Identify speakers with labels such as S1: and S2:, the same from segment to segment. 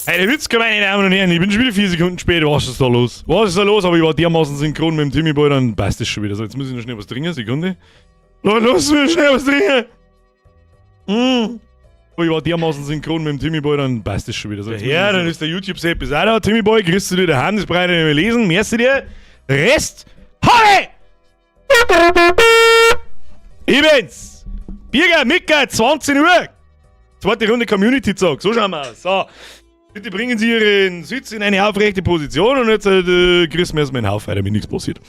S1: Hey, der Witz, meine Damen und Herren, ich bin schon wieder 4 Sekunden spät. Was ist da los? Was ist da los? Aber ich war dermaßen synchron mit dem Timmy Boy, dann passt das schon wieder. So, jetzt muss ich noch schnell was trinken. Sekunde. Los, los, wir schnell was trinken. Ich war dermaßen synchron mit dem Timmy Boy, dann passt das schon wieder. So, ja, dann ist der YouTube-Sepp ist auch da. Timmy Boy, kriegst du dir daheim, das brauche ich nicht mehr lesen. Merci dir. Rest, habe! Ich bin's! Birger, Mika, 20 Uhr! Zweite Runde Community Zock, so schauen wir aus. So. Bitte bringen Sie Ihren Sitz in eine aufrechte Position und jetzt kriegst du mir erstmal einen Haufen, damit nichts passiert.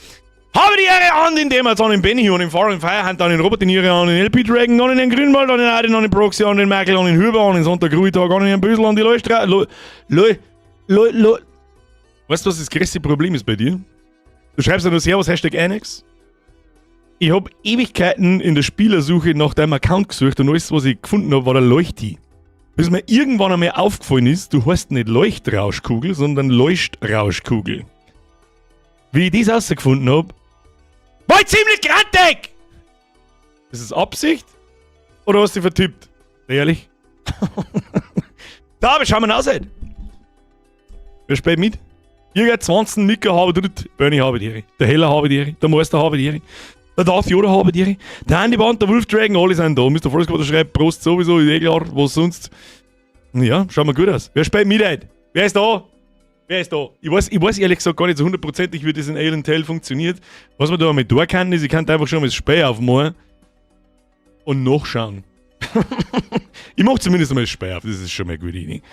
S1: Habe die Ehre an den Demerz, an den Benny und den Far Firehand, an den Robert, den Ihre, an den LP Dragon, an den Grünwald, an den Adin, an den Proxy, an den Michael, an den Huber, an den Sonntag Ruhetag, an den Bösel, an die Leuchtra... Lo, lo, lo, lo. Weißt du, was das größte Problem ist bei dir? Du schreibst ja nur Servus, #Annex. Ich hab Ewigkeiten in der Spielersuche nach deinem Account gesucht und alles, was ich gefunden habe, war der Leuchti. Bis mir irgendwann einmal aufgefallen ist, du heißt nicht Leuchtrauschkugel, sondern Leuchtrauschkugel. Wie ich das rausgefunden hab, war ich ziemlich grantig! Ist es Absicht? Oder hast du dich vertippt? Ehrlich? Da, aber schauen wir aus. Wer spielt mit? Jürgen 20, Mika habe dritt, Bernie habe die, der Heller habe die, der Meister habe die, der Darth Yoda habe die, der Andy Band, der Wolf Dragon, alle sind da. Mr. Forest Quarter schreibt Prost sowieso, ist eh klar, was sonst. Ja, schauen wir gut aus. Wer spielt mit heute? Wer ist da? Wer ist da? Ich weiß ehrlich gesagt gar nicht so hundertprozentig, wie das in Alien Tale funktioniert. Was man da einmal tun kann, ist, ich kann einfach schon mal das Spiel aufmachen und nachschauen. Ich mach zumindest einmal das Spiel auf, das ist schon mal eine gute Idee.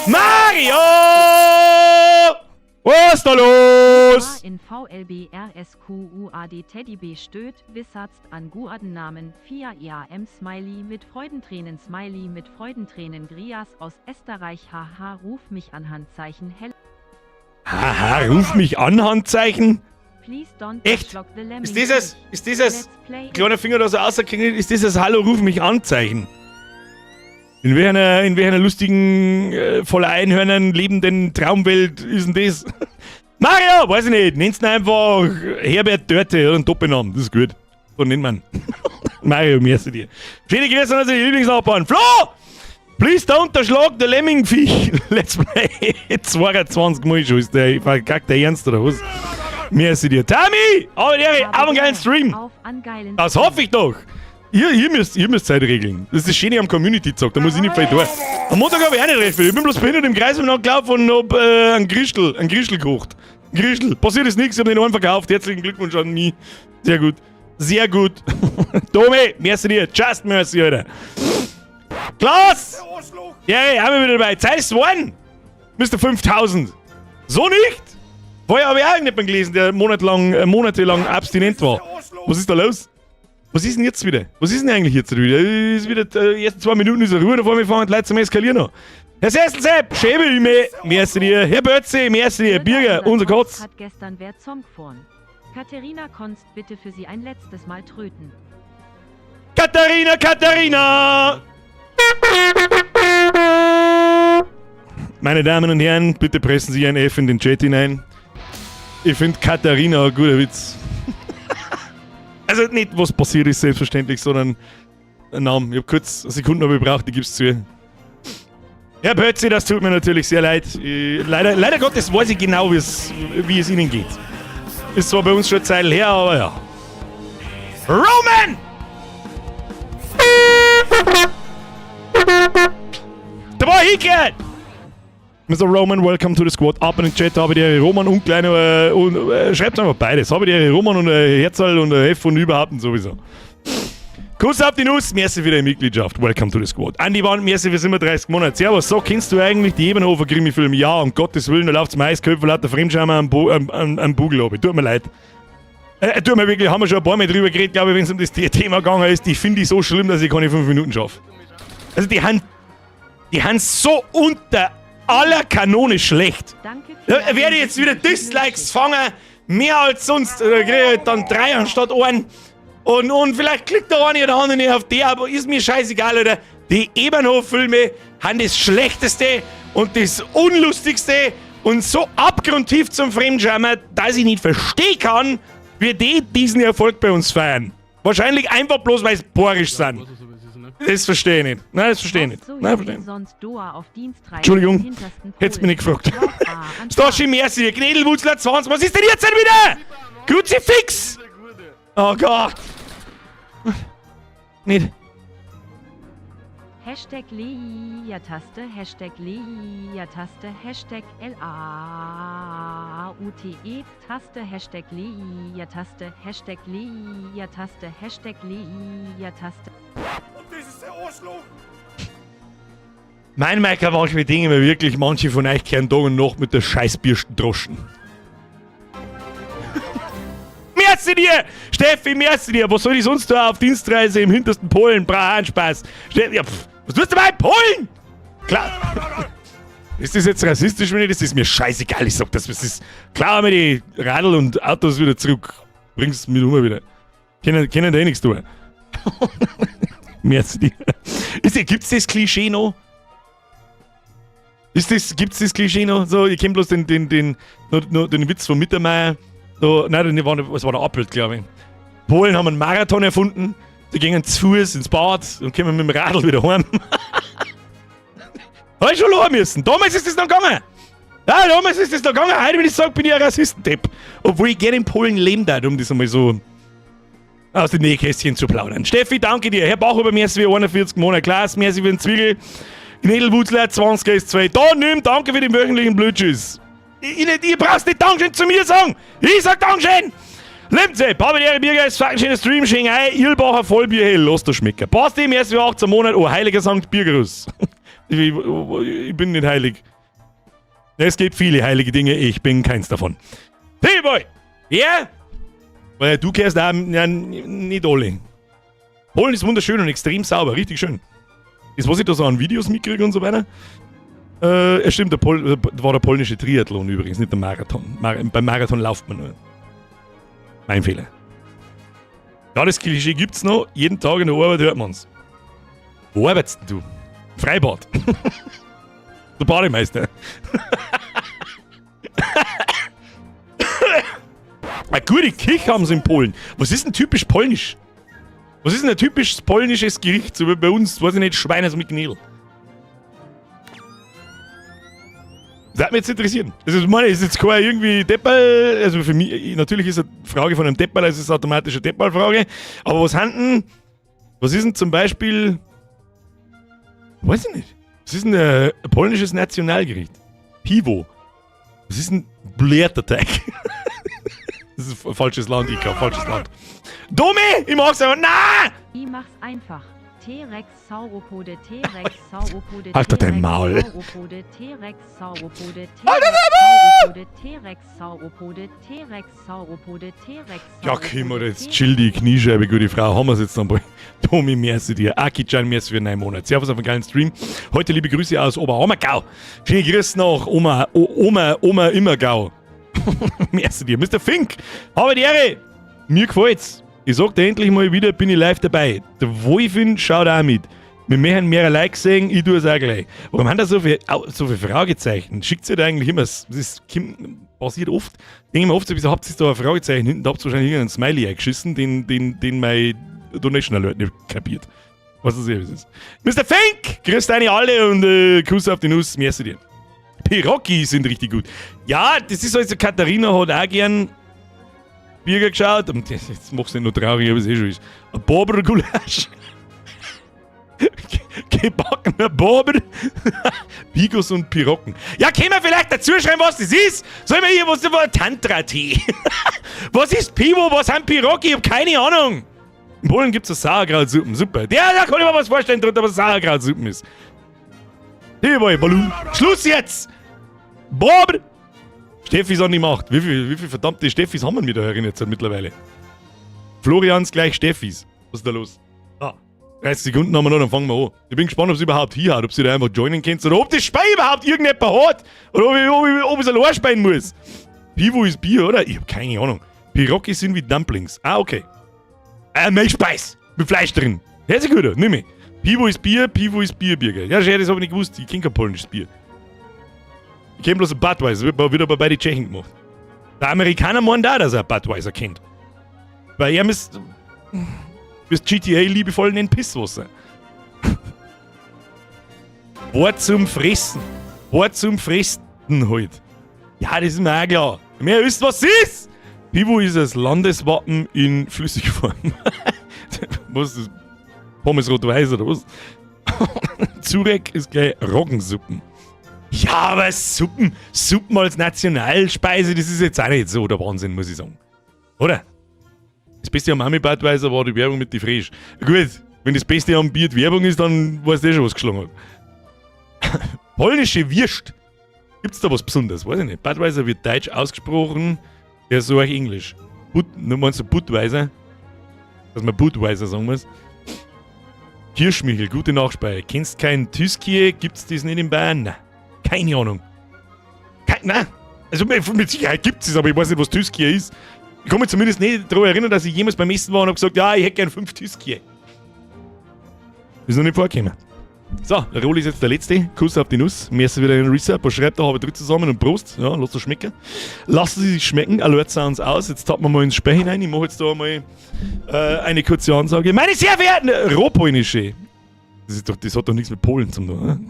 S1: Mario! Was ist da los?
S2: In VLBRSQUAD Teddy B stöt, Wissarzt an Guaden Namen, Fia IAM Smiley mit Freudentränen Smiley mit Freudentränen Grias aus Österreich haha ruf mich an Handzeichen hell.
S1: Haha, ruf mich an, Handzeichen?
S2: Please don't
S1: Echt?
S2: schlock the Lemming.
S1: Ist dieses
S2: Let's play
S1: kleiner Finger da so rausgekriegt, ist dieses Hallo, ruf mich an Zeichen? In welcher lustigen, voller Einhörnern lebenden Traumwelt ist denn das? Mario, weiß ich nicht, nenn's ihn einfach Herbert Dörte oder einen Doppelnamen, das ist gut. So nennt man. Mario, merci dir. Schöne Grüße an unsere Lieblingsnachbarn. Flo! Please don't erschlag the Lemmingviech. Let's play. 22 Mal schon. Ist der verkackt der Ernst oder was? Merci dir. Tami! Aber der, auf einen geilen Stream.
S2: Auf an geilen
S1: Das hoffe ich doch. Ihr müsst Zeit regeln. Das ist das Schöne am Community-Zock, da muss ich nicht viel tun. Am Montag habe ich auch nicht recht viel. Ich bin bloß behindert im Kreis und gelaufen und hab einen Gristl gekocht. Ein Gristl. Passiert ist nichts, ich habe den einen verkauft. Herzlichen Glückwunsch an mich. Sehr gut. Sehr gut. Domi, merci dir. Just merci, Alter. Klaas! Ja, yeah, haben wir wieder dabei. Zeit ist one. Mr. 5000. So nicht? Vorher habe ich auch nicht mehr gelesen, der monatelang abstinent war. Was ist da los? Was ist denn jetzt wieder? Was ist denn eigentlich jetzt wieder? Ist wieder, ersten 2 Minuten ist Ruhe, davor wir fangen die Leute zum Eskalieren an. Herr Sesselsepp, Schäbe me, merci dir. Herr Bötze, merci dir. Birger, unser Kotz.
S2: Hat gestern wer Zong gefahren. Katharina konst bitte für sie ein letztes Mal tröten.
S1: Katharina, Katharina! Meine Damen und Herren, bitte pressen Sie ein F in den Chat hinein. Ich finde Katharina ein guter Witz. Also nicht, was passiert ist, selbstverständlich, sondern ein Name. Ich habe kurz eine Sekunde noch gebraucht, ich gib's zu. Herr Pötzi, das tut mir natürlich sehr leid. Leider, leider Gottes weiß ich genau, wie es Ihnen geht. Ist zwar bei uns schon eine Zeit her, aber ja. Roman! Da war Hickert! Mr. Roman, welcome to the squad. Ab in den Chat habe ich die Roman und kleine und schreibt einfach beides. Habe die Roman und Herzl und F und überhaupt und sowieso. Kuss auf die Nuss, merci für deine Mitgliedschaft. Welcome to the squad. Andi Wand, merci für 37 Monate. Servus, so kennst du eigentlich die Ebenhofer Krimi-Film? Ja, um Gottes Willen, da läuft's mir Eisköpfe lauter Fremdschammer am, Bo am, am, am Bugel runter. Tut mir leid. Tut mir wirklich, haben wir schon ein paar Mal drüber geredet, glaube ich, wenn es um das Thema gegangen ist. Die finde ich so schlimm, dass ich keine 5 Minuten schaffe. Also die haben so unter aller Kanone schlecht.
S2: Danke.
S1: Da werde ich jetzt wieder Dislikes fangen, mehr als sonst. Da kriege ich dann drei anstatt einen. Und vielleicht klickt der eine oder andere nicht auf die, aber ist mir scheißegal, oder? Die Ebenhof-Filme haben das Schlechteste und das Unlustigste und so abgrundtief zum Fremdschammer, dass ich nicht verstehen kann, wie die diesen Erfolg bei uns feiern. Wahrscheinlich einfach bloß, weil es boarisch sind.
S3: Was, so, wie es ist, ne? ne?
S1: Das verstehe ich nicht. Nein, das verstehe ich nicht.
S2: So
S1: Nein, verstehe ich nicht.
S2: sonst Doa auf Dienstreise
S1: Entschuldigung,
S2: im hintersten
S1: hättest mich nicht
S2: Polen.
S1: gefragt.
S2: Lauf A an
S1: Stoshi, merci, Knädelwurzler 20. Was ist denn jetzt denn wieder? Kruzifix! Oh Gott! Nicht.
S2: Hashtag Leertaste, Hashtag Leertaste, Hashtag L-A-U-T-E, Taste, Hashtag Leertaste, Hashtag Leertaste, Hashtag Leertaste.
S1: Und das ist der Arschloch! Mein Meiker, manchmal denke ich mir wirklich, manche von euch kehren Tag und Nacht mit der Scheißbürsten droschen. Merci dir! Steffi, merci dir! Was soll ich sonst da auf Dienstreise im hintersten Polen? Brauch Spaß. Steffi, ja, pff, was tust du bei Polen? Klar. Ist das jetzt rassistisch, wenn ich das? Das ist mir scheißegal. Ich sag das, was ist. Klar, mir die Radl und Autos wieder zurück. Bring's mit um wieder. Können da eh nichts tun. Merci dir. Gibt's das Klischee noch? Gibt's das Klischee noch? So, ich kenn bloß nur den Witz von Mittermeier. So, nein, das war der Appelt, glaube ich. Polen haben einen Marathon erfunden. Die gingen zu Fuß ins Bad und kommen mit dem Radl wieder heim. Hab ich schon lachen müssen. Damals ist das noch gegangen. Ja, damals ist das noch gegangen. Heute, wenn ich sage, bin ich ein Rassistendepp. Obwohl ich gerne in Polen leben darf, um das einmal so aus dem Nähkästchen zu plaudern. Steffi, danke dir. Herr Bachhuber, merci für 41 Monate. Klaas, merci für den Zwiegel. Knädelwurzler, 20 ist 2. Da, nimm, danke für den wöchentlichen Blödschiss. Ich brauchst nicht Dankeschön zu mir sagen. Ich sag Dankeschön. Limze, Babeliere Biergeist, ist fucking schöner Stream, schön ei, Irlbacher Vollbier, hey, lass das schmecken. Basti, merci für 18 Monate, oh, heiliger Sankt Biergeruss. Ich bin nicht heilig. Es gibt viele heilige Dinge, ich bin keins davon. Hey Boy! Ja? Weil du kehrst da, ja, nicht alle. Polen ist wunderschön und extrem sauber, richtig schön. Das, was ich da so an Videos mitkriege und so weiter. Es stimmt, war der polnische Triathlon übrigens, nicht der Marathon. Beim Marathon läuft man nur. Mein Fehler. Ja, das Klischee gibt's noch. Jeden Tag in der Arbeit hört man's. Wo arbeitest denn du? Freibad. Der Bademeister. Eine gute Küche haben sie in Polen. Was ist denn typisch polnisch? Was ist denn ein typisch polnisches Gericht? So wie bei uns, weiß ich nicht, Schweine mit Knädel. Das hat mich jetzt interessieren. Also, ich meine, ist jetzt kein irgendwie Deppel, also für mich, natürlich ist eine Frage von einem Deppel, es ist automatisch eine Deppel-Frage, aber was haben denn, was ist denn zum Beispiel, weiß ich nicht, was ist denn ein polnisches Nationalgericht? Piwo. Was ist ein Blätterteig? Das ist ein falsches Land, Ika, falsches Land. Domi, ich mach's aber, na!
S2: Ich mach's einfach. T-Rex Sauropode, T-Rex Sauropode,
S1: Alter, dein Maul.
S2: Sauropode, T-Rex Sauropode,
S1: Alter,
S2: T-Rex Sauropode, T-Rex Sauropode, T-Rex Sauropode, T-Rex
S1: Ja, Kimmer, jetzt chill die Kniescheibe, gute Frau. Haben wir's jetzt noch mal. Tomi, merci dir. Aki-chan, merci für 9 Monate. Servus auf einen geilen Stream. Heute liebe Grüße aus Oberammergau. Schöne Grüße nach Oma, Oma, Oma Immergau. Merci dir. Mr. Fink, habe die Ehre. Mir gefällt's. Ich sag dir endlich mal wieder, bin ich live dabei. Der Wolfin schaut auch mit. Wir möchten mehr Likes sehen, ich tue es auch gleich. Warum haben da so viele Fragezeichen? Schickt ihr da eigentlich immer, das ist, passiert oft. Denke ich mir oft so, wieso habt ihr da ein Fragezeichen hinten? Da habt ihr wahrscheinlich irgendeinen Smiley eingeschissen, den mein Donation Alert nicht kapiert. Was das ist. Mr. Fink! Grüß deine alle und Kuss auf die Nuss. Merci dir. Piroki sind richtig gut. Ja, das ist also, Katharina hat auch gern Birger geschaut. Und jetzt mach's nicht nur traurig, aber es eh schon ist. Ein Bober-Gulasch. Gebackener Bober. Bigos und Pirocken. Ja, können wir vielleicht dazu schreiben, was das ist? Sollen wir hier was über Tantra-Tee? Was ist Pivo? Was sind Piroki? Ich hab keine Ahnung. In Polen gibt's eine Sauerkrautsuppen. Super. Ja, da kann ich mir was vorstellen, drunter, was Sauerkrautsuppen ist. Hey, Ballon. Schluss jetzt! Bob! Steffis an die Macht. Wie viel verdammte Steffis haben wir da herin jetzt mittlerweile? Florians gleich Steffis. Was ist da los? Ah, 30 Sekunden haben wir noch, dann fangen wir an. Ich bin gespannt, ob es überhaupt hier hat, ob sie da einfach joinen könnt oder ob das Spiel überhaupt irgendjemand hat. Oder ob ich es allein spielen muss. Pivo ist Bier, oder? Ich hab keine Ahnung. Piroki sind wie Dumplings. Ah, okay. Milchspeis. Mit Fleisch drin. Hört sich gut an, nimm ich. Pivo ist Bier, Pivo ist Bier, Birger. Ja, schön, das hab ich nicht gewusst. Ich kenn kein polnisches Bier. Ich kenn bloß ein Budweiser. Wird wieder bei den Tschechen gemacht. Der Amerikaner meint auch, dass er Budweiser kennt. Bei ihm ist GTA liebevoll nennt Pisswasser. War zum Fressen. War zum Fressen halt. Ja, das ist mir auch klar. Mehr wisst, was ist! Pivo ist das Landeswappen in Flüssigform. Was ist das? Pommes rot-weiß oder was? Zurek ist gleich Roggensuppen. Ja, aber Suppen, Suppen als Nationalspeise, das ist jetzt auch nicht so der Wahnsinn, muss ich sagen. Oder? Das Beste am Mami Budweiser war die Werbung mit die Frisch. Gut, wenn das Beste am Bier die Werbung ist, dann weißt du eh schon, was geschlagen hat. Polnische Würst. Gibt's da was Besonderes? Weiß ich nicht. Budweiser wird deutsch ausgesprochen, der ist so auch Englisch. Bud, du meinst du Budweiser? Dass man Budweiser sagen muss. Kirschmichel, gute Nachspeise. Kennst kein Tyskie? Gibt's das nicht in Bayern? Nein. Keine Ahnung. Kein, nein. Also mit Sicherheit gibt's es, aber ich weiß nicht, was Tyskie ist. Ich kann mich zumindest nicht daran erinnern, dass ich jemals beim Essen war und habe gesagt, ja, ich hätte gern 5 Tyskie. Ist noch nicht vorgekommen. So, der Roli ist jetzt der letzte. Kuss auf die Nuss. Merci wieder in Resub. Was schreibt da? Habe drei zusammen und Prost. Ja, lass das schmecken. Lassen Sie sich schmecken. Alert Sounds aus. Jetzt tappen wir mal ins Spiel hinein. Ich mache jetzt da mal eine kurze Ansage. Meine sehr verehrten Rohpolnische. Das, ist doch, das hat doch nichts mit Polen zu tun. Ne?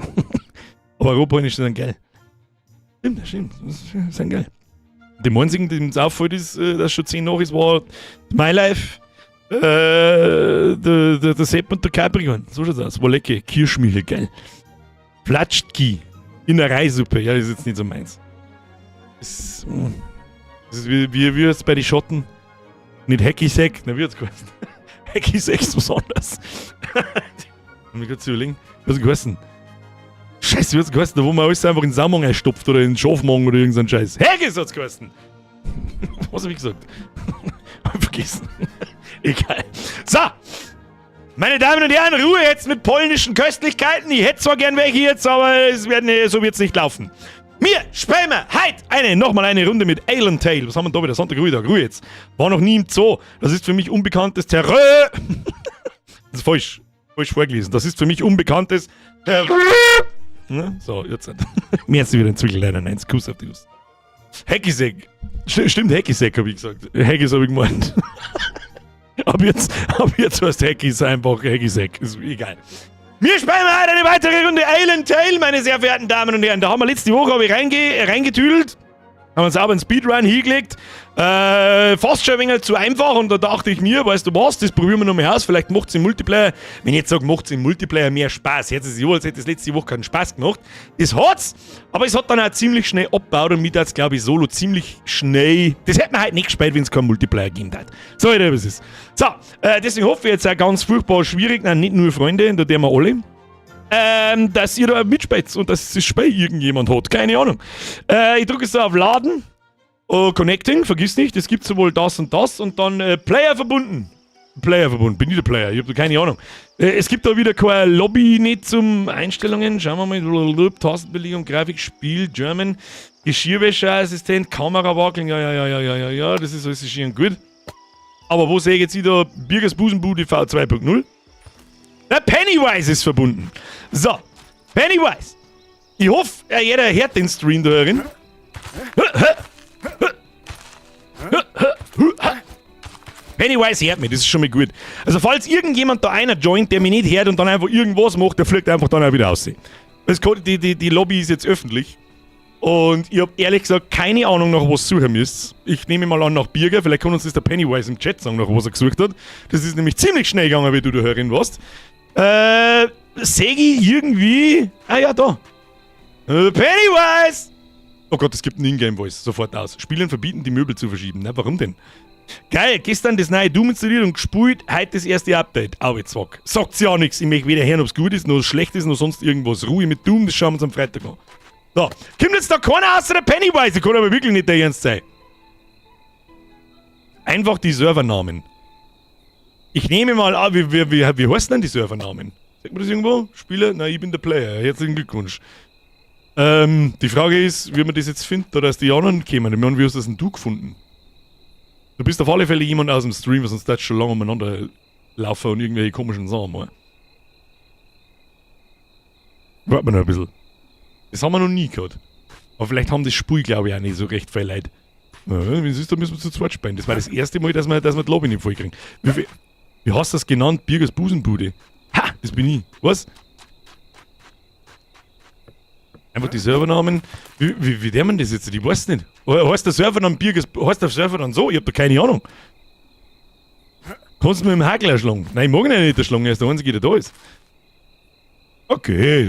S1: Aber Rohpolnische sind geil. Stimmt, stimmt. Das sind geil. Dem einzigen, dem es auffällt, ist, dass schon 10 nach ist, war My Life. Der Sepp und der Capricorn. So schaut's aus. War lecker. Kirschmichel, geil. Flatschtki. In der Reisuppe. Ja, das ist jetzt nicht so meins. Das ist wie es bei den Schotten. Nicht Hacky-Sack, na, wie hat's geheißen? Hacky-Sack ist was anderes. Hab ich grad zu überlegen. Was hat's geheißen? Scheiße, wie hat's geheißen? Da wo man alles einfach in den Saumang einstopft oder in den Schafmagen oder irgend so ein Scheiß. Haggis hat's geheißen! Was hab ich gesagt? Hab vergessen. Egal. So! Meine Damen und Herren, Ruhe jetzt mit polnischen Köstlichkeiten. Ich hätte zwar gern welche jetzt, aber so wird's nicht laufen. Mir spielen wir heute nochmal eine Runde mit Alan Tale. Was haben wir da wieder? Sonntag, Ruhetag. Ruhe jetzt. War noch nie im Zoo. Das ist für mich unbekanntes Terrain. Das ist falsch. Falsch vorgelesen. Das ist für mich unbekanntes Terrain. Ne? So, jetzt. Mir jetzt wieder ein Zwickel leider. Nein, Kuss auf die Nuss. Hacky-Sack. Stimmt, Hacky-Sack hab ich gesagt. Haggis hab ich gemeint. Ab jetzt heißt Haggis einfach Hacky-Sack. Ist egal. Wir spielen heute eine weitere Runde Island Tale, meine sehr verehrten Damen und Herren. Da haben wir letzte Woche hab ich reingetüdelt. Haben uns sauber einen Speedrun hingelegt. Fast schon ein wenig zu einfach und da dachte ich mir, weißt du was, das probieren wir nochmal aus. Vielleicht macht's im Multiplayer, wenn ich jetzt sage, macht's im Multiplayer mehr Spaß. Jetzt ist es ja, als hätte es letzte Woche keinen Spaß gemacht. Das hat's, aber es hat dann auch ziemlich schnell abgebaut und mir hat's, glaube ich, solo ziemlich schnell. Das hätte man halt nicht gespielt, wenn es keinen Multiplayer gegeben hat. So, was ist. So, deswegen hoffe ich jetzt auch ganz furchtbar schwierig, nein, nicht nur Freunde, da der wir alle, dass ihr da mitspielt und dass das Spiel irgendjemand hat. Keine Ahnung. Ich drücke jetzt da auf Laden. Oh, Connecting, vergiss nicht, es gibt sowohl das und das und dann Player verbunden. Player verbunden, bin ich der Player, ich hab da keine Ahnung. Es gibt da wieder keine Lobby nicht zum Einstellungen. Schauen wir mal, Tastenbelegung, Grafik, Spiel, German, Geschirrwäscherassistent, Kamera wackeln, ja, das ist alles schön gut. Aber wo sehe ich jetzt wieder Birgers Busenbude V2.0? Der Pennywise ist verbunden. So, Pennywise. Ich hoffe, jeder hört den Stream da drin. Pennywise hört mich, das ist schon mal gut. Also falls irgendjemand da einer joint, der mich nicht hört und dann einfach irgendwas macht, der fliegt einfach dann auch wieder raus. Die Lobby ist jetzt öffentlich. Und ich hab ehrlich gesagt keine Ahnung, nach was suchen müsst. Ich nehme mal an nach Birger, vielleicht kann uns das der Pennywise im Chat sagen, nach was er gesucht hat. Das ist nämlich ziemlich schnell gegangen, wie du da hören warst. Seh ich irgendwie... Ah ja, da. Pennywise! Oh Gott, es gibt einen Ingame-Voice. Sofort aus. Spielern verbieten, die Möbel zu verschieben. Na, warum denn? Geil, gestern das neue Doom installiert und gespielt, heute das erste Update. Au, jetzt sag. Sagt's ja nix. Ich möchte weder hören, ob's gut ist, noch schlecht ist, noch sonst irgendwas. Ruhe mit Doom, das schauen wir uns am Freitag an. So, kommt jetzt da keiner außer der Pennywise? Kann aber wirklich nicht der Ernst sein. Einfach die Servernamen. Ich nehme mal an, wie heißen denn die Servernamen? Sagt man das irgendwo? Spieler? Nein, ich bin der Player. Herzlichen Glückwunsch. Die Frage ist, wie man das jetzt findet, oder dass die anderen kommen. Ich meine, wie hast das denn du gefunden? Du bist auf alle Fälle jemand aus dem Stream, sonst das schon lange umeinander laufen und irgendwelche komischen Sachen machen. Warten wir noch ein bisschen. Das haben wir noch nie gehabt. Aber vielleicht haben das Spiel, glaube ich, auch nicht so recht viel Leute. Ja, wenn es ist, dann müssen wir zu zweit spielen. Das war das erste Mal, dass wir die Lobby nicht voll kriegen. Wie hast du das genannt? Birgers Busenbude. Ha, das bin ich. Was? Einfach die Servernamen. Wie der man das jetzt? Ich weiß nicht. Heißt der Server dann Birgers, heißt der Server dann so? Ich hab da keine Ahnung. Kannst du mit dem Hakler schlagen? Nein, ich mag ihn ja nicht schlagen, er ist der Einzige, der da ist. Okay,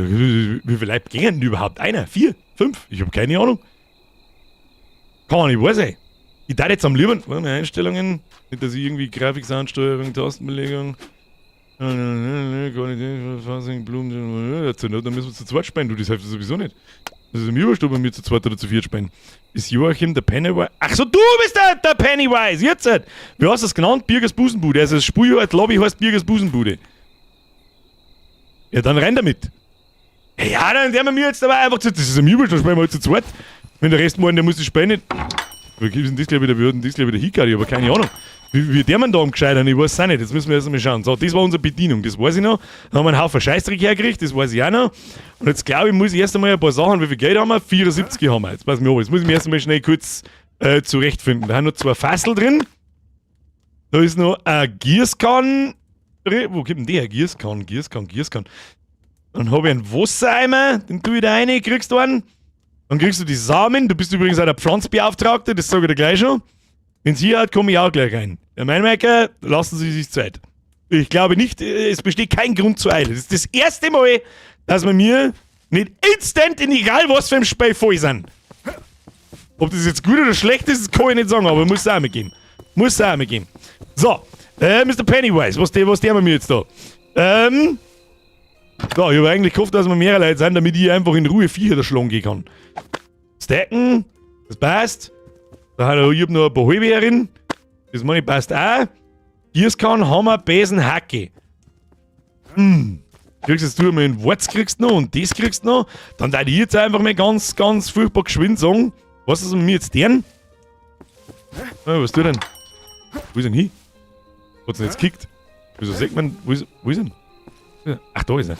S1: wie viele Leute gehen denn überhaupt? Einer? Vier? Fünf? Ich habe keine Ahnung. Kann nicht wahr sein. Ich darf jetzt am lieben. Warte mal, Einstellungen. Nicht, dass ich irgendwie Grafik, Soundsteuerung, Tastenbelegung. Qualität, Fassung, Blumen. Zur Not, dann müssen wir zu zweit spielen. Du, das hilft sowieso nicht. Das ist mir wurscht, ob wir zu zweit oder zu viert spielen. Ist Joachim der Pennywise? Ach so, du bist der Pennywise! Jetzt! Halt. Wie hast du das genannt? Birgers Busenbude. Also das Spiel, die Lobby heißt Birgers Busenbude. Ja, dann renn damit. Ja, dann werden wir mir jetzt aber einfach zu. Das ist mir wurscht, dann spielen wir halt zu zweit. Wenn der Rest morgen, der muss das Spiel nicht. Wie ist denn das gleich wieder, wie hat denn das gleich wieder hingehört? Ich habe keine Ahnung. Wie der man da am gescheitern, ich weiß es auch nicht. Jetzt müssen wir erst einmal schauen. So, das war unsere Bedienung, das weiß ich noch. Dann haben wir einen Haufen Scheißdreck hergekriegt, das weiß ich auch noch. Und jetzt glaube ich, muss ich erst einmal ein paar Sachen, wie viel Geld haben wir? 74 haben wir. Jetzt pass mir auf, jetzt muss ich mir erst einmal schnell kurz zurechtfinden. Da haben noch zwei Fassel drin. Da ist noch ein Gießkann drin. Wo kommt denn der? Gießkann, Gießkann, Gießkann. Dann habe ich einen Wassereimer, den tue ich da rein, kriegst du einen. Dann kriegst du die Samen. Du bist übrigens auch der Pflanzbeauftragte, das sage ich dir gleich schon. Wenn sie hat, komme ich auch gleich rein. Herr Meinmeiker, lassen Sie sich Zeit. Ich glaube nicht, es besteht kein Grund zur Eile. Das ist das erste Mal, dass wir mir nicht instant in egal was für ein Spiel voll sind. Ob das jetzt gut oder schlecht ist, das kann ich nicht sagen, aber muss es auch mitgeben. Muss es auch mitgeben. So, Mr. Pennywise, was der mit mir jetzt da? So, ich habe eigentlich gehofft, dass wir mehrere Leute sind, damit ich einfach in Ruhe Viecher da schlagen gehen kann. Stacken, das passt. Da hat er, ich hab noch ein paar halbe herin. Das meine ich passt auch. Gießkann, Hammer, Besen, Hacke. Kriegst jetzt du einmal einen Warz kriegst noch und das kriegst noch. Dann darf ich jetzt einfach mal ganz, ganz furchtbar geschwind sagen. Was ist mit mir jetzt deren? Oh, was tut denn? Wo ist denn hin? Hat's denn jetzt gekickt? Wieso sagt man, wo ist denn? Ach, da ist er.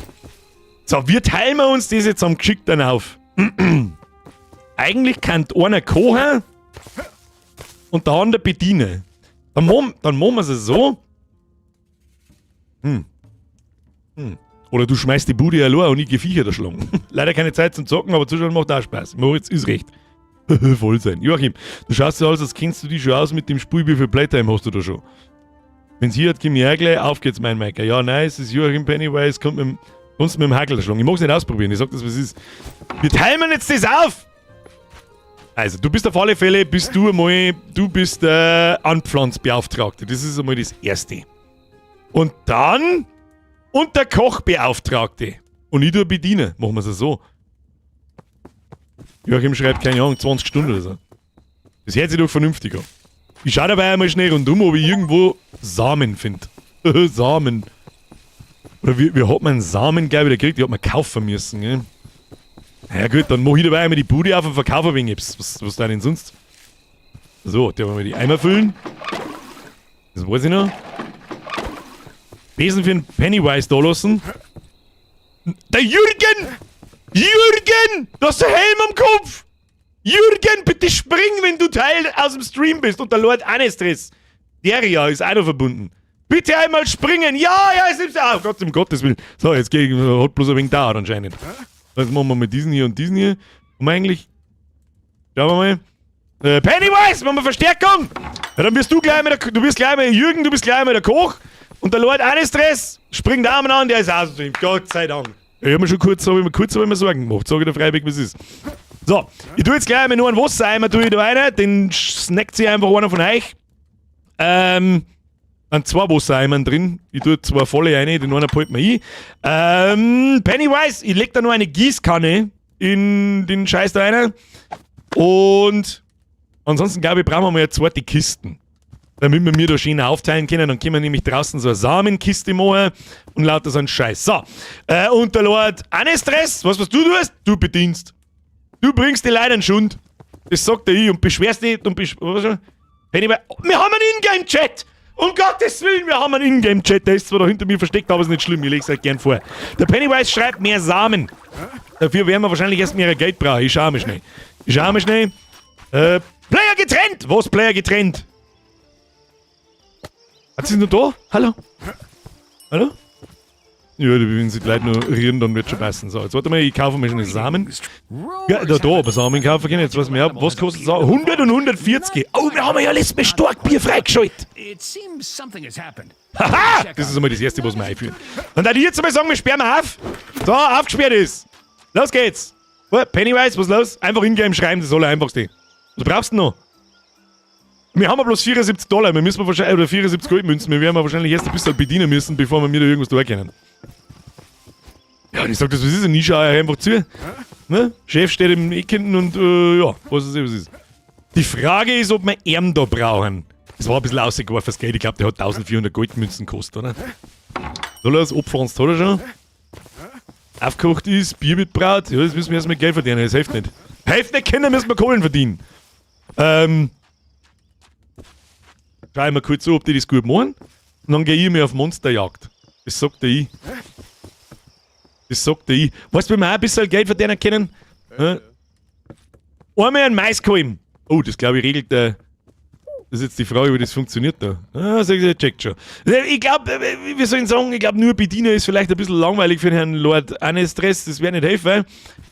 S1: So, wir teilen wir uns das jetzt am geschickten auf. Eigentlich kann einer kochen und der andere bedienen. Dann machen wir es so. Oder du schmeißt die Bude allein und ich geh Viecher da schlagen. Leider keine Zeit zum Zocken, aber zuschauen macht auch Spaß. Moritz ist recht. Voll sein. Joachim, du schaust so aus, als kennst du dich schon aus mit dem Spiel, wie viel Playtime hast du da schon? Wenn's hier hat, komm ich auch gleich. Auf geht's, mein Meiker. Ja, nein, es ist Joachim Pennywise, kommt mit dem, kannst mit dem Hackel schlagen. Ich mag's nicht ausprobieren, ich sag das, was ist. Wir teilen jetzt das auf! Also, du bist auf alle Fälle, bist du einmal, du bist der Anpflanzbeauftragte. Das ist einmal das Erste. Und dann, und der Kochbeauftragte. Und ich tue bedienen. Machen wir es so. Joachim schreibt, keine Ahnung, 20 Stunden oder so. Das hört sich doch vernünftig an. Ich schau dabei einmal schnell rundum, ob ich irgendwo Samen finde. Samen. Oder wie hat man einen Samen, glaube ich, gekriegt? Die hat man kaufen müssen, gell? Na ja gut, dann mach ich dabei einmal die Bude auf und verkaufe ein wenig. Was da denn sonst? So, der wollen wir die Eimer füllen. Das weiß ich noch. Besen für den Pennywise da lassen. Der Jürgen! Jürgen! Du hast den Helm am Kopf! Jürgen, bitte spring, wenn du Teil aus dem Stream bist und der Lord Anestress. Der ja ist auch noch verbunden. Bitte einmal springen! Ja, ja, es ist. Oh Gott, um Gottes Willen. So, jetzt geh ich, hat bloß ein wenig dauert anscheinend. Jetzt machen wir mit diesen hier und diesen hier. Und eigentlich. Schauen wir mal. Pennywise, machen wir Verstärkung! Ja, dann bist du gleich mit der, du bist gleich mit Jürgen, du bist gleich mit der Koch. Und der Lord Anestress springt auch mal an, der ist auch so. Gott sei Dank. Ich hab mir schon kurz, hab ich mir kurz hab ich mir Sorgen gemacht. Sag ich dir freiwillig, was ist. So, ich tue jetzt gleich mal nur einen Wassereimer tue ich da rein, den snackt sich einfach einer von euch. Dann zwei Wassereimern drin. Ich tue zwei volle rein, den einen palt mir ein. Pennywise, ich leg da nur eine Gießkanne in den Scheiß da rein. Und ansonsten glaube ich, brauchen wir mal eine zweite Kisten. Damit wir mir da schön aufteilen können. Dann können wir nämlich draußen so eine Samenkiste machen und lauter so einen Scheiß. So, und der Lord Anestress, was du tust? Du bedienst. Du bringst die Leute einen Schund. Das sagt er ich und beschwerst dich und beschwerst. Pennywise. Wir haben einen Ingame-Chat! Um Gottes Willen, wir haben einen Ingame-Chat. Der ist zwar da hinter mir versteckt, aber ist nicht schlimm. Ich leg's halt gern vor. Der Pennywise schreibt mehr Samen. Dafür werden wir wahrscheinlich erst mehr Geld brauchen. Ich schau mal schnell. Ich schau mal schnell. Player getrennt! Was Player getrennt? Hat sie noch da? Hallo? Hallo? Ja, wenn sie die Leute noch rühren, dann wird schon passen. So, jetzt warte mal, ich kaufe mir schon Samen. Ja, da, aber Samen kaufen können. Jetzt weiß ich mehr. Was kostet Samen? 100 und 140. Oh, wir haben ja letztes Mal Starkbier freigeschaltet. Haha! Das ist einmal das Erste, was wir einführen. Und dann jetzt einmal sagen, wir sperren auf. So, aufgesperrt ist. Los geht's. Oh, Pennywise, was ist los? Einfach in-game schreiben, das ist das Allereinfachste. Was brauchst du noch? Wir haben ja bloß 74 Dollar, wir müssen wahrscheinlich, oder 74 Goldmünzen, wir werden wahrscheinlich erst ein bisschen bedienen müssen, bevor wir mir da irgendwas tun können. Ja, und ich sag das, was ist denn? Ich schaue einfach zu. Ne? Chef steht im Eck hinten und, ja, was ist, was ist. Die Frage ist, ob wir ihn da brauchen. Das war ein bisschen ausgeworfenes Geld, ich glaub, der hat 1400 Goldmünzen gekostet, oder? Soll er das abpflanzt, hat er schon? Aufgekocht ist, Bier mitbraut, ja, das müssen wir erstmal Geld verdienen, das hilft nicht. Hilft nicht, Kinder, müssen wir Kohlen verdienen. Schau ich mal kurz so, ob die das gut machen. Und dann geh ich mir auf Monsterjagd. Das sagt der ich. Das sagt der ich. Weißt du, wie wir auch ein bisschen Geld verdienen können? Ja. Einmal einen Maiskolben. Oh, das glaube ich regelt der. Das ist jetzt die Frage, wie das funktioniert da. Ah, sag ich, checkt schon. Ich glaub, wie soll ich sagen, ich glaub, nur Bediener ist vielleicht ein bisschen langweilig für den Herrn Lord Anestress, das wäre nicht helfen.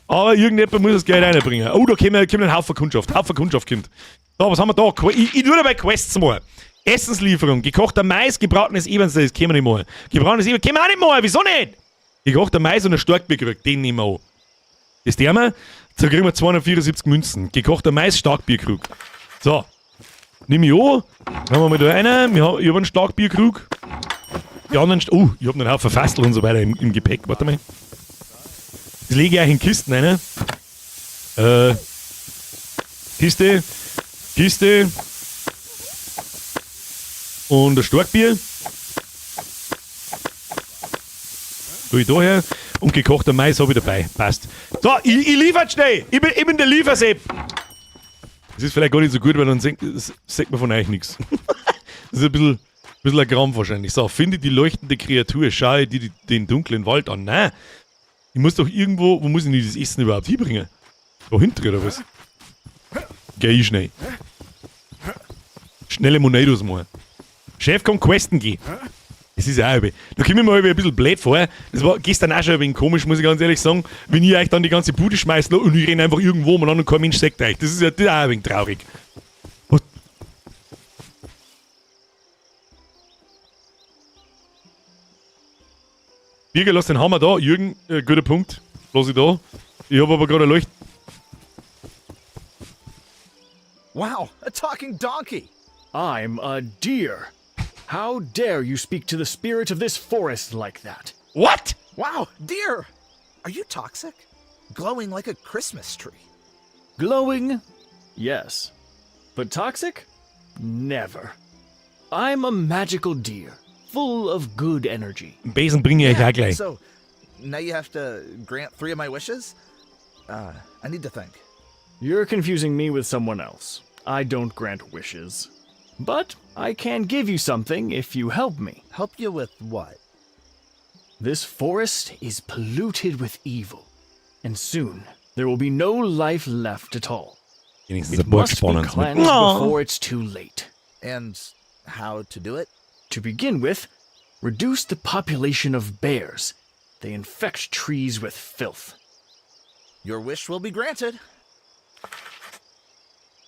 S1: Aber irgendjemand muss das Geld reinbringen. Oh, da kommt ein Haufen Kundschaft. Haufen Kundschaft kommt. So, was haben wir da? Ich tue dabei Quests mal. Essenslieferung, gekochter Mais, gebratenes Ebensen, das können wir nicht machen. Gebratenes Ebensen, können wir auch nicht machen, wieso nicht? Gekochter Mais und ein Starkbier gekriegt, den nehmen wir an. Das tun wir, da kriegen wir 274 Münzen. Gekochter Mais, Starkbierkrug. So, nimm ich an. Dann haben wir mal da einen. Ich hab einen Starkbierkrug. Die anderen, oh, ich hab noch einen Haufen Fastel und so weiter im Gepäck. Warte mal. Das lege ich euch in Kisten rein. Kiste, Kiste. Und ein Starkbier. Tu ich da her. Und gekochter Mais hab ich dabei. Passt. So, ich liefere schnell. Ich bin der Liefersepp. Das ist vielleicht gar nicht so gut, weil dann sieht man von euch nichts. Das ist ein bisschen ein Krampf wahrscheinlich. So, finde die leuchtende Kreatur. Schaue dir den dunklen Wald an. Nein. Ich muss doch irgendwo... Wo muss ich denn das Essen überhaupt hinbringen? Da hinten oder was? Geh ich schnell. Schnelle Monedos mal. Chef kann questen gehen. Das ist ja auch ein Da komme ich mir ein bisschen blöd vor. Das war gestern auch schon ein wenig komisch, muss ich ganz ehrlich sagen. Wenn ihr euch dann die ganze Bude schmeißt und ich renne einfach irgendwo umeinander und kein Mensch sagt euch. Das ist ja das ist auch ein wenig traurig. Was? Birger, lass den Hammer da. Jürgen, guter Punkt. Lass ich da. Ich hab aber gerade ein Leucht.
S3: Wow, a talking donkey.
S4: I'm a deer. How dare you speak to the spirit of this forest like that?
S1: What?
S3: Wow, deer! Are you toxic? Glowing like a Christmas tree.
S4: Glowing? Yes. But toxic? Never. I'm a magical deer, full of good energy.
S1: Einen Besen bringe ich euch auch gleich.
S3: So, now you have to grant 3 of my wishes? I need to think.
S4: You're confusing me with someone else. I don't grant wishes. But I can give you something if you help me.
S3: Help you with what?
S4: This forest is polluted with evil. And soon, there will be no life left at all.
S1: Wenigstens
S4: It
S1: ein paar
S4: must be
S1: Spannends mit.
S4: cleansed before it's too late.
S3: And how to do it?
S4: To begin with, reduce the population of bears. They infect trees with filth.
S3: Your wish will be granted.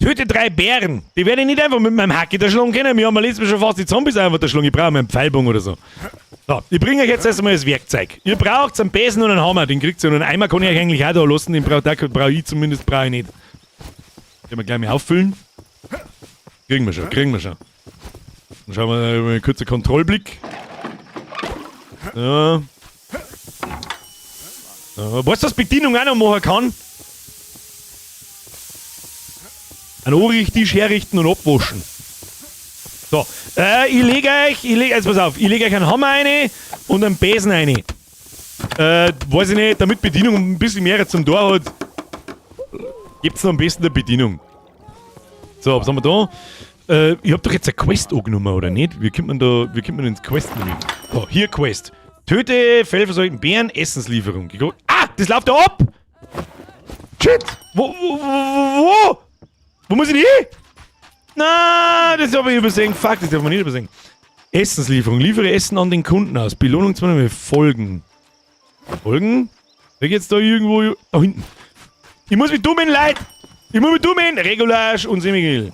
S1: Töte 3 Bären. Die werde ich nicht einfach mit meinem Hacke da schlagen können. Wir haben ja letztes Mal schon fast die Zombies einfach da schlagen. Ich brauche meinen Pfeilbogen oder so. So, ich bringe euch jetzt erstmal das Werkzeug. Ihr braucht einen Besen und einen Hammer. Den kriegt ihr. Und einen Eimer kann ich euch eigentlich auch da lassen. Den brauch ich zumindest, brauch ich nicht. Den wir gleich mal auffüllen. Kriegen wir schon, kriegen wir schon. Dann schauen wir mal einen kurzen Kontrollblick. Ja. Ja. Weißt du, was Bedienung auch noch machen kann? Einen Anrichttisch herrichten und abwaschen. So, ich leg euch, ich leg, jetzt pass auf, ich leg euch einen Hammer rein und einen Besen rein. Weiß ich nicht, damit Bedienung ein bisschen mehr zum Tor hat, gibt's noch am besten eine Bedienung. So, was haben wir da? Ich hab doch jetzt eine Quest angenommen, oder nicht? Wie kommt man da, wie kommt man ins Quest-Menü? So, hier Quest. Töte fellverseuchten Bären, Essenslieferung. Ah, das läuft da ab! Shit! Wo? Wo muss ich denn hin? Na, das hab ich übersehen. Fuck, das darf man nicht übersehen. Essenslieferung. Liefere Essen an den Kunden aus. Belohnung 2 Folgen. Folgen. Der geht's da irgendwo. Da hinten. Ich muss mich dummen, Leute! Ich muss mich dummen! Regulasch und Semigel.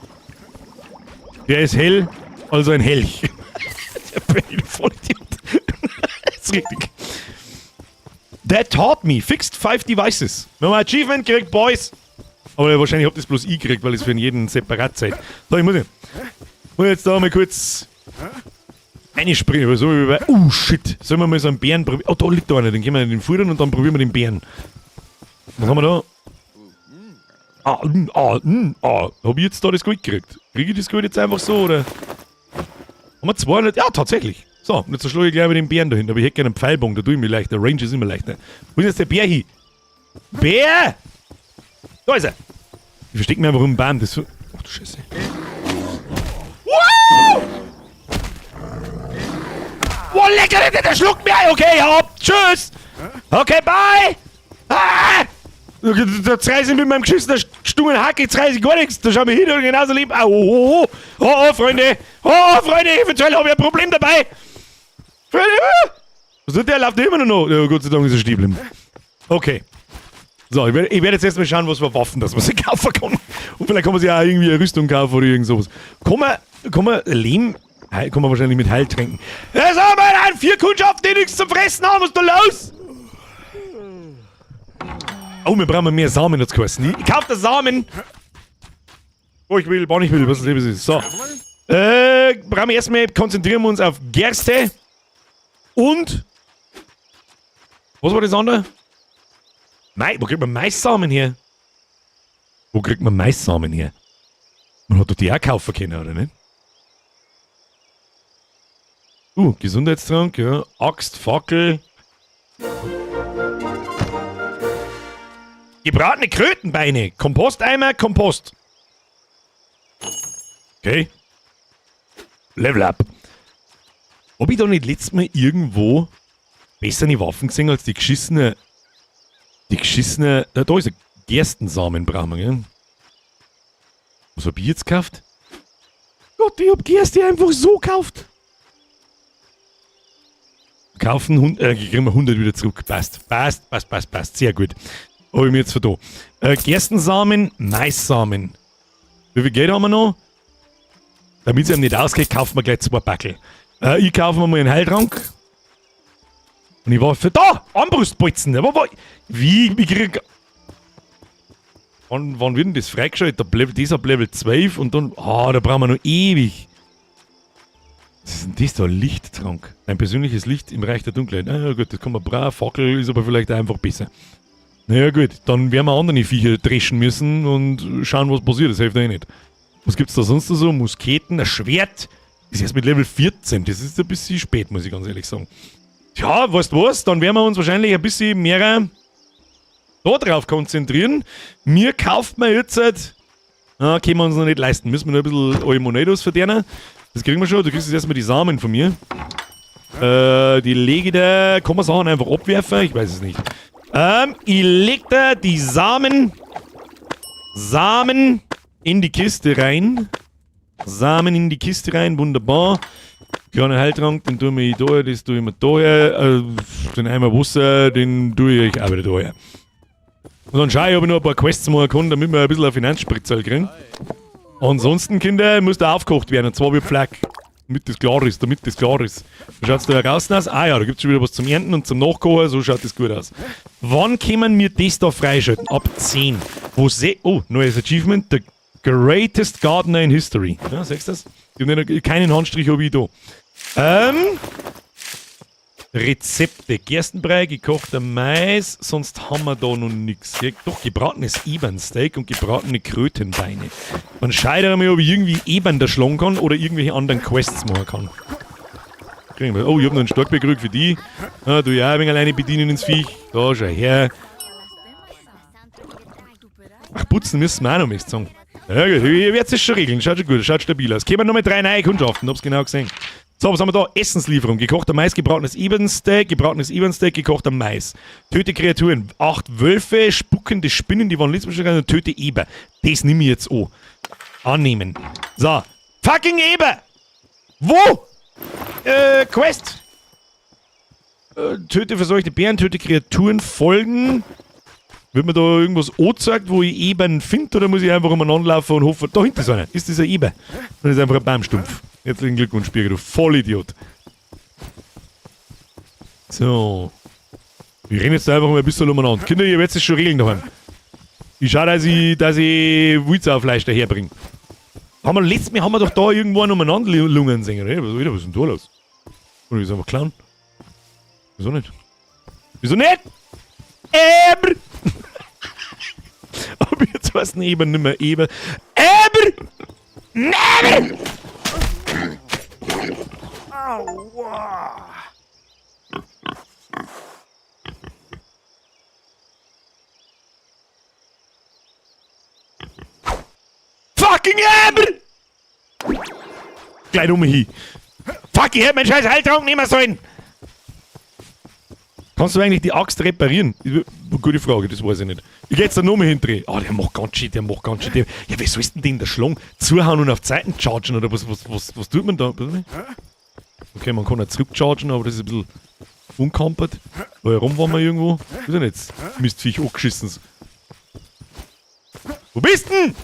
S1: Der ist hell, also ein Helch. Der bin Vollidiot. Das ist richtig. That taught me. Fixed 5 devices. Wir haben ein Achievement gekriegt, Boys. Aber wahrscheinlich hab das bloß ich gekriegt, weil es für jeden separat seid. So, ich muss jetzt da mal kurz reinspringen. So wie bei, oh shit. Sollen wir mal so einen Bären probieren? Oh, da liegt da einer. Den können wir den futtern und dann probieren wir den Bären. Was haben wir da? Ah, ah, ah. Hab ich jetzt da das Gold gekriegt? Kriege ich das Gold jetzt einfach so, oder? Haben wir 200? Ja, tatsächlich. So, und jetzt schlage ich gleich mit dem Bären da hinten. Aber ich hätte gerne einen Pfeilbogen, da tue ich mich leichter. Range ist immer leichter. Wo ist jetzt der Bär hin? Bär! Da ist er! Ich verstecke mich einfach im Baum. Das so. Ach du Scheiße. Wow! Boah, lecker, der schluckt mir ein. Okay, hau ab. Tschüss. Okay, bye. Ah! Da zerreiß ich mit meinem geschissenen stungen Hacke, zerreiß ich gar nichts. Da schau ich hin und genauso lieb. Au, oh, oh, oh, oh, oh, Freunde. Oh, oh, Freunde, eventuell habe ich ein Problem dabei. Freunde, ah! Was tut der? Läuft immer noch. Ja, Gott sei Dank ist er stehen geblieben. Okay. So, ich werd jetzt erstmal schauen, was für Waffen das man sich kaufen kann. Und vielleicht kann man sich auch irgendwie eine Rüstung kaufen oder irgend sowas. Kann man Lehm, kann man wahrscheinlich mit Heiltränken. Ja, sag mal, ein vier Kundschaften, die nichts zum Fressen haben, was ist da los? Oh, wir brauchen mehr Samen, hat's geheißen. Ich kauf das Samen! Wo ich will, wann ich will, was das Leben ist. So. Brauchen wir erstmal, konzentrieren wir uns auf Gerste. Und. Was war das andere? Wo kriegt man Maissamen her? Wo kriegt man Maissamen her? Man hat doch die auch kaufen können, oder nicht? Gesundheitstrank, ja. Axt, Fackel. Gebratene Krötenbeine. Komposteimer, Kompost. Okay. Level up. Hab ich da nicht letztes Mal irgendwo bessere Waffen gesehen als die geschissene. Die geschissene. Da, da ist ein Gerstensamen brauchen wir, gell? Was hab ich jetzt gekauft? Gott, ich hab Gerste einfach so gekauft. Kaufen, kriegen wir 100 wieder zurück. Passt, passt, passt, passt, passt. Sehr gut. Hab ich mir jetzt vertan. Gerstensamen, Maissamen. Wie viel Geld haben wir noch? Damit es einem nicht ausgeht, kaufen wir gleich 2 Backel. Ich kaufe mir mal einen Heiltrank. Und ich war für. Da! Armbrustbolzen! Aber wie? Ich krieg. Wann wird denn das freigeschaltet? Das ab Level 12 und dann. Ah, da brauchen wir noch ewig. Was ist denn das da? Lichttrank. Ein persönliches Licht im Reich der Dunkelheit. Na ja, gut, das kann man brauchen. Fackel ist aber vielleicht einfach besser. Naja, gut, dann werden wir andere Viecher dreschen müssen und schauen, was passiert. Das hilft eh nicht. Was gibt's da sonst noch so? Musketen, ein Schwert. Ist erst mit Level 14. Das ist ein bisschen spät, muss ich ganz ehrlich sagen. Tja, weißt du was? Dann werden wir uns wahrscheinlich ein bisschen mehr da drauf konzentrieren. Mir kauft man jetzt halt. Ah, können wir uns noch nicht leisten. Müssen wir noch ein bisschen alle Monedos verdienen. Das kriegen wir schon. Du kriegst jetzt erstmal die Samen von mir. Die lege ich da. Kann man Sachen einfach abwerfen? Ich weiß es nicht. Ich leg da die Samen in die Kiste rein. Samen in die Kiste rein, wunderbar. Kleiner Heiltrank, den tun wir da, das tue ich mir da her. Den Eimer Wasser, den tue ich auch wieder da her. Und dann schaue ich, ob ich noch ein paar Quests machen kann, damit wir ein bisschen eine Finanzspritze kriegen. Ansonsten, Kinder, muss da aufgekocht werden, und zwar wie Pflag. Damit das klar ist, damit das klar ist. Wie schaut's da draußen aus? Ah ja, da gibt's schon wieder was zum Ernten und zum Nachkochen, so schaut das gut aus. Wann können wir das da freischalten? Ab 10. Wo se oh, neues Achievement, The Greatest Gardener in History. Ja, siehst du das? Ich hab nicht, keinen Handstrich hab ich da. Rezepte. Gerstenbrei, gekochter Mais, sonst haben wir da noch nix. Gell? Doch, gebratenes Ebernsteak und gebratene Krötenbeine. Man schaut einmal, ob ich irgendwie Ebern da schlagen kann oder irgendwelche anderen Quests machen kann. Kriegen wir. Oh, ich hab noch einen Starkbier gekriegt für die. Ah, du ja, ein wenig alleine bedienen ins Viech. Da, schau her. Ach, putzen müssen wir auch noch, möchte ich sagen. Ja gut, ich werde es schon regeln. Schaut schon gut, schaut stabil aus. Kommen noch mal 3 neue Kundschaften, hab's genau gesehen. So, was haben wir da? Essenslieferung. Gekochter Mais, gebratenes Ebernsteak, gebratenes Ebernsteak, gekochter Mais. Töte Kreaturen. 8 Wölfe, spuckende Spinnen, die waren letztes Mal schon und töte Eber. Das nehme ich jetzt an. Annehmen. So. Fucking Eber! Wo? Quest. Töte verseuchte Bären, töte Kreaturen, folgen. Wird mir da irgendwas angezeigt, wo ich Ebern finde, oder muss ich einfach umeinander laufen und hoffen, da hinten ist einer. Ist das ein Eber? Das ist einfach ein Baumstumpf. Herzlichen Glückwunsch, Birger, du Vollidiot. So. Wir rennen jetzt einfach mal ein bisschen umeinander. Kinder, ihr werdet es schon regeln daheim. Ich schau, dass ich Wildsaufleisch daherbringe. Haben wir, letztes Mal haben wir doch da irgendwo einen umeinander lungern sehen, oder? Was ist denn da los? Oder ist einfach Clown? Wieso nicht? Wieso nicht? Eber! Aber jetzt weiß nicht Eber nimmer Eber. Eber! Eber! Aua! Fucking Eber! Gleich um mich hin. Fuck, ich hätte meinen scheiß Heiltrank nehmen sollen! Kannst du eigentlich die Axt reparieren? Gute Frage, das weiß ich nicht. Ich geh jetzt da nochmal hindrehen. Ah, der macht ganz schön, der macht ganz schön. Ja, wie sollst du denn den da schlagen? Zuhauen und auf Zeiten chargen oder was tut man da? Okay, man kann auch zurückchargen, aber das ist ein bisschen unkampert. Warum waren wir irgendwo? Was ist denn jetzt? Mistviech angeschissen. Wo bist denn?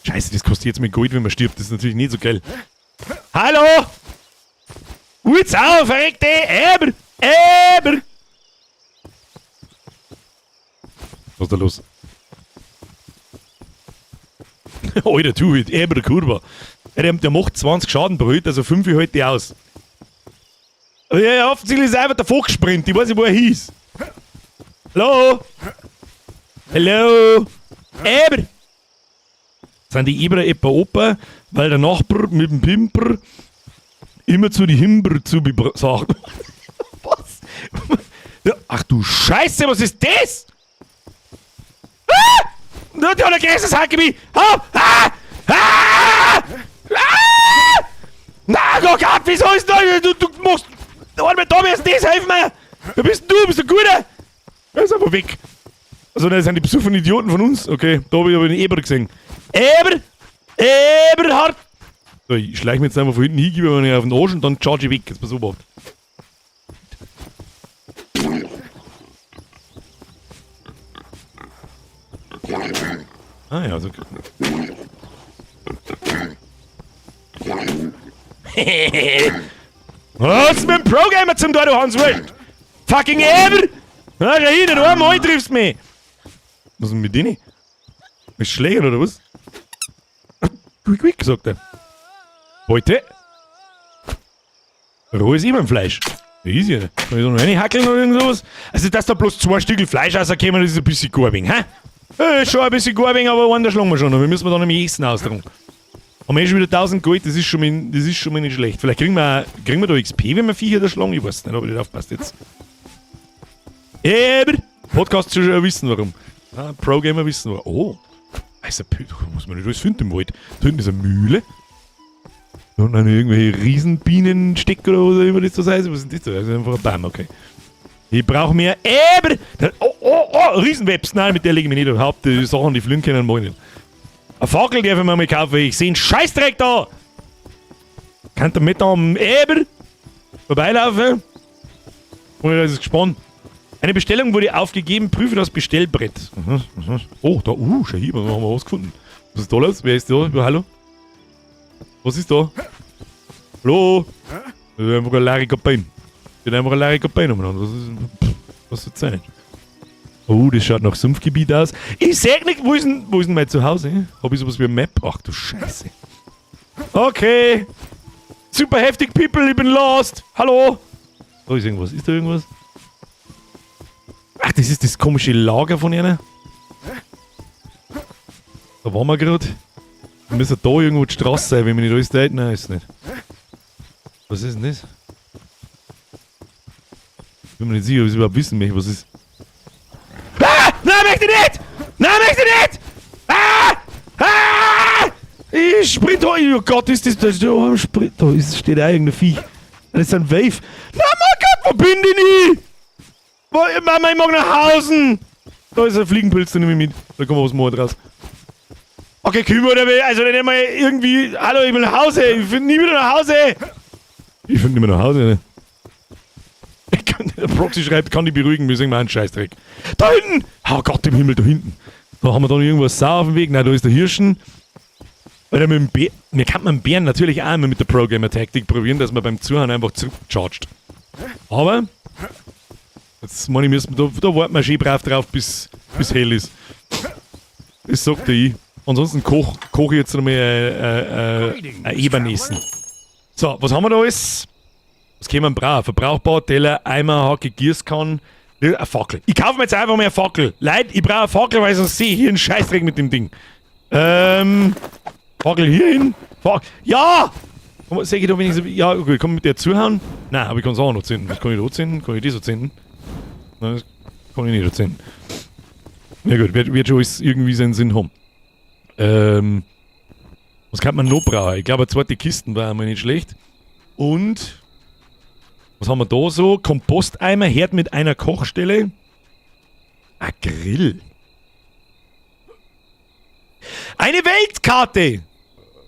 S1: Scheiße, das kostet jetzt mit Gold, wenn man stirbt. Das ist natürlich nicht so geil. Hallo! Holt's auf, verreckte! Eber! Eber! Was ist da los? Alter, du, Eber Kurva. Der macht 20 Schaden pro Hit, also 5 hält die aus. Ja, ja, offensichtlich ist er einfach davor gesprintet. Ich weiß nicht, wo er hieß. Hallo? Hallo? Eber! Sind die Eber etwa Opa, weil der Nachbar mit dem Pimper immer zu die Himber zu sagt. Was? Ja, ach du Scheiße, was ist das? Ah! Der hat ein großes Hackgebiet. Ah! Ah! Ah! Ah! Na, oh Gott, wieso ist das? Du musst. Warte mal, da ist das, helf mir! Wer bist denn du? Bist du ein Guter? Er ist einfach weg. Also, das sind die besoffenen Idioten von uns. Okay, da habe ich aber den Eber gesehen. Eber! Eberhard! So, ich schleiche mir jetzt einfach von hinten hin, gebe mir auf den Arsch und dann charge ich weg. Jetzt pass auf. Ah ja, so. Was mit dem Pro-Gamer zum Tor, du Hans Wurst? Fucking Eber! Na, schau hin, du einmal triffst mich! Was ist denn mit denen? Mit Schlägern oder was? Quick, quick, sagt er. Beute. Rohes Eberfleisch. Easy, ja. Kann ich da noch reinhackeln oder irgend sowas? Also, dass da bloß 2 Stückel Fleisch rauskommen, das ist ein bisschen Gorbing, hä? Schon ein bisschen Gorbing, aber einen, da schlagen wir schon. Wir müssen da nämlich Essen austragen. Haben wir eh schon wieder 1000 Gold, das ist schon mal nicht schlecht. Vielleicht kriegen wir da XP, wenn wir Viecher da schlagen. Ich weiß nicht, ob ich nicht aufpasst jetzt. Aber Podcast schon wissen warum. Ah, Pro-Gamer wissen warum. Oh. Also, muss man nicht alles finden im Wald. Da hinten ist eine Mühle. Da unten haben irgendwelche Riesenbienenstecker oder was auch immer das da heißt. Was ist denn das da? Das ist einfach ein Baum, okay. Ich brauche mehr Eber! Oh, oh, oh! Riesenwebs! Nein, mit der lege ich mich nicht überhaupt. Die Sachen, die fliegen können, mag ich nicht. Eine Fackel darf ich mir mal kaufen. Ich sehe einen Scheißdreck da! Könnt ihr mit am Eber vorbeilaufen? Und das ist gespannt. Eine Bestellung wurde aufgegeben. Prüfe das Bestellbrett. Mhm, mhm. Oh, da, schau hier, da haben wir was gefunden. Was ist da los? Wer ist da? Hallo? Was ist da? Hallo? Das ist einfach ein Larry Copain. Das ist einfach ein Larry Copain umeinander. Was ist, was soll das sein? Oh, das schaut nach Sumpfgebiet aus. Ich seh nicht, wo ist denn mein Zuhause? Hab ich sowas wie eine Map? Ach du Scheiße. Okay. Super heftig, People, ich bin lost. Hallo? Da ist irgendwas. Ist da irgendwas? Ach, das ist das komische Lager von ihnen. Da waren wir gerade. Wir müssen da irgendwo die Straße sein, wenn wir nicht alles da. Nein, ist nicht. Was ist denn das? Ich bin mir nicht sicher, ob ich überhaupt wissen möchte, was ist. Ah! Nein, möchte ich nicht! Nein, möchte ich nicht! Ah! Ah! Ich sprint. Oh Gott, ist das. Da, oh, sprint, da ist, steht auch irgendein Viech. Das ist ein Wave. Na, mein Gott, wo bin ich denn? Mama, ich mag nach Hause! Da ist ein Fliegenpilz, den nehme ich mit. Da kommen wir was mehr draus. Okay, kümmere mich, also nicht einmal irgendwie. Hallo, ich will nach Hause! Ich finde nie wieder nach Hause! Ich finde nicht mehr nach Hause, ne? Der Proxy schreibt, kann die beruhigen, wir singen mal einen Scheißdreck. Da hinten! Oh Gott im Himmel, da hinten. Da haben wir da noch irgendwas Sau auf dem Weg. Nein, da ist der Hirschen. Alter, mit dem Bär, mir kann man Bären natürlich auch immer mit der Pro-Gamer-Taktik probieren, dass man beim Zuhören einfach zurückchargt. Aber, jetzt meine ich, müssen, da warten wir schön brav drauf, bis hell ist. Das sagt ich. Ansonsten koch ich jetzt nochmal ein Ebernessen. So, was haben wir da alles? Was können wir brauchen? Verbrauchbar, Teller, Eimer, Hacke, Gießkanne, eine Fackel. Ich kaufe mir jetzt einfach mal eine Fackel. Leute, ich brauche eine Fackel, weil sonst sehe ich hier einen Scheißdreck mit dem Ding. Fackel hier hin. Fackel. Ja! Sehe ich da wenigstens. Ja, okay, kann ich mit der zuhauen? Nein, aber ich kann es auch noch zünden. Was kann ich da zünden? Kann ich das so zünden? Nein, das kann ich nicht zünden. Ja gut, wird schon alles irgendwie seinen Sinn haben. Was kann man noch brauchen? Ich glaube, eine zweite Kisten war einmal nicht schlecht. Und was haben wir da so? Komposteimer, Herd mit einer Kochstelle. Ein Grill. Eine Weltkarte!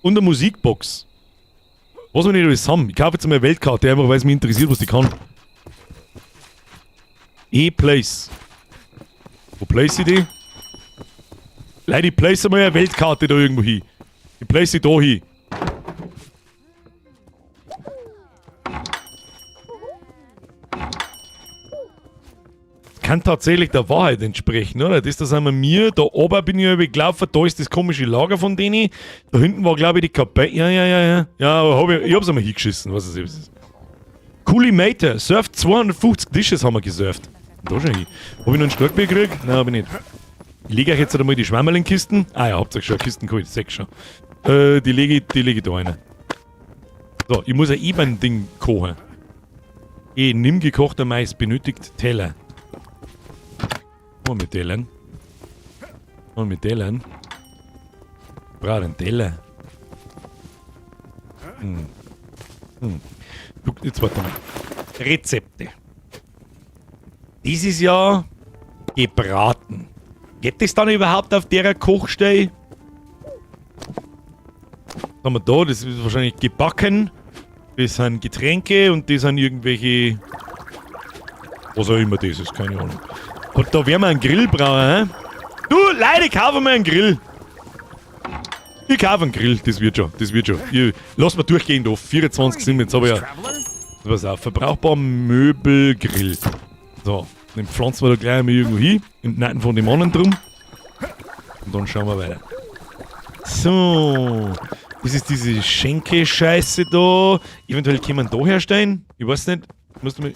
S1: Und eine Musikbox. Was wir nicht alles haben. Ich kaufe jetzt mal eine Weltkarte, einfach weil es mich interessiert, was die kann. E-Place. Wo place ich die? Leute, ich place mal eine Weltkarte da irgendwo hin. Ich place sie da hin. Kann tatsächlich der Wahrheit entsprechen, oder? Das da sind wir mir, da oben bin ich gelaufen, da ist das komische Lager von denen. Da hinten war, glaube ich, die Kapelle. Ja. Ja, aber ich hab's einmal hingeschissen, was es ist. Coolimator, surft 250 Dishes haben wir gesurft. Da schon hin. Hab ich noch einen Starkbier gekriegt? Nein, hab ich nicht. Ich lege euch jetzt einmal die Schwammerl in Kisten. Ah ja, habt ihr schon Kisten geholt, sechs schon. Die lege ich da rein. So, ich muss ja eh beim Ding kochen. Nimm gekochter Mais, benötigt Teller. Und mit Tellern. Und mit Tellern. Ich brauche einen Teller. Hm. Hm. Jetzt warte mal. Rezepte. Das ist ja gebraten. Geht das dann überhaupt auf der Kochstelle? Was haben wir da? Das ist wahrscheinlich gebacken. Das sind Getränke und das sind irgendwelche... Was auch immer das ist, keine Ahnung. Und da werden wir einen Grill brauchen, hä? Du, Leute, kaufen wir einen Grill. Ich kaufe einen Grill, das wird schon, das wird schon. Ich, lass mal durchgehen da, 24 sind wir jetzt, aber ja. Pass auf, verbrauchbar Möbel, Grill. So, den pflanzen wir da gleich mal irgendwo hin, im Nacken von dem anderen drum. Und dann schauen wir weiter. So, das ist diese Schenke-Scheiße da. Eventuell kann man da herstellen. Ich weiß nicht. Musst du mal.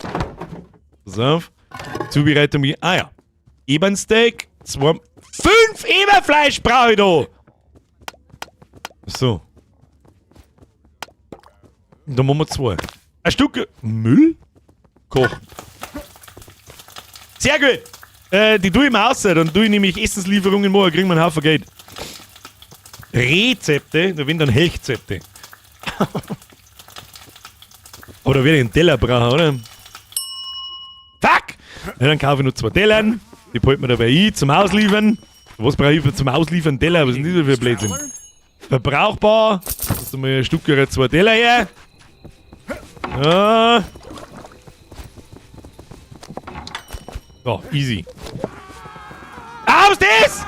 S1: Pass auf. Zubereitung. Ah ja. Ebernsteak. 2. 5 Eberfleisch brauche ich da! So. Da machen wir 2. Ein Stück Müll? Kochen. Sehr gut! Die tue ich mir aus, dann tue ich nämlich Essenslieferungen machen, kriegen wir einen Haufen Geld. Rezepte, da werden dann Helchzepte. Aber da werde ich einen Teller brauchen, oder? Fuck! Ja, dann kaufe ich noch 2 Tellern. Die behalten wir dabei ein zum Ausliefern. Was brauche ich zum Ausliefern Teller? Was ist denn das für Blödsinn? Verbrauchbar. Lass mal ein Stück 2 Teller her. Ja. So, easy. Ah, was ist das?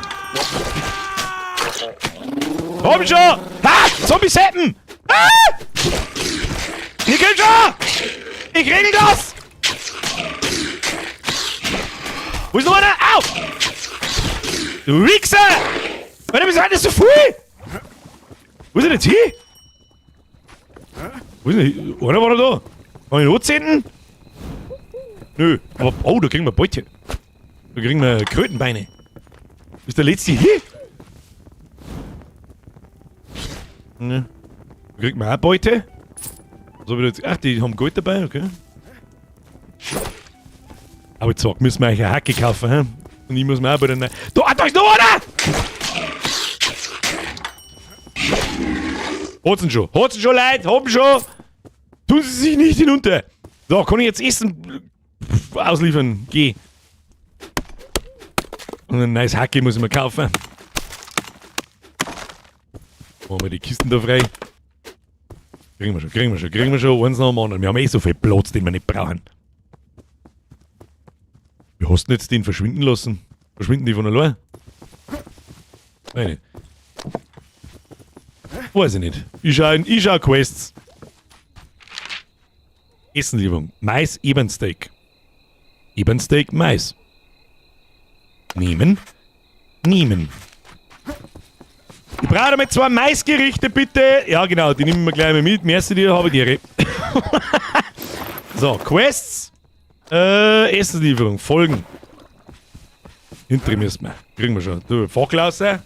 S1: Komm schon! Ha! Zombie-Seppen! Ah! Ich komm schon! Ich regel das! Wo ist noch einer? Au! Du Wichser! Warte, wieso hat das so viel? Wo ist er jetzt hin? Wo ist denn hier? Einer war da. Kann ich noch zünden? Nö. Aber, oh, da kriegen wir Beute. Da kriegen wir Krötenbeine. Ist der letzte hier? Ne. Da kriegt man auch Beute. So wie jetzt. Ach, die haben Gold dabei, okay. Aber jetzt sag, müssen wir eigentlich eine Hacke kaufen, hä? Und ich muss mir auch bei den. Da, da ist noch einer! Hat's ihn schon. Hat's ihn schon, Leute! Haben schon! Tun Sie sich nicht hinunter! So, kann ich jetzt Essen ausliefern? Geh. Und ein neues Hacke muss ich mir kaufen. Machen wir die Kisten da frei. Kriegen wir schon, kriegen wir schon, kriegen wir schon. Eins nach dem anderen. Wir haben eh so viel Platz, den wir nicht brauchen. Wie hast du denn jetzt den verschwinden lassen? Verschwinden die von allein? Weiß nicht. Weiß ich nicht. Ich schau Quests. Essenslieferung. Mais, Ebernsteak. Ebernsteak, Mais. Nehmen. Nehmen. Ich brauche mit 2 Maisgerichte, bitte. Ja, genau, die nehmen wir gleich mal mit. Merci dir, habe ich dir. So, Quests. Essenslieferung, Folgen. Hinter müssen wir. Kriegen wir schon. Du, Fahrklasse.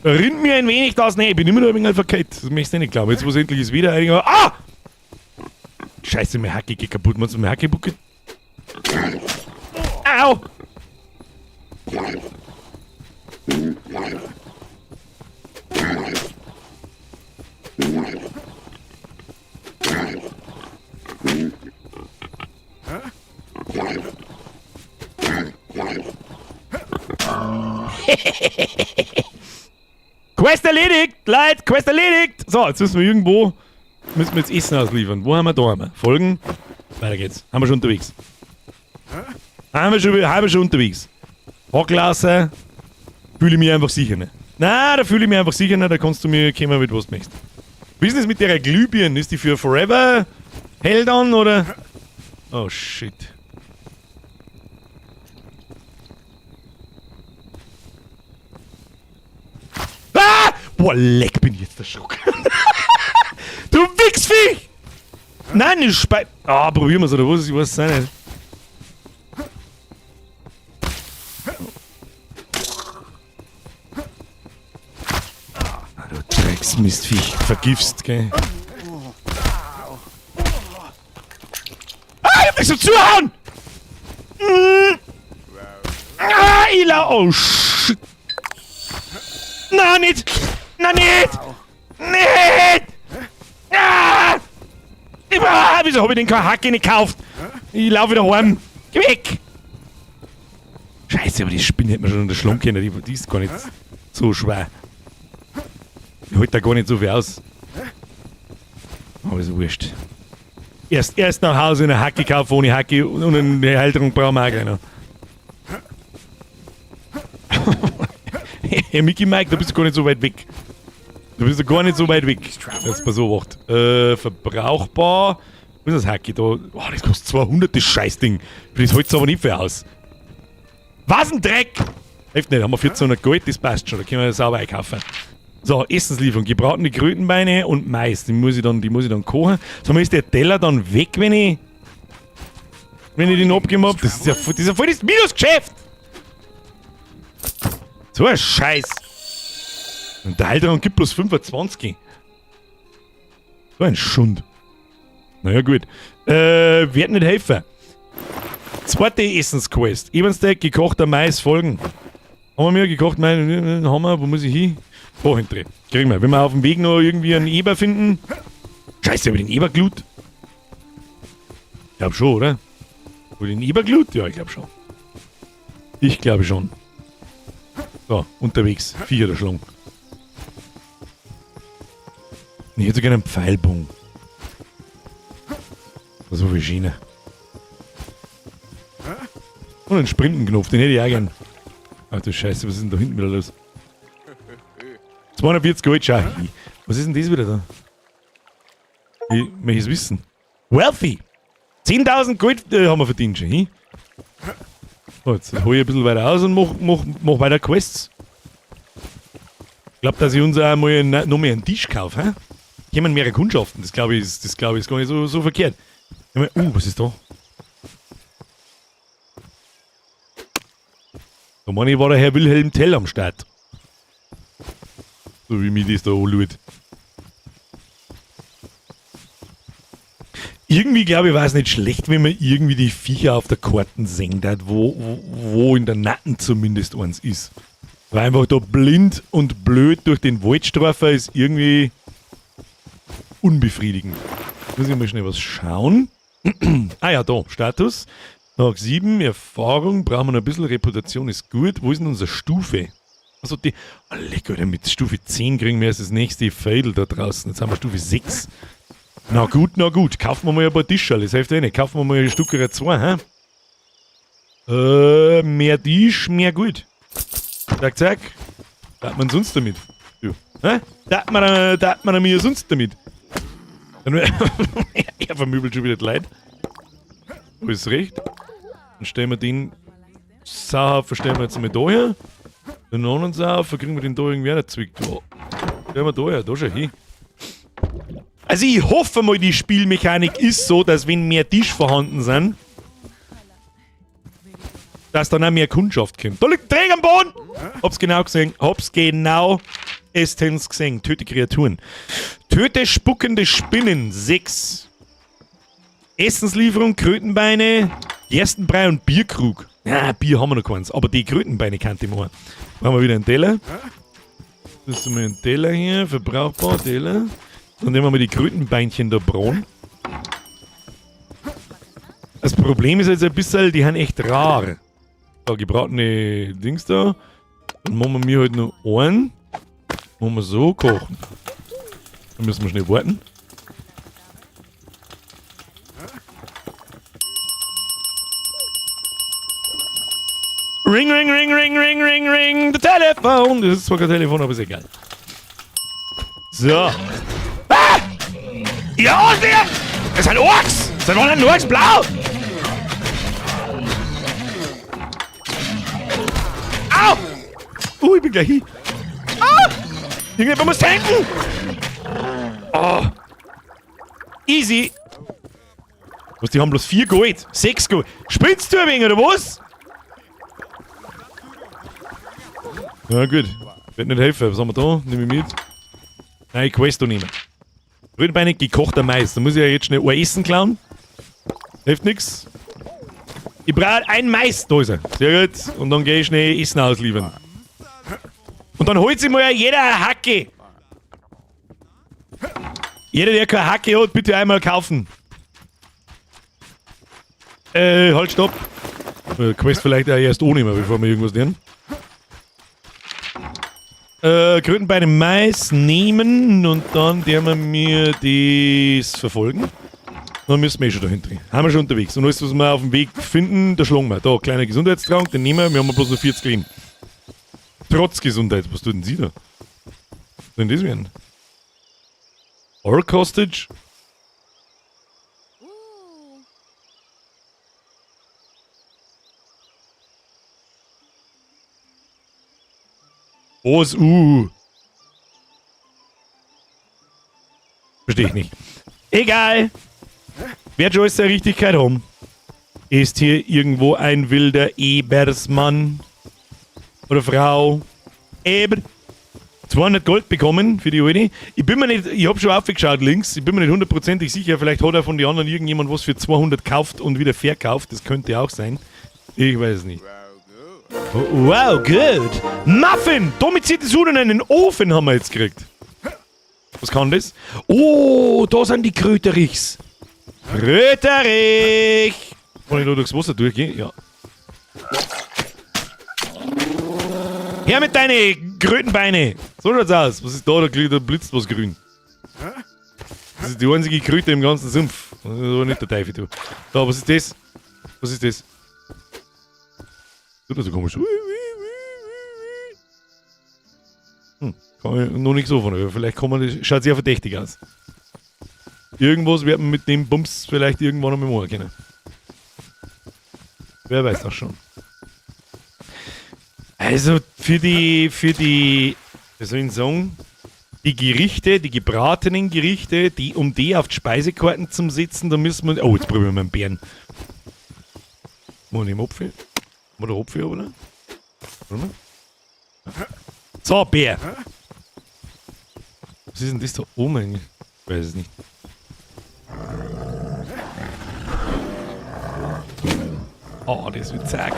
S1: Rinnt mir ein wenig das. Nee, ich bin immer noch ein wenig verkehrt. Das möchte ich nicht glauben. Jetzt, wo es endlich ist, wieder einiger. Ah! Scheiße, mein Hacke geht kaputt. Meinst du, mein Hacke geht? Au! Quest erledigt, Leute, Quest erledigt. So, jetzt müssen wir irgendwo, müssen wir jetzt Essen ausliefern. Wo haben wir da? Haben wir? Folgen. Weiter geht's. Haben wir schon unterwegs. Haben wir schon unterwegs. Hocklasse. Fühle ich mich einfach sicher nicht. Na, da fühle ich mich einfach sicher nicht, da kannst du mir kommen mit was du möchtest. Wie ist denn das mit der Glühbirne? Ist die für Forever hell dann, oder? Oh shit. Ah! Boah, leck, bin ich jetzt erschrocken. Du Wichsviech! Nein, ich spei... Ah, probieren wir's, oder was? Ich weiß es auch nicht. Ah, du Drecksmistviech. Vergifst, gell? Ah, ich hab mich so zuhauen! Mm. Ah, ich lau... Oh, shit. Na, nicht! Na, nicht! Nicht! Ah! Ah, wieso hab ich denn keine Hacke nicht gekauft? Ich lauf wieder heim. Geh weg! Scheiße, aber die Spinne hätte man schon unterschlagen können. Die ist gar nicht so schwer. Die hält da gar nicht so viel aus. Aber ist wurscht. Erst nach Hause eine Hacke kaufen ohne Hacke und eine Halterung brauchen wir auch gleich noch. Hey, Mickey Mike, da bist du gar nicht so weit weg. Du bist gar nicht so weit weg. Jetzt pass auf, acht. Verbrauchbar. Was ist das Hacke da? Oh, das kostet 200, das Scheißding. Das hält's aber nicht viel aus. Was ein Dreck! Hilft nicht, haben wir 1400 Gold, das passt schon. Da können wir sauber einkaufen. So, Essenslieferung. Gebratene Krötenbeine und Mais. Die muss ich dann kochen. Sag mal, ist der Teller dann weg, wenn ich den abgegeben hab? Das ist ja voll das Minusgeschäft! So ein Scheiß! Und der Heiltrank gibt bloß 25. So ein Schund. Naja, gut. Wird nicht helfen. Zweite Essensquest. Ebernsteak, gekochter Mais, folgen. Haben wir mir gekocht? Nein, haben wir. Wo muss ich hin? Oh, hinten. Kriegen wir. Wenn wir auf dem Weg noch irgendwie einen Eber finden. Scheiße, hab ich den Eber geloot? Ich glaub schon, oder? Hab ich den Eber geloot? Ja, ich glaub schon. Ich glaube schon. So, unterwegs. Viecher der Schlung. Ich hätte sogar einen Pfeilbogen. So viel Schiene. Und einen Sprintenknopf, den hätte ich auch gern. Ach du Scheiße, was ist denn da hinten wieder los? 240 Gold, schau. Was ist denn das wieder da? Ich möchte es wissen. Wealthy! 10.000 Gold haben wir verdient schon, hin? So, jetzt hol ich ein bisschen weiter aus und mach weiter Quests. Ich glaub, dass ich uns auch mal noch mehr einen Tisch kaufe, hä? Kommen mehrere Kundschaften, das glaub ich, ist, das glaub ich, ist gar nicht so verkehrt. Was ist da? Da meine ich, war der Herr Wilhelm Tell am Start. So wie mich das da anschaut. Irgendwie, glaube ich, war es nicht schlecht, wenn man irgendwie die Viecher auf der Karten sehen hat, wo in der Natten zumindest eins ist. Weil einfach da blind und blöd durch den Wald streifen ist irgendwie unbefriedigend. Muss ich mal schnell was schauen. Ah ja, da, Status. Tag 7, Erfahrung, brauchen wir noch ein bisschen, Reputation ist gut. Wo ist denn unsere Stufe? Also die, oh, leck, Alter, mit Stufe 10 kriegen wir erst das nächste Fädel da draußen. Jetzt haben wir Stufe 6. Na gut, na gut. Kaufen wir mal ein paar Tischerl. Das hilft eh nicht. Kaufen wir mal ein Stück oder zwei, hä? Mehr Tisch, mehr gut. Zack, zack. Was hat man sonst damit? Du. Hä? Da hat man mir sonst damit. Er vermöbelt schon wieder die Leute. Alles recht. Dann stellen wir den Sauhaufen stellen wir jetzt mal da her. Den anderen Sauhaufen kriegen wir den da irgendwie auch nicht zwickt. Ja. Stellen wir da her, da schon hin. Also ich hoffe mal, die Spielmechanik ist so, dass wenn mehr Tisch vorhanden sind, dass dann auch mehr Kundschaft kommt. Da liegt ein Träger am Boden! Hab's genau gesehen. Hab's genau estens gesehen. Töte Kreaturen. Töte spuckende Spinnen. 6. Essenslieferung, Krötenbeine, Gerstenbrei und Bierkrug. Ja, Bier haben wir noch keins, aber die Krötenbeine kannte ich mal. Machen wir wieder einen Teller. Das ist mal ein Teller hier, verbrauchbar, Teller. Dann nehmen wir mal die Krötenbeinchen da braun. Das Problem ist jetzt ein bisschen, die sind echt rar. Da, gebratene Dings da. Dann machen wir mir halt noch einen. Machen wir so kochen. Dann müssen wir schnell warten. Ring, ring, ring, ring, ring, ring, ring, the telephone. Das ist zwar kein Telefon, aber ist egal. So. Ah! Ja, der! Das sind Orks! Das sind Orks blau! Au! Ich bin gleich hin. Ah! Irgendjemand muss tanken! Oh. Easy! Was, die haben bloß 4 Gold. 6 Gold. Spinnst du ein wenig, oder was? Na gut. Wird nicht helfen. Was haben wir da? Nehme ich mit. Nein, ich Quest da nehmen. Röhnbeine, gekochter Mais. Da muss ich ja jetzt schnell ein Essen klauen. Hilft nix. Ich brauche ein Mais. Da ist er. Sehr gut. Und dann gehe ich schnell Essen ausliefern. Und dann holt sich mal jeder eine Hacke. Jeder, der keine Hacke hat, bitte einmal kaufen. Halt, stopp. Quest vielleicht auch erst ohne mehr, bevor wir irgendwas lernen. Krötenbeine Mais nehmen und dann werden wir mir das verfolgen. Dann müssen wir eh schon dahinter. Haben wir schon unterwegs. Und alles, was wir auf dem Weg finden, da schlagen wir. Da, kleiner Gesundheitstrank, den nehmen wir. Wir haben bloß noch 40 Leben. Trotz Gesundheit. Was tut denn sie da? Was soll denn das werden? Orc Hostage? Was? Verstehe ich nicht. Egal. Wer schon alles seine Richtigkeit haben? Ist hier irgendwo ein wilder Ebersmann? Oder Frau? Eber? 200 Gold bekommen für die Alte. Ich bin mir nicht, ich hab schon aufgeschaut links, ich bin mir nicht hundertprozentig sicher, vielleicht hat er von den anderen irgendjemand was für 200 gekauft und wieder verkauft, das könnte auch sein. Ich weiß es nicht. Wow, good. Muffin! Domiziertes Huhn in einen Ofen haben wir jetzt gekriegt. Was kann das? Oh, da sind die Kröterichs. Kröterich! Kann ich da durchs Wasser durchgehen? Ja. Her mit deinen Krötenbeine! So schaut's aus. Was ist da? Da blitzt was grün. Das ist die einzige Kröte im ganzen Sumpf. Das ist aber nicht der Teufel, du. Da, was ist das? Was ist das? Tut mir so komisch. Kann ich noch nicht so von. Vielleicht kann man das. Schaut sehr verdächtig aus. Irgendwas wird man mit dem Bums vielleicht irgendwann einmal machen können. Wer weiß das schon. Also für die, wie soll ich sagen, die Gerichte, die gebratenen Gerichte, die um die auf die Speisekarten zum Sitzen, da müssen wir. Oh, jetzt probieren wir einen Bären. Mal nehmen Apfel. Mal der Apfel, oder? Warte mal. So, Bär. Was ist denn das da oben eigentlich? Ich weiß es nicht. Oh, das wird zack.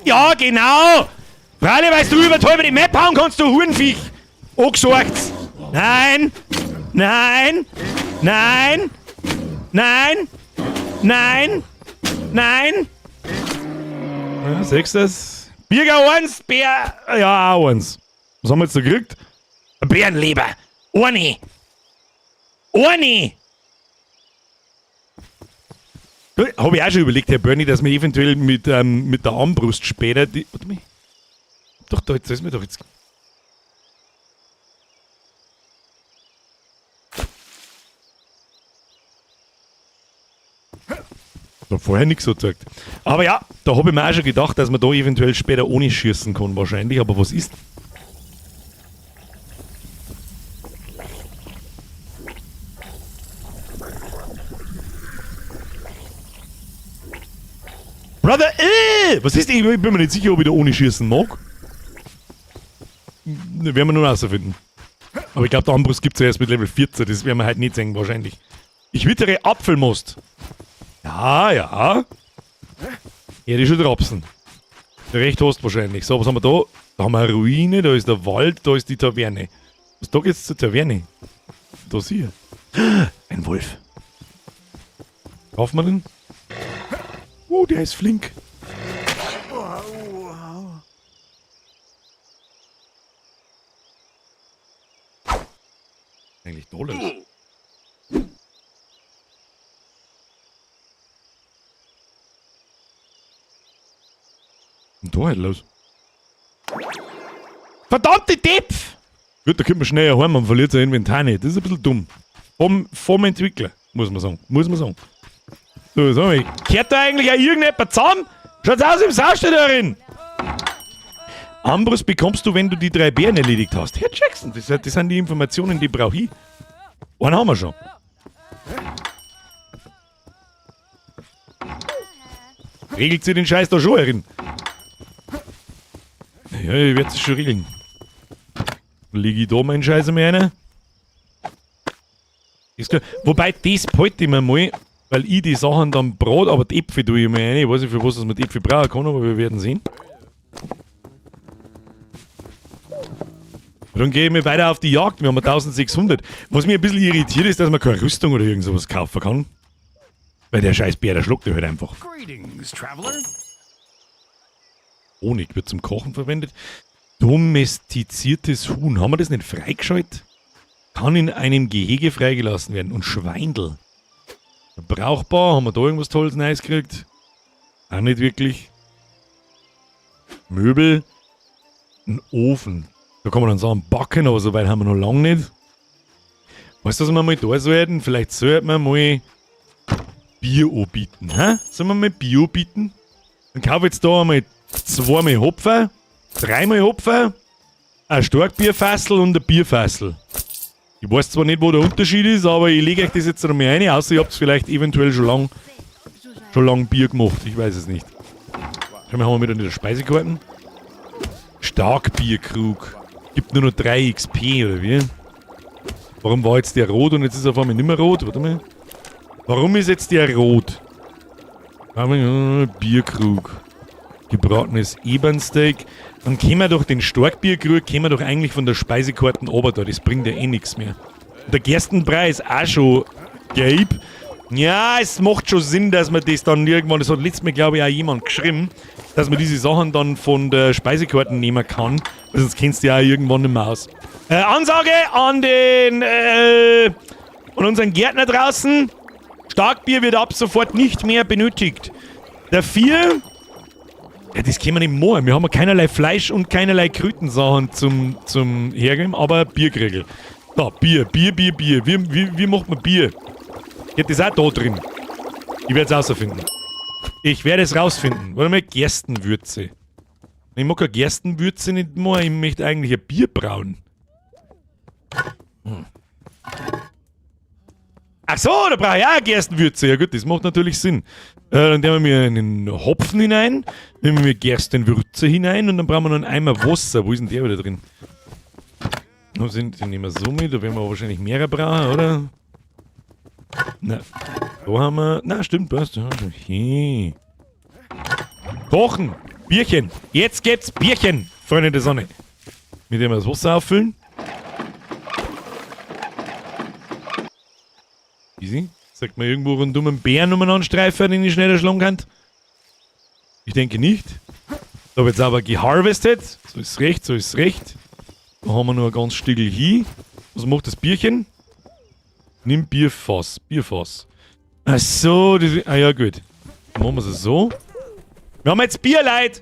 S1: Ja, genau! Freilich, weil du über die Map hauen kannst, du Hurenviech! Angesorgt! Nein! Nein! Nein! Nein! Nein! Nein! Ja, siehst du das? Birger 1, Bär. Ja, auch 1. Was haben wir jetzt da gekriegt? Ein Bärenleber. Eine. Eine! Habe ich auch schon überlegt, Herr Bernie, dass wir eventuell mit der Armbrust später die. Warte mal. Doch, da jetzt ist mir doch jetzt. Ich hab vorher nichts so gezeigt. Aber ja, da habe ich mir auch schon gedacht, dass man da eventuell später ohne schießen kann, wahrscheinlich. Aber was ist? Brother, was ist denn? Ich bin mir nicht sicher, ob ich da ohne schießen mag. Werden wir nur rausfinden. Aber ich glaube, der Armbrust gibt es ja erst mit Level 14. Das werden wir halt nicht sehen, wahrscheinlich. Ich wittere Apfelmost. Ja, ja. Ja, die schon Rapsen. Recht hast wahrscheinlich. So, was haben wir da? Da haben wir eine Ruine, da ist der Wald, da ist die Taverne. Was da geht's zur Taverne? Da ist hier. Ein Wolf. Kaufen wir den? Oh, der ist flink. Eigentlich da los. Und da halt los. Verdammte Depf! Gut, da kommt man schneller heim, man verliert sein Inventar nicht. Das ist ein bisschen dumm. Vom Entwickler, muss man sagen. Muss man sagen. So, sag mal, kehrt da eigentlich auch irgendjemand zusammen? Schaut's aus im Saustall darin! Armbrust bekommst du, wenn du die 3 Bären erledigt hast. Herr Jackson, das sind die Informationen, die brauche ich. Einen haben wir schon. Regelt sie den Scheiß da schon herin? Ja, ich werde es schon regeln. Liege ich da meinen Scheiß einmal rein? Ist klar. Wobei, das behalte ich mir mal, weil ich die Sachen dann brot, aber die Äpfel tue ich mir rein. Ich weiß nicht, für was man die Äpfel brauchen kann, aber wir werden sehen. Dann gehe ich mir weiter auf die Jagd. Wir haben 1600. Was mich ein bisschen irritiert ist, dass man keine Rüstung oder irgend sowas kaufen kann. Weil der scheiß Bär, der schluckt ja halt einfach.
S4: Greetings, Traveler.
S1: Honig wird zum Kochen verwendet. Domestiziertes Huhn. Haben wir das nicht freigeschaltet? Kann in einem Gehege freigelassen werden. Und Schweindel. Brauchbar. Haben wir da irgendwas Tolles Neues gekriegt? Auch nicht wirklich. Möbel. Ein Ofen. Da kann man dann sagen, backen, aber so weit haben wir noch lange nicht. Weißt du, was wir mal da sollten? Vielleicht sollten wir mal Bier anbieten. Hä? Sollen wir mal Bier anbieten? Dann kaufe ich jetzt da einmal 2-mal Hopfen, 3-mal Hopfen, ein Starkbierfassel und ein Bierfassel. Ich weiß zwar nicht, wo der Unterschied ist, aber ich lege euch das jetzt noch mal rein, außer ihr habt vielleicht eventuell schon lang Bier gemacht. Ich weiß es nicht. Schau mal, haben wir wieder in der Speisekarte. Starkbierkrug. Gibt nur noch 3 XP, oder wie? Warum war jetzt der rot und jetzt ist er auf einmal nicht mehr rot? Warte mal. Warum ist jetzt der rot? Bierkrug. Gebratenes Ebernsteak. Dann können wir doch den Starkbierkrug, können wir doch eigentlich von der Speisekarte runter da. Das bringt ja eh nichts mehr. Und der Gerstenbrei ist auch schon gelb. Ja, es macht schon Sinn, dass man das dann irgendwann, das hat letztes Mal, glaube ich, auch jemand geschrieben, dass man diese Sachen dann von der Speisekarte nehmen kann. Weil sonst kennst du ja auch irgendwann nicht mehr aus. Ansage an den, an unseren Gärtner draußen. Starkbier wird ab sofort nicht mehr benötigt. Der 4... Ja, das können wir nicht machen. Wir haben ja keinerlei Fleisch und keinerlei Krütensachen zum Hergeben, aber Bierkriegel. Da, Bier, Bier, Bier, Bier. Wie macht man Bier? Geht das auch da drin? Ich werde es rausfinden. Ich werde es rausfinden. Warte mal, Gerstenwürze. Ich mag keine Gerstenwürze nicht mehr. Ich möchte eigentlich ein Bier brauen. Ach so, da brauche ich auch eine Gerstenwürze. Ja gut, das macht natürlich Sinn. Dann nehmen wir einen Hopfen hinein, nehmen wir Gerstenwürze hinein und dann brauchen wir noch einen Eimer Wasser. Wo ist denn der wieder drin? Den nehmen wir so mit, da werden wir wahrscheinlich mehrere brauchen, oder? Na, da haben wir... Na, stimmt, passt. Okay. Kochen! Bierchen! Jetzt gibt's Bierchen, Freunde der Sonne. Mit dem wir das Wasser auffüllen. Easy. Sagt man irgendwo rund um einen Bären umeinander streifen, den ich schneller schlagen kann? Ich denke nicht. Da wird sauber geharvestet. So ist recht, so ist recht. Da haben wir noch ein ganz Stückel hin. Was macht das Bierchen? Nimm Bierfass. Bierfass. Ach so, das, ah ja, gut. Dann machen wir es so. Wir haben jetzt Bier, Leute.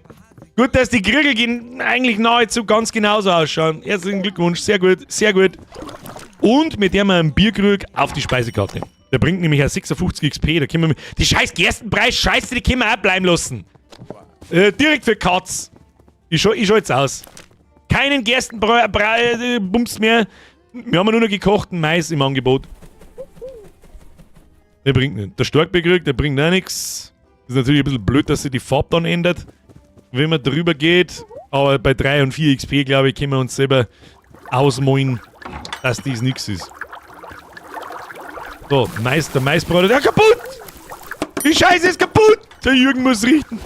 S1: Gut, dass die Kriegel eigentlich nahezu ganz genauso ausschauen. Herzlichen Glückwunsch. Sehr gut, sehr gut. Und mit dem einen Bierkrug auf die Speisekarte. Der bringt nämlich auch 56 XP. Da können wir mit, die scheiß Gerstenpreis, Scheiße, die können wir auch bleiben lassen. Direkt für Katz. Ich schau jetzt aus. Keinen Gerstenbrei Bums mehr. Wir haben nur noch gekochten Mais im Angebot. Der bringt nicht. Der Starkbierkrug, der bringt auch nix. Ist natürlich ein bisschen blöd, dass sich die Farbe dann ändert, wenn man drüber geht. Aber bei 3 und 4 XP, glaube ich, können wir uns selber ausmalen, dass dies nix ist. So, Mais, der Maisbrater, der ist kaputt! Die Scheiße ist kaputt! Der Jürgen muss richten.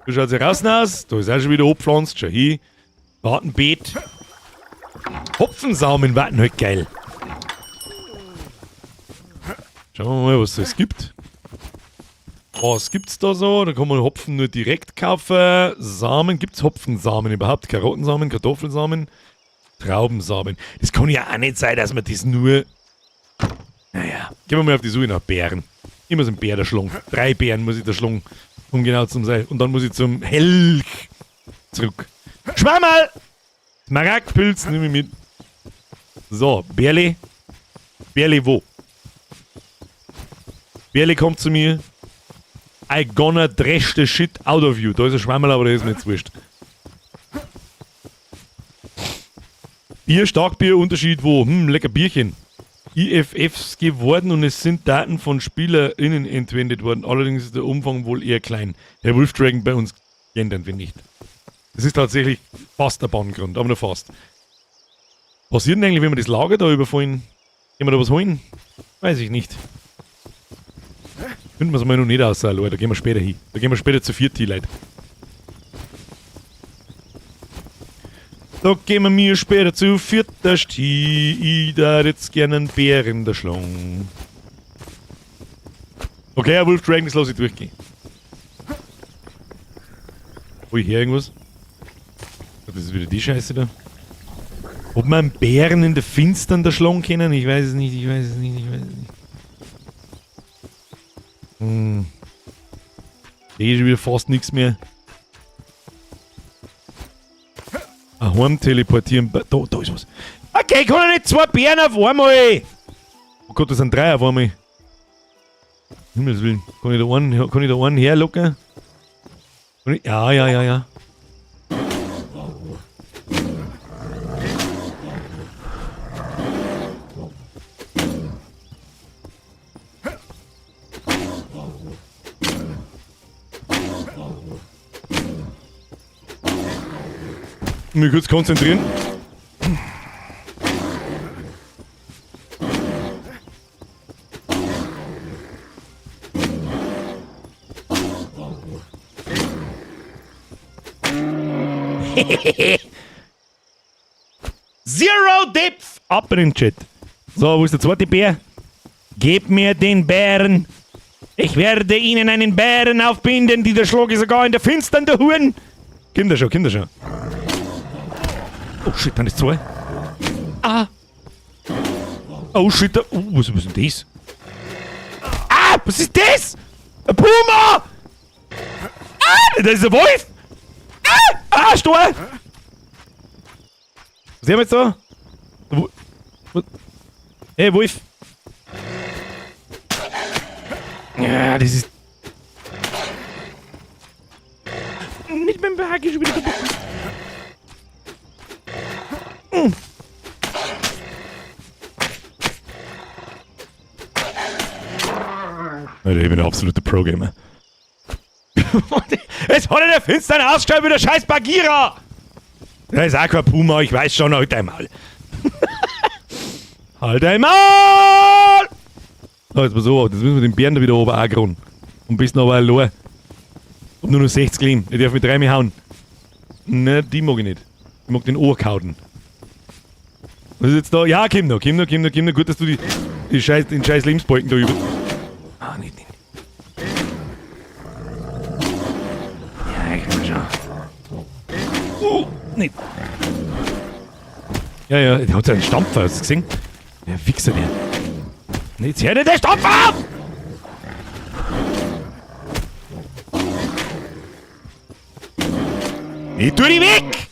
S1: So schaut's hier draußen aus. Da ist auch schon wieder abgepflanzt. Schau hier. Gartenbeet. Hopfensamen warten halt geil. Schauen wir mal, was es gibt. Was gibt's da so? Da kann man Hopfen nur direkt kaufen. Samen, gibt's Hopfensamen überhaupt? Karottensamen, Kartoffelsamen, Traubensamen. Das kann ja auch nicht sein, dass man das nur... Naja, gehen wir mal auf die Suche nach Bären. Ich muss einen Bär da schlagen. 3 Bären muss ich da schlagen, um genau zu sein. Und dann muss ich zum Helch zurück. Schwammerl! Smaragdpilz nehme ich mit. So, Bärle. Bärle wo? Bärle kommt zu mir. I gonna dresh the shit out of you. Da ist ein Schwammerl, aber der ist mir jetzt wurscht. Bier, Starkbier, Unterschied wo? Lecker Bierchen. I F Fs geworden und es sind Daten von SpielerInnen entwendet worden. Allerdings ist der Umfang wohl eher klein. Herr Wolf Dragon bei uns ändern wir nicht. Das ist tatsächlich fast der Banngrund, aber nur fast. Was passiert denn eigentlich, wenn wir das Lager da überfallen? Können wir da was holen? Weiß ich nicht. Finden wir es mal noch nicht aus, Leute. Da gehen wir später hin. Da gehen wir später zu viert hin, Leute. Da gehen wir mir später zu vierter hin. Ich da jetzt gerne einen Bären der Schlange. Okay, Herr Wolf Dragon, das lass ich durchgehen. Hol ich hier irgendwas? Das ist wieder die Scheiße da. Ob man einen Bären in der Finstern der Schlange kennen? Ich weiß es nicht, ich weiß es nicht, ich weiß es nicht. Hier ist wieder fast nichts mehr. Ein Heim teleportieren. Da, da ist was. Okay, kann ich nicht 2 Bären auf einmal. Oh Gott, das sind 3 auf einmal. Himmels Willen. Kann ich da einen, kann ich da einen herlocken? Kann ich, ja, ja, ja, ja. Mich kurz konzentrieren. Zero Depth! Ab in den Chat. So, wo ist der zweite Bär? Gebt mir den Bären. Ich werde Ihnen einen Bären aufbinden, dieser Schlag ist sogar in der Finstern der Huren. Kinder schon, Kinder schon. Oh shit, dann ist 2. Ah. Oh shit, da, oh, was ist denn das? Ah, was ist das? Ein Puma! Ah, das ist ein Wolf! Ah, ah, Stor! Was haben wir jetzt da? Wo, wo? Hey, Wolf! Ja, das ist... Nicht mit dem Hacke schon wieder kaputt. Alter, ich bin der absolute Pro-Gamer. Es hat in der Finstern ausgeschaut wie der scheiß Bagheera! Das ist auch kein Puma, ich weiß schon, halt einmal. Halt einmal! So, jetzt pass auf, jetzt müssen wir den Bären da wieder oben angrauen. Am besten aber allein. Hab nur noch 60 Leben, ich darf mit 3 mehr hauen. Ne, die mag ich nicht. Ich mag den Ohrkauten. Was ist jetzt da? Ja, komm noch, komm noch, komm noch, komm noch. Gut, dass du den scheiß Lebensbalken da über... Ah, nicht, nicht. Nicht. Ja, ja, der hat ja einen Stampfer, hast du gesehen? Der Wichser, der. Jetzt hör nicht der Stampfer auf! Ich tu dich weg!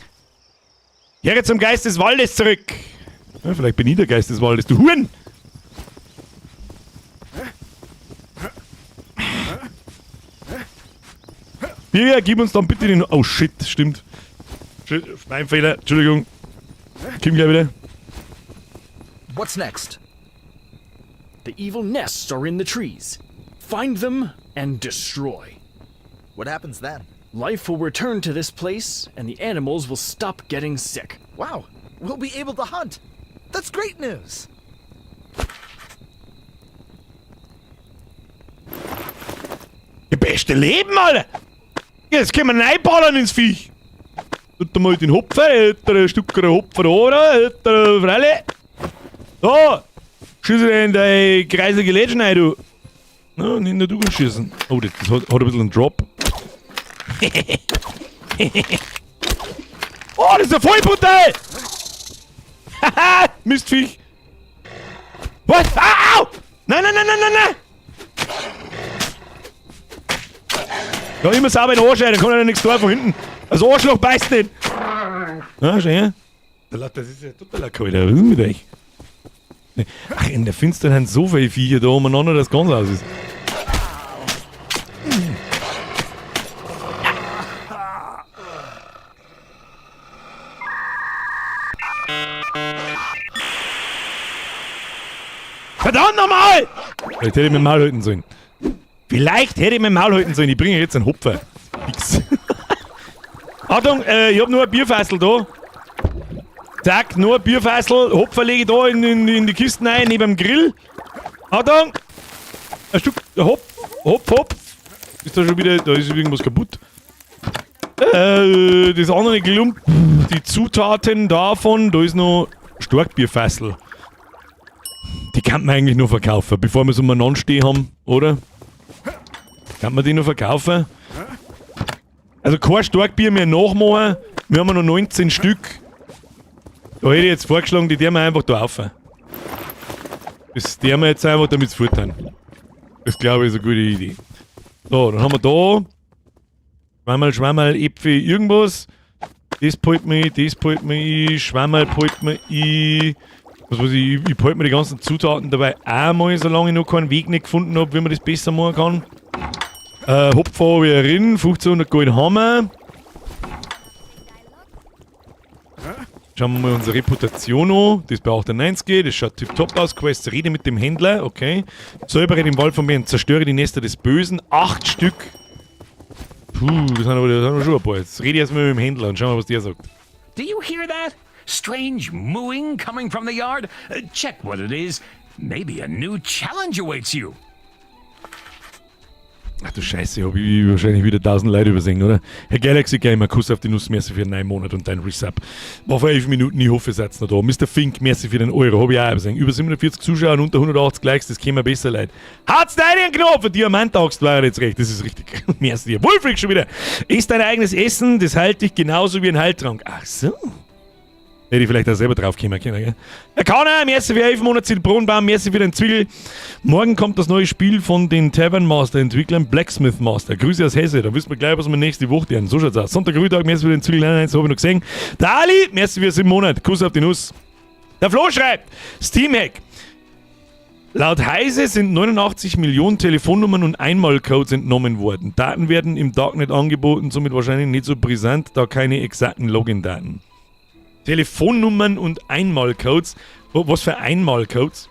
S1: Kehre zum Geist des Waldes zurück! Ja, vielleicht bin ich der Geist des Waldes, du Huren! Birger, gib uns dann bitte den... Oh shit, stimmt. Shit, mein Fehler, Entschuldigung. Komm gleich wieder.
S3: What's next?
S4: The evil nests are in the trees. Find them and destroy.
S3: What happens then?
S4: Life will return to this place, and the animals will stop getting sick.
S3: Wow, we'll be able to hunt. That's great news.
S1: Die beste Leben, Alter! Jetzt können wir reinballern ins Viech. Tut mal den Hopfer, ein Stück Hopfer da, oder? Freilich. So! Schieße in deine kreiselige Lädchen rein, du. No, nicht nur du kannst schießen. Oh, das hat ein bisschen einen Drop. Oh, das ist ja voll brutal! Haha, Mistviech! Was? Au, au! Nein, nein, nein, nein, nein, nein! Ja, immer sauber in den Arsch rein, dann kann ja nichts da von hinten. Das Arschloch beißt nicht. Na, schau her. Das ist ja totaler Alter. Was ist denn mit euch? Ach, in der Finstern sind so viele Viecher da umeinander, dass ganz aus ist. Verdammt nochmal! Vielleicht hätte ich mir Maul halten sollen. Vielleicht hätte ich mir Maul halten sollen. Ich bringe jetzt einen Hopfer. Fix. Achtung, ich hab nur ein Bierfassel da. Zack, nur ein Bierfassel. Hopfer lege ich da in die Kisten rein, neben dem Grill. Achtung! Ein Stück. Hopp, hopp, hopp. Ist da schon wieder. Da ist irgendwas kaputt. Das andere Klump. Die Zutaten davon. Da ist noch Starkbierfassel. Die kann man eigentlich nur verkaufen, bevor wir so umeinander stehen haben, oder? Kann man die noch verkaufen? Also kein Starkbier mehr nachmachen. Wir haben ja noch 19 Stück. Da hätte ich jetzt vorgeschlagen, die tun wir einfach da auf. Das tun wir jetzt einfach, damit es futtern. Das glaube ich ist eine gute Idee. So, dann haben wir da Schwammerl, Schwammerl, Äpfel, irgendwas. Das palt mich, das palt mich, Schwammerl palt mich ein. Was weiß ich, ich behalte mir die ganzen Zutaten dabei auch mal, solange ich noch keinen Weg nicht gefunden habe, wie man das besser machen kann. Hopfen habe ich drin, 1500 Gold haben wir. Schauen wir mal unsere Reputation an. Das bei 98, das schaut tipptopp aus. Quest, rede mit dem Händler, okay. Säubere den Wald von mir und zerstöre die Nester des Bösen. 8 Stück. Puh, das sind aber schon ein paar. Jetzt rede ich erstmal mit dem Händler und schauen wir, was der sagt.
S5: Do you hear that? Strange mooing coming from the yard? Check what it is. Maybe a new challenge awaits you.
S1: Ach du Scheiße, hab ich wahrscheinlich wieder 1000 Leute übersehen, oder? Herr Galaxy Gamer, Kuss auf die Nuss, merci für 9 Monate und dein Resub. War vor 11 Minuten, ich hoffe, ihr seid noch da. Mr. Fink, merci für den Euro, hab ich auch übersehen. Über 740 Zuschauer und unter 180 Likes, das käme besser, Leute. Haut's deinen Knopf! Diamantaxt war jetzt recht, das ist richtig. Merci dir. Wolfric schon wieder. Isst dein eigenes Essen, das heilt dich genauso wie ein Heiltrank. Ach so. Hätte ich vielleicht auch selber drauf kommen können, gell? Herr Kauner, merci für 11 Monate Zitronenbaum, merci für den Zwiegel. Morgen kommt das neue Spiel von den Tavern Master Entwicklern Blacksmith Master. Grüße aus Hesse, da wissen wir gleich, was wir nächste Woche tun. So schaut's aus. Sonntag, Frühtag, merci für den Zwiegel, nein, nein, das hab ich noch gesehen. Der Ali, merci für 7 Monate. Kuss auf die Nuss. Der Flo schreibt, Steamhack. Laut Heise sind 89 Millionen Telefonnummern und Einmalcodes entnommen worden. Daten werden im Darknet angeboten, somit wahrscheinlich nicht so brisant, da keine exakten Login-Daten. Telefonnummern und Einmalcodes. Was für Einmalcodes?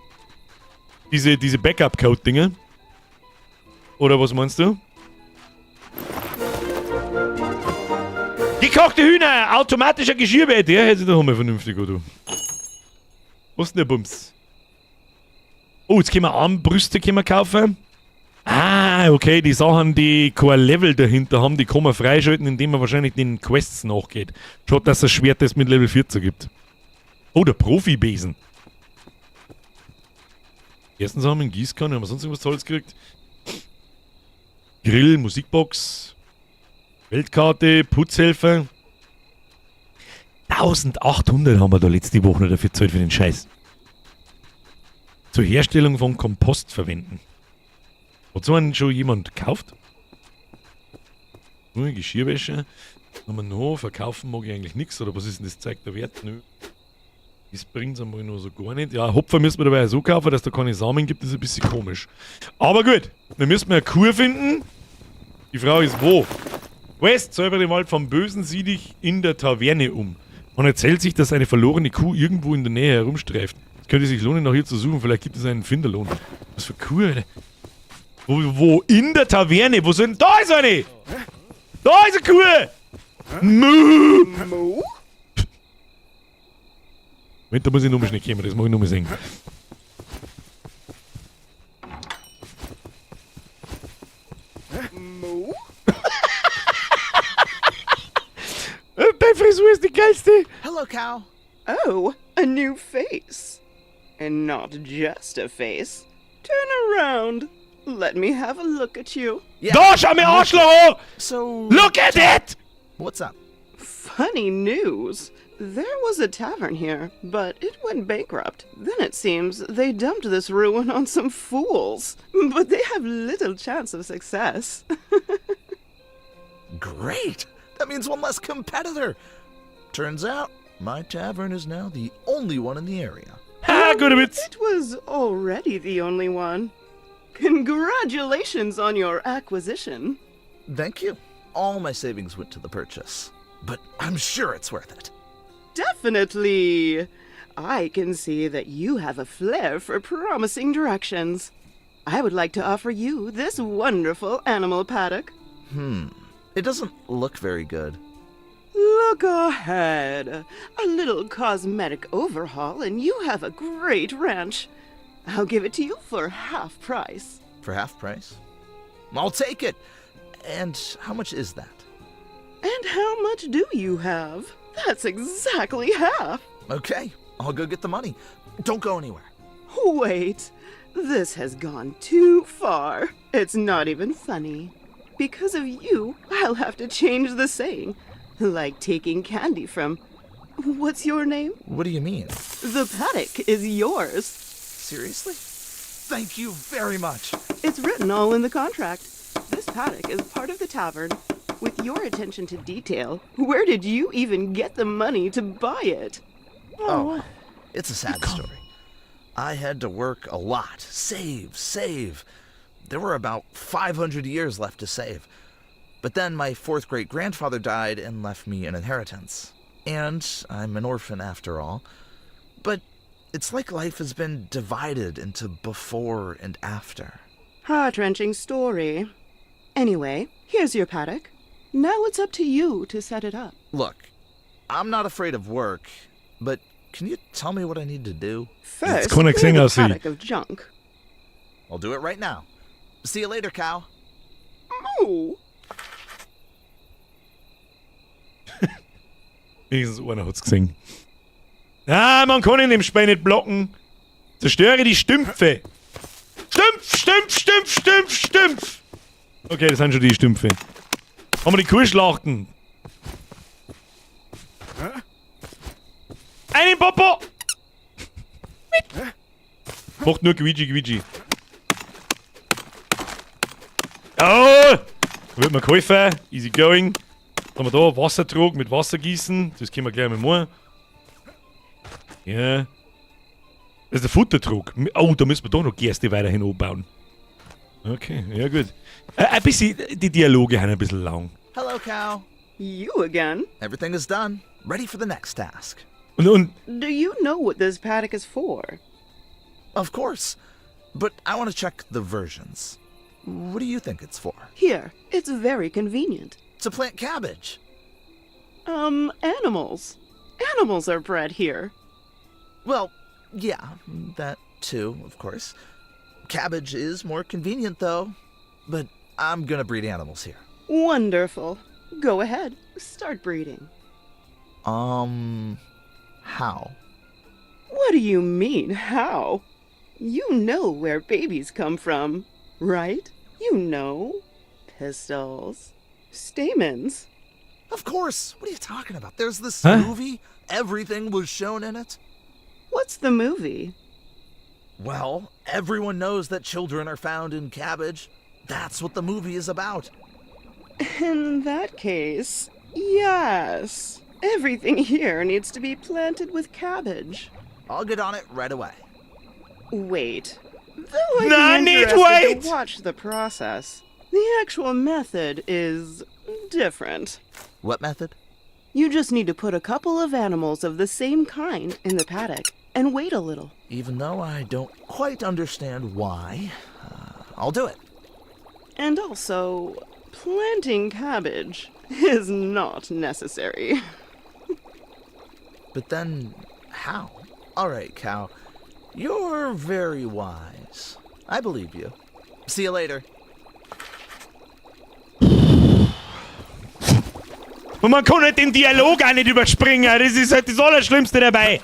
S1: Diese Backup-Code-Dinger? Oder was meinst du? Gekochte Hühner, automatischer Geschirrbett. Der hätte sich doch mal vernünftig, oder? Was ist denn der Bums? Oh, jetzt können wir Armbrüste können wir kaufen. Ah, okay, die Sachen, die kein Level dahinter haben, die kann man freischalten, indem man wahrscheinlich den Quests nachgeht. Schaut, dass es ein Schwert, das mit Level 14 gibt. Oh, der Profibesen. Erstens haben wir einen Gießkanne, haben wir sonst irgendwas Tolles gekriegt? Grill, Musikbox, Weltkarte, Putzhelfer. 1800 haben wir da letzte Woche noch dafür gezahlt für den Scheiß. Zur Herstellung von Kompost verwenden. Hat so einen schon jemand gekauft? Nur Geschirrwäsche. Haben wir noch? Verkaufen mag ich eigentlich nichts. Oder was ist denn das Zeug da wert? Nö. Das bringt es einmal nur so gar nicht. Ja, Hopfen müssen wir dabei so kaufen, dass da keine Samen gibt, das ist ein bisschen komisch. Aber gut, dann müssen wir eine Kuh finden. Die Frage ist, wo? Quest, säubere den Wald vom Bösen, sieh dich in der Taverne um. Man erzählt sich, dass eine verlorene Kuh irgendwo in der Nähe herumstreift. Es könnte sich lohnen, nach ihr zu suchen. Vielleicht gibt es einen Finderlohn. Was für Kuh, Alter? Wo? In der Taverne? Wo sind... Da ist eine! Da ist eine Kuh! Mu!
S6: Moo?
S1: Moment, da muss ich nochmal schnell kommen. Das muss ich nochmal sehen.
S6: Moo?
S1: Deine Frisur ist die geilste.
S3: Hello, cow.
S6: Oh, a new face. And not just a face. Turn around. Let me have a look at you.
S3: Yeah.
S1: Da, schau mir Arschloch an!
S3: So.
S1: Look at it!
S3: What's up?
S6: Funny news. There was a tavern here, but it went bankrupt. Then it seems they dumped this ruin on some fools. But they have little chance of success.
S3: Great! That means one less competitor. Turns out, my tavern is now the only one in the area.
S1: Ha, guter Witz.
S6: It was already the only one. Congratulations on your acquisition.
S3: Thank you. All my savings went to the purchase. But I'm sure it's worth it.
S6: Definitely. I can see that you have a flair for promising directions. I would like to offer you this wonderful animal paddock.
S3: It doesn't look very good.
S6: Look ahead. A little cosmetic overhaul, and you have a great ranch. I'll give it to you for half price.
S3: For half price? I'll take it! And how much is that?
S6: And how much do you have? That's exactly half.
S3: Okay, I'll go get the money. Don't go anywhere.
S6: Wait, this has gone too far. It's not even funny. Because of you, I'll have to change the saying. Like taking candy from. What's your name?
S3: What do you mean?
S6: The paddock is yours.
S3: Seriously? Thank you very much.
S6: It's written all in the contract. This paddock is part of the tavern. With your attention to detail, where did you even get the money to buy it?
S3: Oh, it's a sad story. I had to work a lot. Save, save. There were about 500 years left to save. But then my fourth great grandfather died and left me an inheritance. And I'm an orphan after all. But it's like life has been divided into before and after.
S6: Heart wrenching story. Anyway, here's your paddock. Now it's up to you to set it up.
S3: Look, I'm not afraid of work, but can you tell me what I need to do?
S6: First,
S1: keiner
S6: clear
S1: gesehen
S6: the
S1: aussieht.
S6: paddock of junk.
S3: I'll do it right now. See you later, cow.
S6: Moo!
S1: Wenigstens einer hat's gesehen. Ah, man kann in dem Spiel nicht blocken. Zerstöre die Stümpfe. Stümpf, Stümpf, Stümpf, Stümpf, Stümpf. Okay, das sind schon die Stümpfe. Haben wir die Kuh schlachten? Einen Popo! Macht nur Quietschi Quietschi. Oh! Wird mir geholfen. Easy going. Was haben wir da? Wassertrog mit Wasser gießen. Das können wir gleich mal machen. Ja. Das ist der Futtertrog. Oh, da müssen wir doch noch Gerste weiterhin anbauen. Okay, ja gut. Ein bisschen, die Dialoge sind ein bisschen lang.
S3: Hello, cow.
S6: You again?
S3: Everything is done. Ready for the next task.
S1: Und
S6: Do you know what this paddock is for?
S3: Of course. But I want to check the versions. What do you think it's for?
S6: Here, it's very convenient.
S3: To plant cabbage.
S6: Animals. Animals are bred here.
S3: Well, yeah, that too, of course. Cabbage is more convenient, though. But I'm gonna breed animals here.
S6: Wonderful. Go ahead, start breeding.
S3: How?
S6: What do you mean, how? You know where babies come from, right? You know. Pistils. Stamens.
S3: Of course. What are you talking about? There's this
S1: Huh?
S3: movie. Everything was shown in it.
S6: What's the movie?
S3: Well, everyone knows that children are found in cabbage. That's what the movie is about.
S6: In that case, yes. Everything here needs to be planted with cabbage.
S3: I'll get on it right away.
S6: Wait. Though I'd
S1: Na,
S6: be
S1: nicht
S6: interested
S1: wait.
S6: to watch the process, the actual method is different.
S3: What method?
S6: You just need to put a couple of animals of the same kind in the paddock and wait a little.
S3: Even though I don't quite understand why, I'll do it.
S6: And also, planting cabbage is not necessary.
S3: But then, how? All right, cow. You're very wise. I believe you. See you later.
S1: Und man kann halt den Dialog auch nicht überspringen. Das ist halt das Allerschlimmste dabei.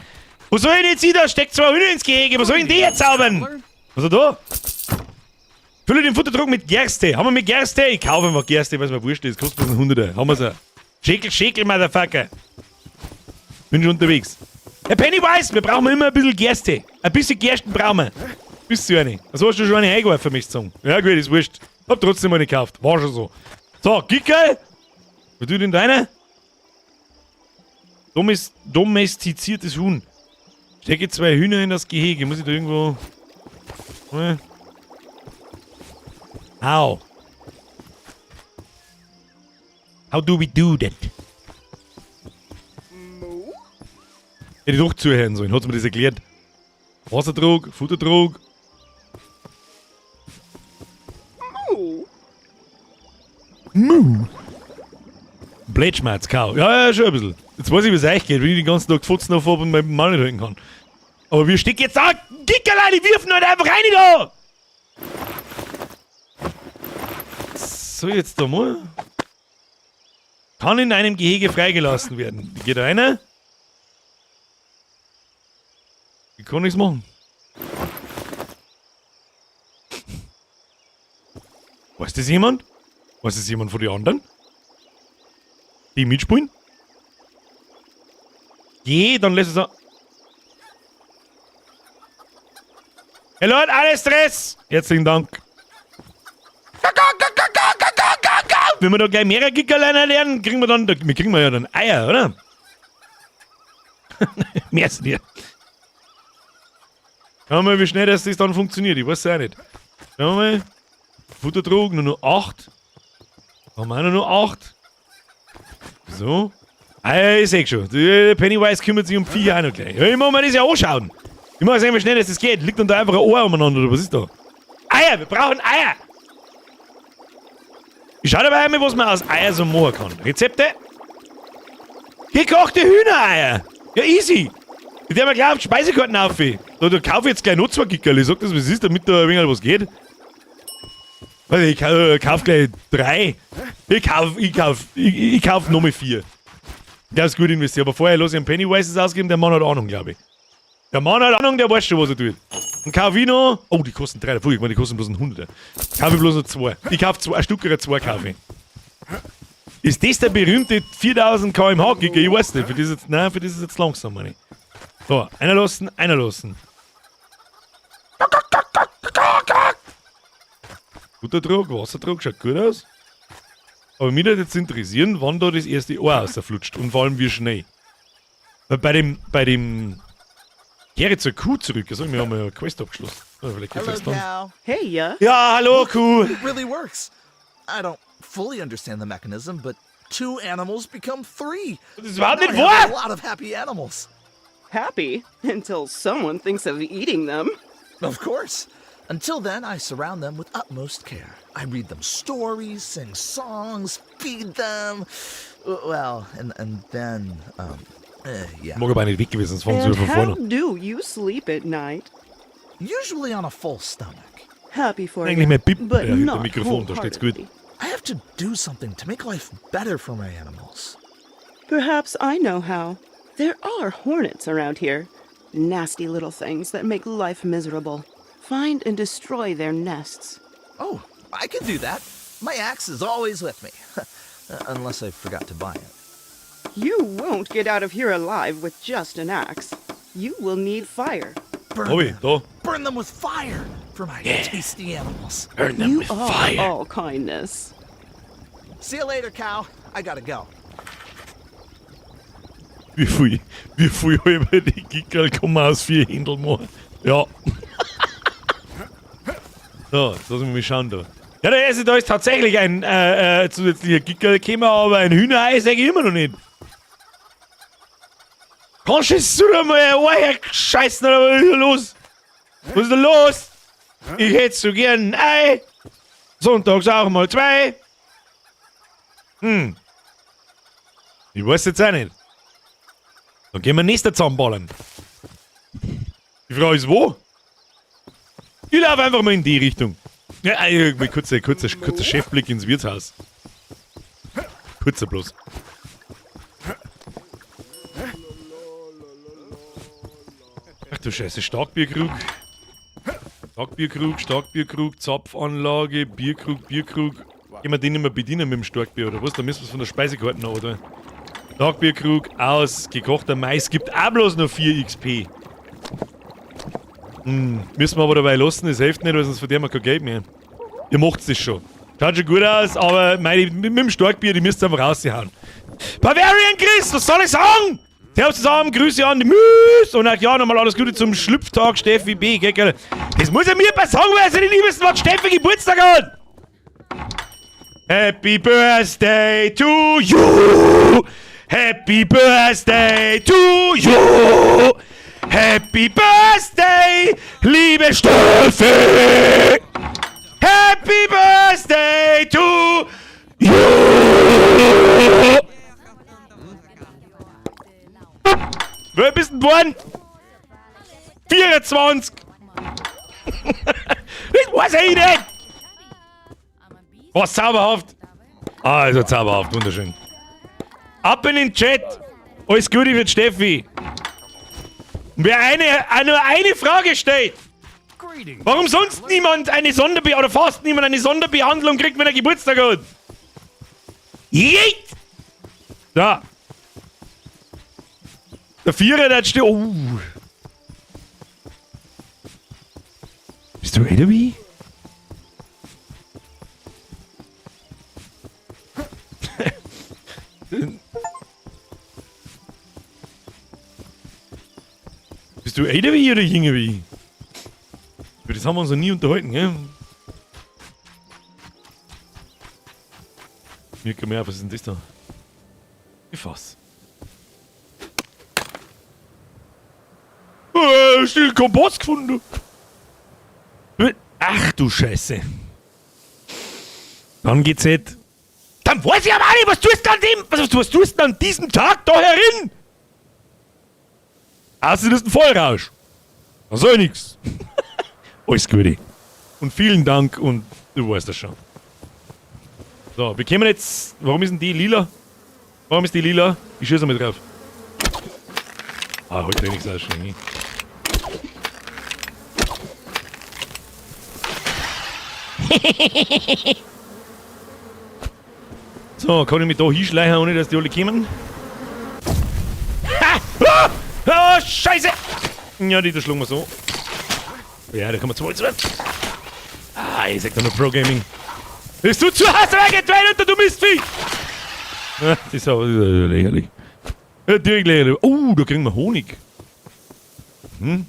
S1: Wo soll ich denn jetzt hin? Da steckt zwei Hühner ins Gehege. Wo soll ich denn die jetzt zaubern? Was ist da? Fülle den Futtertrog mit Gerste. Haben wir mit Gerste? Ich kaufe einfach Gerste, weil es mir wurscht ist. Kostet bloß ein Hunderter. Haben wir's ja. Schäkel, Schäkel, Motherfucker. Bin schon unterwegs. Herr Pennywise, wir brauchen immer ein bisschen Gerste. Ein bisschen Gersten brauchen wir. Bist du eine? Also hast du schon eine eingeworfen, möchte ich sagen. Ja gut, ist wurscht. Hab trotzdem eine gekauft. War schon so. So, Gickerl. Was tut denn deiner? Domestiziertes Huhn. Stecke zwei Hühner in das Gehege. Muss ich da irgendwo... How? How do we do that? Hätte ich doch zuhören sollen. Hat's mir das erklärt. Wassertrog, Futtertrog.
S6: Moo.
S1: Mu. Blödschmerz, Kau. Ja, ja, schon ein bisschen. Jetzt weiß ich, wie es euch geht, wenn ich den ganzen Tag Fotzen auf hab und meinen Mann nicht halten kann. Aber wir stecken jetzt da. Gickerlein, die wirfen halt einfach rein da! So, jetzt da mal. Kann in einem Gehege freigelassen werden. Geht da einer? Ich kann nichts machen. Weiß das jemand? Weiß das jemand von den anderen? Die mitspielen? Geh, dann lässt es auch. Hey Leute, alles Stress! Herzlichen Dank. Wenn wir da gleich mehrere Gickerleiner lernen, kriegen wir dann, wir kriegen wir ja dann Eier, oder? Mehr ist nicht. Schauen wir mal, wie schnell das dann funktioniert. Ich weiß es auch nicht. Schauen wir mal. Futtertrog, nur noch 8. Haben wir auch nur noch 8. So. Eier ist eh schon. Die Pennywise kümmert sich um Viecher auch noch gleich. Ja, ich muss mir das ja anschauen. Ich muss sehen, wie schnell das geht. Liegt dann da einfach ein Ohr umeinander, oder was ist da? Eier! Wir brauchen Eier! Ich schau dabei einmal, was man aus Eier so machen kann. Rezepte? Gekochte Hühnereier! Ja, easy! Ich werde mir gleich auf die Speisekarten auf. Da kaufe ich jetzt gleich noch 2 Gickerl. Ich sag das, was ist, damit da ein wenig was geht. Also ich kauf gleich 3. Ich kauf nochmal 4. Das ist gut investiert. Aber vorher lass ich einen Pennywise ausgeben, der Mann hat Ahnung, glaub ich. Der Mann hat Ahnung, der weiß schon, was er tut. Und kauf ich noch. Oh, die kosten 3. Ich meine, die kosten bloß ein 100er. Kauf ich bloß noch 2. Ich kauf 2, ein Stück oder 2 kaufe ich. Ist das der berühmte 4000 km/h Giga? Ich weiß nicht. Für das jetzt, nein, für das ist jetzt langsam, meine ich. So, einer lassen, einer lassen. Guter Trog, Wassertrog, schaut gut aus. Aber mich würde jetzt interessieren, wann da das erste Ohr rausflutscht und vor allem wie schnell. Weil bei dem Kehre zur Kuh zurück, also wir haben ja eine Quest abgeschlossen. Ja, vielleicht geht's
S3: Hello,
S1: jetzt dann.
S3: cow.
S6: Hey, ya.
S1: Ja, hallo Kuh.
S3: It really works. I don't fully understand the mechanism, but 2 animals become 3.
S1: Das ist überhaupt nicht
S3: Now I have
S1: wahr!
S3: A lot of happy animals.
S6: Happy until someone thinks of eating them.
S3: Of course. Until then, I surround them with utmost care. I read them stories, sing songs, feed them. Well, and then, yeah.
S1: Mag aber nicht weg gewesen, sonst fangen sie
S6: And
S1: wieder von vorne
S6: how
S1: an.
S6: do you sleep at night?
S3: Usually on a full stomach.
S6: Happy for
S1: Eigentlich
S6: you,
S1: mein Bib,
S6: but
S1: ja, hinter
S6: not
S1: dem Mikrofon, da steht's gut.
S6: wholeheartedly.
S3: I have to do something to make life better for my animals.
S6: Perhaps I know how. There are hornets around here. Nasty little things that make life miserable. Find and destroy their nests.
S3: Oh, I can do that. My axe is always with me. Unless I forgot to buy it.
S6: You won't get out of here alive with just an axe. You will need fire.
S3: Burn
S1: Hab ich,
S3: them.
S1: da.
S3: Burn them with fire for my tasty animals.
S1: Burn them
S6: You
S1: with
S6: are
S1: fire.
S6: all kindness.
S3: See you later, cow. I gotta go.
S1: Wie viel halbe die Gickerl kann man aus 4 Händel machen? Ja. So, jetzt lass mich mal schauen da. Ja, da ist tatsächlich ein zusätzlicher Gickerl gekommen, aber ein Hühnerei sag ich immer noch nicht. Kannst du da mal ein Ohr scheißen oder was ist da los? Was ist da los? Ich hätte so gern ein Ei. Sonntags auch mal 2. Ich weiß jetzt auch nicht. Dann gehen wir nächster zusammenballern. Die Frage ist, wo? Ich laufe einfach mal in die Richtung. Ja, mal kurzer Chefblick ins Wirtshaus. Kurzer bloß. Ach du Scheiße, Starkbierkrug. Starkbierkrug, Starkbierkrug, Zapfanlage, Bierkrug, Bierkrug. Gehen wir den nicht mehr bedienen mit dem Starkbier, oder was? Da müssen wir es von der Speisekarte noch, oder? Starkbierkrug aus gekochter Mais gibt auch bloß noch 4 XP. Müssen wir aber dabei lassen, das hilft nicht, weil sonst verdienen wir kein Geld mehr. Ihr macht's das schon. Schaut schon gut aus, aber meine, mit dem Starkbier, die müsst ihr einfach raushauen. Bavarian Chris, was soll ich sagen? Servus zusammen, Grüße an die Müs und auch ja, nochmal alles Gute zum Schlüpftag, Steffi B. Gell, gell. Das muss er mir mal sagen, weil sie nicht wissen, was Steffi Geburtstag hat. Happy Birthday to you! Happy Birthday to you! Happy Birthday, liebe Steffi! Happy Birthday to you! Wer bist denn geboren? 24! Das weiß ich nicht! Was zauberhaft! Also zauberhaft, wunderschön. Ab in den Chat! Alles Gute für Steffi! Und wer nur eine Frage stellt, warum sonst niemand eine Sonderbe- oder fast niemand eine Sonderbehandlung kriegt, wenn er Geburtstag hat? Jeet! Da! Der Vierer, der steht. Oh! Bist du älter wie? Bist du älter wie oder jünger wie? Über das haben wir uns noch nie unterhalten, gell? Mir kommt mir auf, was ist denn das da? Gefass. Oh, still Kompost gefunden, du. Ach du Scheiße. Dann geht's nicht. Dann weiß ich aber auch nicht, was tust du an dem, was tust du an diesem Tag da herin? Außer das ist ein Vollrausch. Da soll nix. Alles Gute. Und vielen Dank und du weißt das schon. So, wir kommen jetzt. Warum ist denn die lila? Warum ist die lila? Ich schieße mal drauf. Ah, heute nichts aus. So, kann ich mich da hinschleichen, ohne dass die alle kommen? Ha! Ah! Ah, Scheiße! Ja, die schlagen wir so. Ja, da kann man zwei, zwei. Ah, ich sag doch nur Pro Gaming. Bist du zu Hause weggedreht, du Mistvieh? Ja, das ist aber lächerlich. Ja, direkt lächerlich. Oh, da kriegen wir Honig. Wie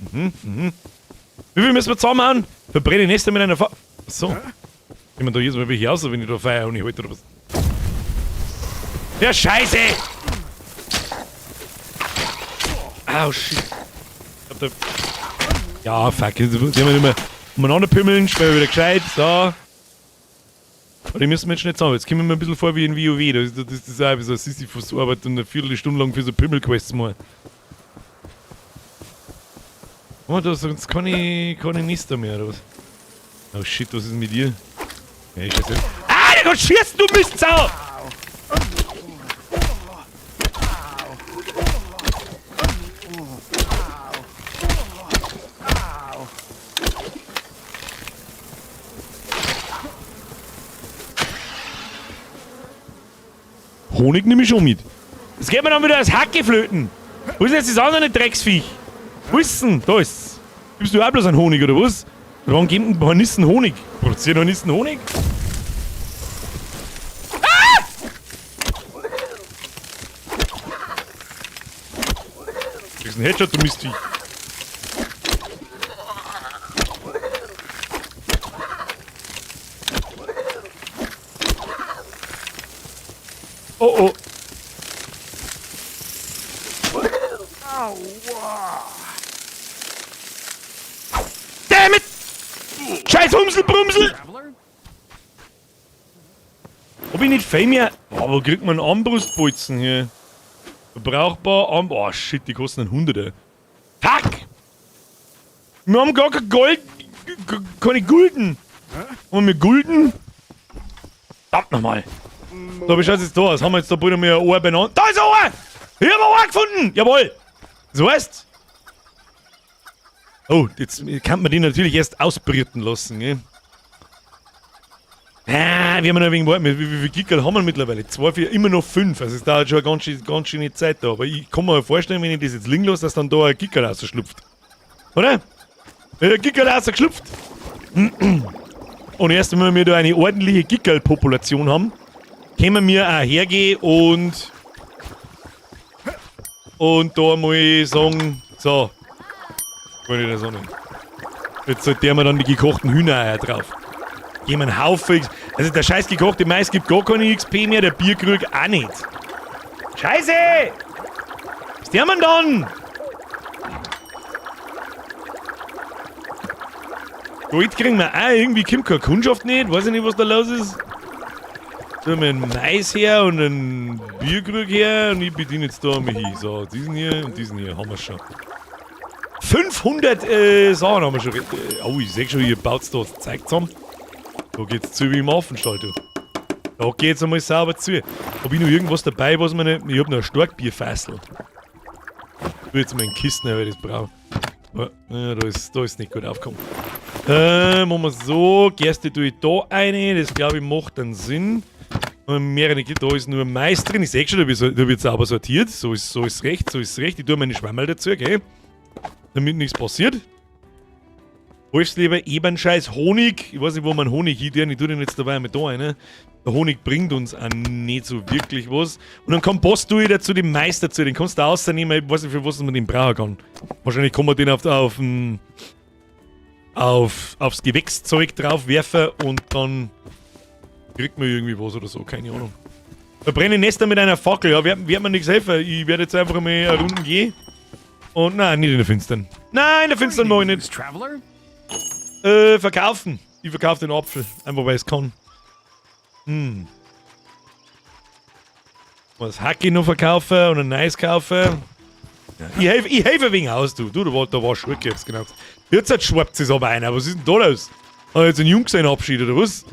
S1: viel müssen wir zusammenhauen? Verbrenne Nester mit einer Fa. Achso. Ich meine, da jedes Mal welche aus, wenn ich da Feuer Honig halte oder was. Ja, Scheiße! Au, shit. Ich hab da. Ja, fuck. Jetzt die haben wir nicht mehr umeinander pümmeln, spielen wir wieder gescheit. So. Aber die müssen wir jetzt nicht sagen. Jetzt kommen wir mir ein bisschen vor wie in WoW. Das ist auch so eine Sisyphus-Arbeit und eine Viertelstunde lang für so Pümmelquests mal. Oh, da ist sonst keine Nester mehr, oder was? Oh shit, was ist denn mit dir? Ja, ich scheiße. Ah, der kann schießen, du Mistsau! Honig nehme ich schon mit. Das geht mir dann wieder als Hackeflöten. Wo ist denn jetzt das andere Drecksviech? Wo ist denn? Da ist's. Gibst du auch bloß einen Honig, oder was? Warum geben denn Hornissen Honig? Produzieren Hornissen Honig? Ah! Kriegst einen Headshot, du Mistviech. Oh oh. Damn it! Scheiß Humselbrumsel! Hab ich nicht viel mehr? Oh, wo kriegt man einen Armbrustbolzen hier? Brauchbar Arm... Oh shit, die kosten einen Hunderter. Fuck! Wir haben gar kein Gold... Keine Gulden! Haben wir Gulden? Verdammt nochmal! So, wie schaut's jetzt da aus? Haben wir jetzt da bald einmal ein Ohr benannt? Da ist ein Ohr! Ich hab ein Ohr gefunden! Jawohl! Das heißt... Oh, jetzt kann man die natürlich erst ausbrüten lassen, gell? Ah, wir haben noch ein wenig warten. Wie viele Gickerl haben wir mittlerweile? 2, 4, immer noch 5. Also es dauert schon eine ganz schöne Zeit da. Aber ich kann mir vorstellen, wenn ich das jetzt liegen lasse, dass dann da ein Gickerl rausschlüpft. Oder? Ein Gickerl rausgeschlüpft. Und erst wenn wir da eine ordentliche Gickerl-Population haben, können wir auch hergehen und da mal sagen, so, Freunde der Sonne. Jetzt sollte wir dann die gekochten Hühnereier drauf. Geben einen Haufen X. Also der scheiß gekochte Mais gibt gar keine XP mehr, der Bierkrug auch nicht. Scheiße! Was der man dann? Gold kriegen wir auch, irgendwie kommt keine Kundschaft nicht, weiß ich nicht, was da los ist. Da haben wir einen Mais her und einen Bierkrug her und ich bediene jetzt da einmal hin. So, diesen hier und diesen hier haben wir schon. 500 Sachen haben wir schon. Oh, ich seh schon, ihr baut da das Zeug zusammen. Da geht's zu wie im Affenstall, du. Da geht's einmal sauber zu. Hab ich noch irgendwas dabei, was man nicht. Ich hab noch ein Starkbierfassel. Ich will jetzt mal in Kisten, weil ich das brauche. Ja, da ist nicht gut aufgekommen. Machen wir so. Gerste tue ich da rein. Das glaube ich macht einen Sinn. Mehrere, da ist nur Mais drin. Ich seh schon, da wird sauber sortiert. So ist recht, so ist recht. Ich tue meine Schwammerl dazu, gell? Damit nichts passiert. Wolfsleber, Ebernscheiß, Honig. Ich weiß nicht, wo man Honig hin tut. Ich tue den jetzt dabei mit da rein. Ne? Der Honig bringt uns auch nicht so wirklich was. Und dann Kompost tue ich dazu den Mais dazu. Den kannst du rausnehmen. Ich weiß nicht, für was man den brauchen kann. Wahrscheinlich kann man den aufs Gewächszeug drauf werfen und dann kriegt man irgendwie was oder so. Keine Ahnung. Verbrenne Nester mit einer Fackel. Ja, wird mir nichts helfen. Ich werde jetzt einfach mal eine Runde gehen. Und nein, nicht in der Finstern. Nein, in der Finstern mach ich nicht. Verkaufen. Ich verkaufe den Apfel. Einfach weil ich es kann. Hm. Was Hacke noch verkaufen und ein Nice kaufen. Ja, ich helfe ein wenig aus, du. Du, da war Schurke, ich hab's genau gesagt. Jetzt schwappt es aber einer. Was ist denn da los? Hat jetzt ein Junggesellenabschied oder was?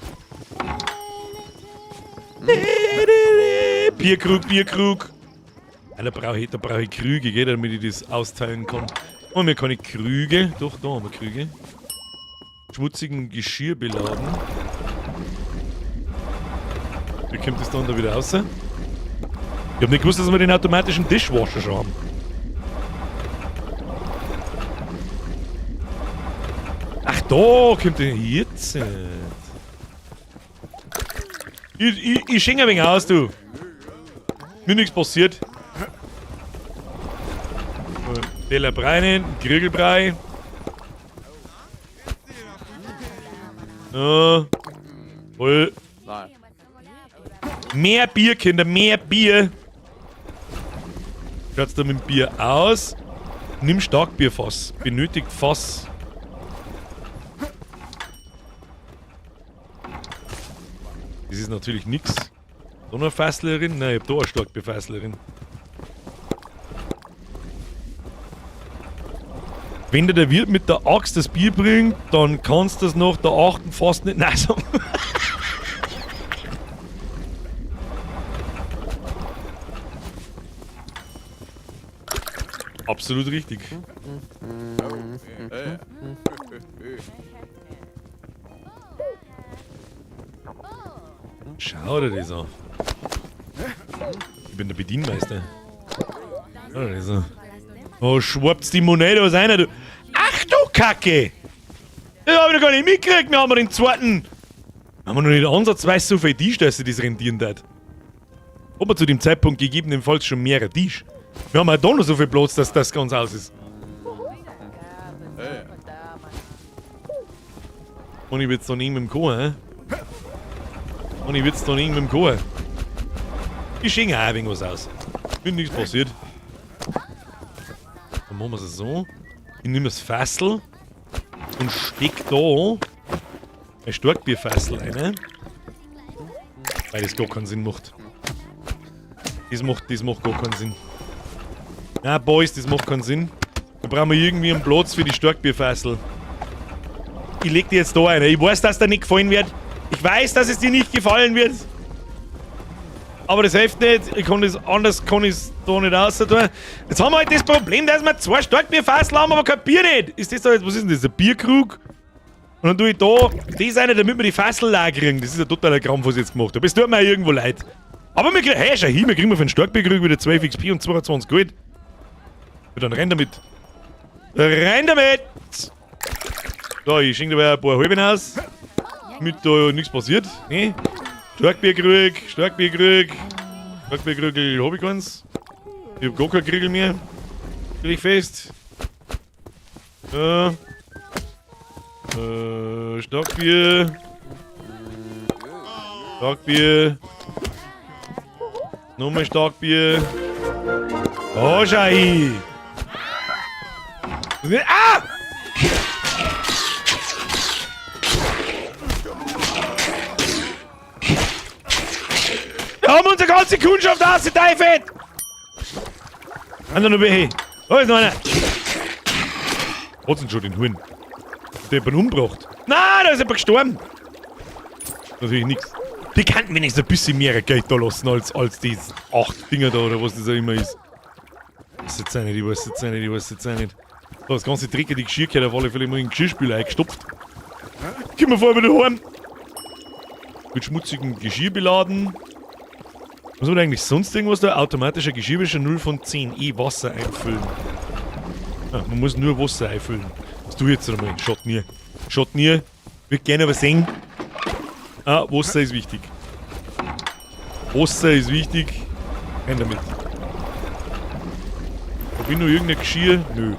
S1: Bierkrug, Bierkrug. Ja, da brauche ich Krüge, gell, damit ich das austeilen kann. Und wir keine Krüge. Doch, da haben wir Krüge. Schmutzigen Geschirr beladen. Wie kommt das dann da wieder raus? Ich hab nicht gewusst, dass wir den automatischen Dishwasher schon haben. Ach, da kommt der jetzt. Ich schenke ein wenig aus, du. Mir nichts passiert. Teller Brei rein, Krügelbrei. Ja. Voll. Mehr Bier, Kinder, mehr Bier. Schaut's da mit dem Bier aus? Nimm Starkbierfass. Benötigt Fass. Das ist natürlich nix. Da noch eine Fasslerin? Nein, ich hab da eine Starkbierfasslerin. Wenn dir der Wirt mit der Axt das Bier bringt, dann kannst du das nach der 8. fast nicht. Nein, so. Absolut richtig. Schau dir das an. Ich bin der Bedienmeister. Also. Oh, schwappt's die Monete was rein, du. Ach du Kacke! Das hab ich noch gar nicht mitgekriegt, wir haben den zweiten. Haben wir noch nicht ansatzweise so viel Tisch, dass sie das rentieren hat. Ob wir zu dem Zeitpunkt gegebenenfalls schon mehrere Tisch. Wir haben auch da noch so viel Platz, dass das ganz aus ist. Und ich wird's dann irgendwie mit dem Chor, hä? Und ich wird's dann irgendwie mit dem Chor. Ich schenke auch ein wenig was aus. Wenn nichts passiert. Dann machen wir es so. Ich nehme das Fassel und steck da ein Starkbierfassel rein. Weil das gar keinen Sinn macht. Das macht gar keinen Sinn. Na, Boys, das macht keinen Sinn. Da brauchen wir irgendwie einen Platz für die Starkbierfassel. Ich leg die jetzt da rein. Ich weiß, dass dir nicht gefallen wird. Ich weiß, dass es dir nicht gefallen wird. Aber das hilft nicht. Ich kann das, anders kann ich's da nicht raus tun. Jetzt haben wir halt das Problem, dass wir zwei Starkbierfassel haben, aber kein Bier nicht. Ist das da jetzt, was ist denn das? Ein Bierkrug? Und dann tue ich da das rein, damit wir die Fassel leer kriegen. Das ist ein totaler Krampf, was ich jetzt gemacht habe. Es tut mir auch irgendwo leid. Aber wir kriegen, hey, schau hin, wir kriegen für den Starkbierkrug wieder 12 XP und 22 Gold. Ja, dann rein damit. Rein damit! So, ich schenke dabei ein paar Halben aus. Damit da nichts passiert. Ne? Starkbierkrug, Starkbierkrug. Starkbierkrügel hab ich keins. Ich hab gar keinen Kriegel mehr. Stell ich fest. Starkbier. Starkbier. Nochmal Starkbier. Oh, schau hin. Ah! Wir haben unsere ganze Kundschaft ausgeteilt! Einer noch welche. Da ist noch einer. Hat's denn schon den Huhn? Hat der jemanden umgebracht? Nein, da ist jemand gestorben! Natürlich nix. Die könnten wenigstens ein bisschen mehr Geld da lassen als die 8 Dinger da oder was das auch immer ist. Ich weiß jetzt auch nicht, ich weiß jetzt auch nicht, ich weiß jetzt auch nicht. So, das ganze dreckige Geschirr gehört auf alle Fälle mal in den Geschirrspüler eingestopft. Gehen wir vorher wieder heim. Mit schmutzigem Geschirr beladen. Was haben wir eigentlich sonst irgendwas da? Automatischer Geschirrwischer 0 von 10. Wasser einfüllen. Ah, man muss nur Wasser einfüllen. Was tu ich jetzt einmal? Schaut mir. Schaut mir. Würde gerne aber sehen. Ah, Wasser ist wichtig. Wasser ist wichtig. Rein damit. Hab ich noch irgendein Geschirr? Nö.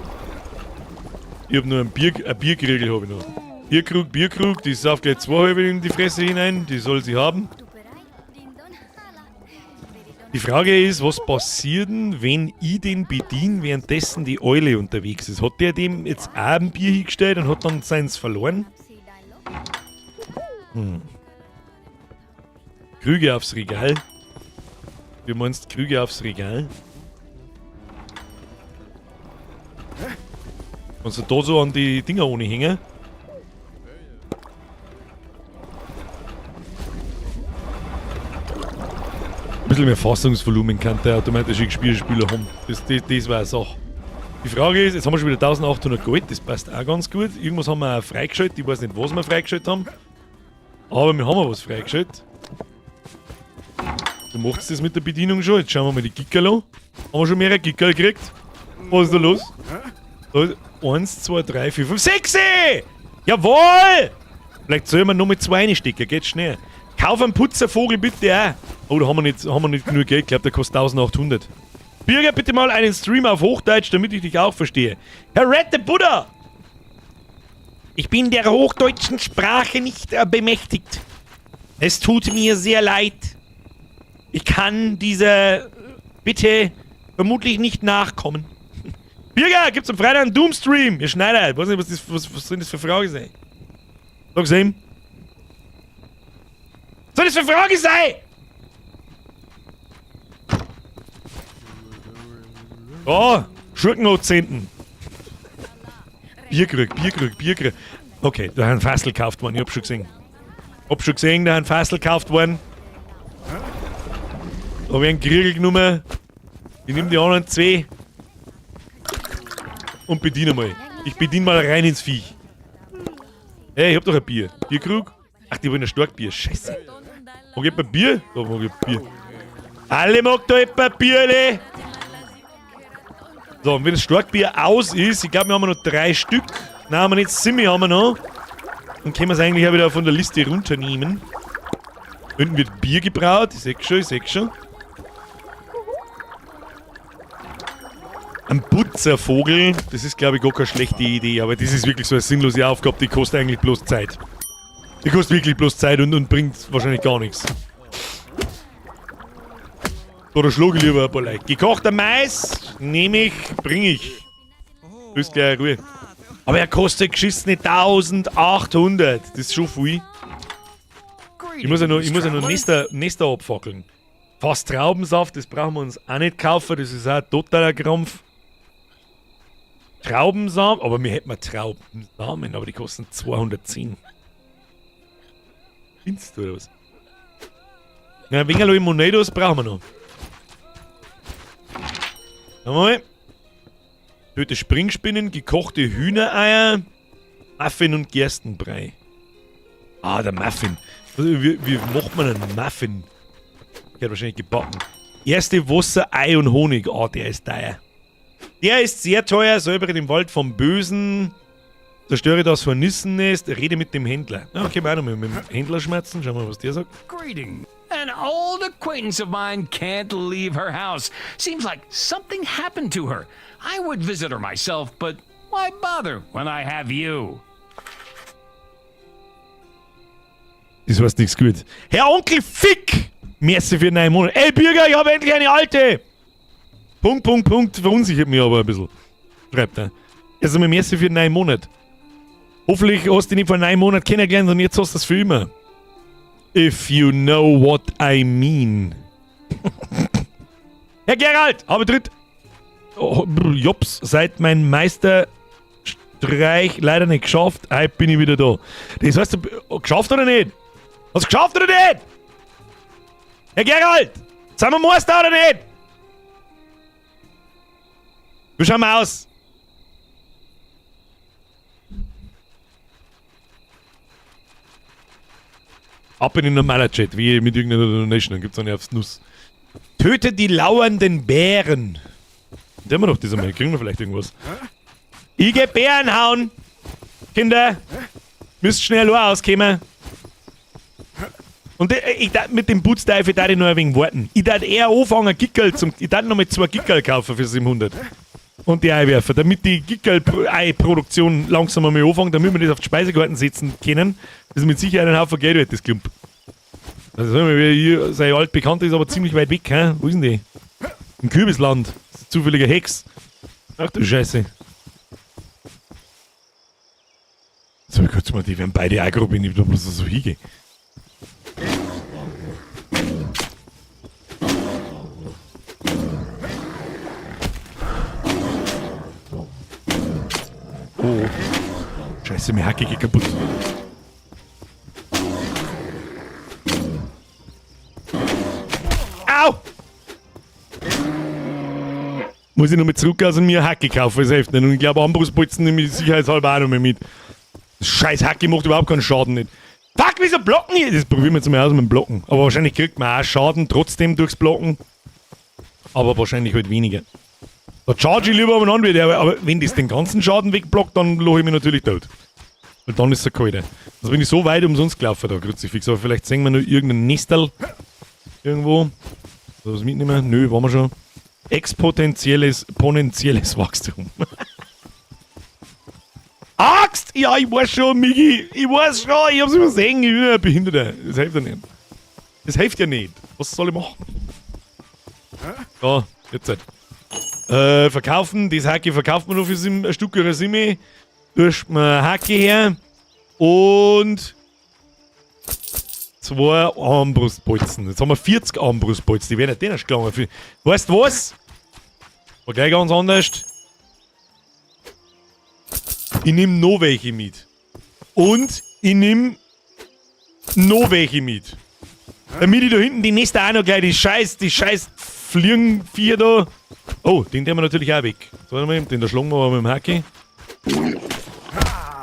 S1: Ich hab nur ein Bier, ein Bierkriegel hab ich noch. Bierkrug, Bierkrug, die sauft gleich 2 halbe in die Fresse hinein. Die soll sie haben. Die Frage ist, was passiert denn, wenn ich den bediene, währenddessen die Eule unterwegs ist? Hat der dem jetzt auch ein Bier hingestellt und hat dann seins verloren? Krüge aufs Regal. Wie meinst du Krüge aufs Regal? Kannst du da so an die Dinger ohne hängen? Ein bisschen mehr Fassungsvolumen kann der automatische Geschirrspüler haben. Das war eine Sache. Die Frage ist, jetzt haben wir schon wieder 1800 Gold, das passt auch ganz gut. Irgendwas haben wir auch freigeschaltet, ich weiß nicht, was wir freigeschaltet haben. Aber wir haben auch was freigeschaltet. Du machst das mit der Bedienung schon. Jetzt schauen wir mal die Gickerl an. Haben wir schon mehrere Gickerl gekriegt? Was ist da los? Da ist 1, 2, 3, 4, 5, 6! Jawohl! Vielleicht sollen wir noch mit 2 reinstecken, geht schnell. Kauf einen Putzervogel bitte auch. Oh, da haben wir nicht genug Geld. Ich glaub, der kostet 1800. Birger, bitte mal einen Stream auf Hochdeutsch, damit ich dich auch verstehe. Herr Red the Buddha! Ich bin der hochdeutschen Sprache nicht bemächtigt. Es tut mir sehr leid. Ich kann dieser Bitte vermutlich nicht nachkommen. Birger, gibt's am Freitag einen Doom-Stream? Ihr Schneider, ich weiß nicht, was soll das für Frage sein? Sag's ihm. Was soll das für Frage sein? Oh, Schurkenozenten. Bierkrug, Bierkrug, Bierkrug. Okay, da haben Fassel gekauft worden, ich hab schon gesehen. Hab schon gesehen, da haben Fassel gekauft worden. Da hab ich einen Kriegel genommen. Ich nehm die anderen 2. Und bediene mal. Ich bediene mal rein ins Viech. Hey, ich hab doch ein Bier. Bierkrug? Ach, die wollen ein Starkbier. Scheiße. Mag ich ein Bier? Da mag ich ein Bier. Alle mag da etwa Bierle. So, und wenn das Starkbier aus ist, ich glaube, wir haben noch 3 Stück. Nein, haben wir nicht, 7 haben wir noch. Dann können wir es eigentlich auch wieder von der Liste runternehmen. Unten wird Bier gebraut, ich seh schon, ich seh schon. Ein Putzervogel, das ist, glaube ich, gar keine schlechte Idee, aber das ist wirklich so eine sinnlose Aufgabe, die kostet eigentlich bloß Zeit. Die kostet wirklich bloß Zeit und bringt wahrscheinlich gar nichts. Oder schlage ich lieber ein paar Leute. Gekochter Mais nehme ich, bring ich. Ist gleich Ruhe. Aber er kostet geschissene 1800. Das ist schon viel. Ich muss ja noch Nester abfackeln. Fast Traubensaft, das brauchen wir uns auch nicht kaufen. Das ist auch ein totaler Krampf. Traubensamen, aber wir hätten mal Traubensamen, aber die kosten 210. Findest du oder was? Na, ein wenig Monedos brauchen wir noch. Schauen wir mal. Töte Springspinnen, gekochte Hühnereier, Muffin und Gerstenbrei. Ah, der Muffin. Wie macht man einen Muffin? Der hat wahrscheinlich gebacken. Erste Wasser, Ei und Honig. Ah, der ist teuer. Der ist sehr teuer. Säubere den Wald vom Bösen. Zerstöre das Hornissennest. Rede mit dem Händler. Na, okay, wir auch noch mit dem Händler schmerzen. Schauen wir mal, was der sagt.
S5: Greeting. An old acquaintance of mine can't leave her house. Seems like something happened to her. I would visit her myself, but why bother when I have you?
S1: Das heißt nichts gut. Herr Onkel Fick! Merci für 9 Monate. Ey, Bürger, ich habe endlich eine alte! Punkt, Punkt, Punkt. Verunsichert mich aber ein bisschen. Schreibt er. Also mal merci für 9 Monate. Hoffentlich hast du dich nicht vor 9 Monaten kennengelernt und jetzt hast du das für immer. If you know what I mean. Herr Gerald, habe dritt. Oh, brr, Jops, seit mein Meisterstreich leider nicht geschafft, heute bin ich wieder da. Das heißt, du, geschafft oder nicht? Hast du geschafft oder nicht? Herr Gerald, sind wir Meister oder nicht? Wie schauen wir aus? Ab in den normalen Chat, wie mit irgendeiner Donation, dann gibt's auch nicht aufs Nuss. Töte die lauernden Bären. Der haben wir doch das einmal, kriegen wir vielleicht irgendwas. Ich geh Bären hauen! Kinder! Müsst schnell auskommen. Und ich darf mit dem Putzteufel darf ich noch ein wenig warten. Ich darf eher anfangen, Gickerl zum. Ich darf noch mal 2 Gickerl kaufen für 700. Und die einwerfen, damit die Gickerl-Ei-Produktion langsam einmal anfängt, damit wir das auf die Speisekarten setzen können. Das ist mit Sicherheit ein Haufen Geld wert, das Klump. Also sagen wir, wie hier, sein altbekannt ist, aber ziemlich weit weg, hä? Wo ist denn die? Im Kürbisland. Das ist zufälliger Hex. Ach du Scheiße. So, kurz mal, die werden beide aggro, wenn ich da bloß so hingehe. Oh. Scheiße, mir Hacke geht kaputt. Au! Muss ich nochmal zurück aus und mir Hacke kaufen, das hilft nicht. Und ich glaube, Armbrustbolzen nehme ich sicherheitshalber auch nochmal mit. Das scheiß Hacke macht überhaupt keinen Schaden nicht. Fuck, wieso blocken hier? Das probieren wir jetzt mal aus mit dem Blocken. Aber wahrscheinlich kriegt man auch Schaden trotzdem durchs Blocken. Aber wahrscheinlich halt weniger. Da charge ich lieber umeinander wieder, aber wenn das den ganzen Schaden wegblockt, dann lache ich mich natürlich tot. Weil dann ist es kalt. Also bin ich so weit umsonst gelaufen da, Kruzifix. Aber vielleicht sehen wir noch irgendein Nestel irgendwo. Soll was mitnehmen? Nö, waren wir schon. Exponentielles, ponentielles Wachstum. Axt! Ja, ich weiß schon, Migi. Ich weiß schon, ich hab's übersehen. Ich bin ein Behinderter. Das hilft ja nicht. Das hilft ja nicht. Was soll ich machen? Ja, jetzt halt. Verkaufen. Das Hacke verkauft man noch für ein Stück oder Simi. Durch mal Hacke her. Und 2 Armbrustbolzen. Jetzt haben wir 40 Armbrustbolzen. Die werden ja den erst gelangen. Weißt du was? War gleich ganz anders. Ich nehm noch welche mit. Und ich nehm noch welche mit. Damit ich da hinten die nächste auch noch gleich die scheiß Fliegenvieh da. Oh, den nehmen wir natürlich auch weg. So, warte mal, den da schlagen wir aber mit dem Hacke.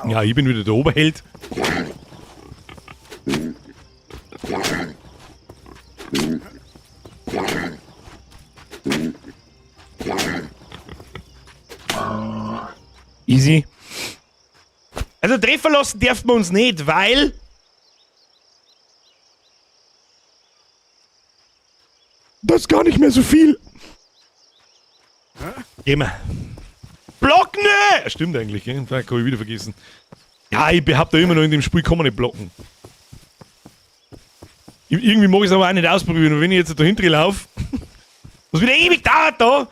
S1: Ja, ich bin wieder der Oberheld. Also treffen lassen dürfen wir uns nicht, weil... Das ist gar nicht mehr so viel. Gehen wir. Blocken! Stimmt eigentlich, gell? Fuck, hab ich wieder vergessen. Ja, ich behaupte immer noch, in dem Spiel kann man nicht blocken. Irgendwie mag ich es aber auch nicht ausprobieren. Und wenn ich jetzt da hinten laufe, was wieder ewig dauert da,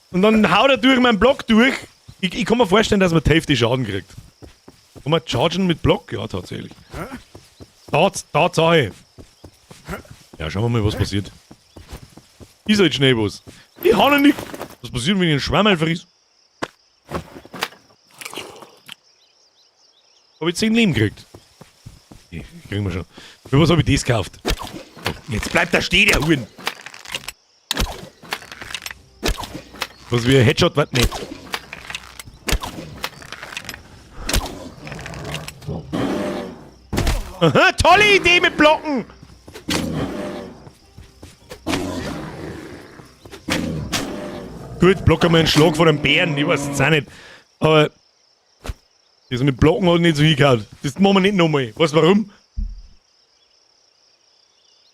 S1: und dann haut er durch meinen Block durch. Ich kann mir vorstellen, dass man die Hälfte Schaden kriegt. Kann man chargen mit Block? Ja, tatsächlich. Tatsache. Ja, schauen wir mal, was passiert. Ist halt schnell was. Ich hau noch nicht. Was passiert, wenn ich einen Schwammerl verriss? Hab ich 10 Leben gekriegt. Okay, kriegen wir schon. Für was hab ich das gekauft? Jetzt bleibt da stehen, der Huren. Was wie ein Headshot wird nicht. Aha, tolle Idee mit Blocken! Gut, blocken wir einen Schlag von einem Bären, ich weiß jetzt auch nicht. Aber das mit Blocken hat nicht so hingehauen. Das machen wir nicht nochmal. Weißt du warum?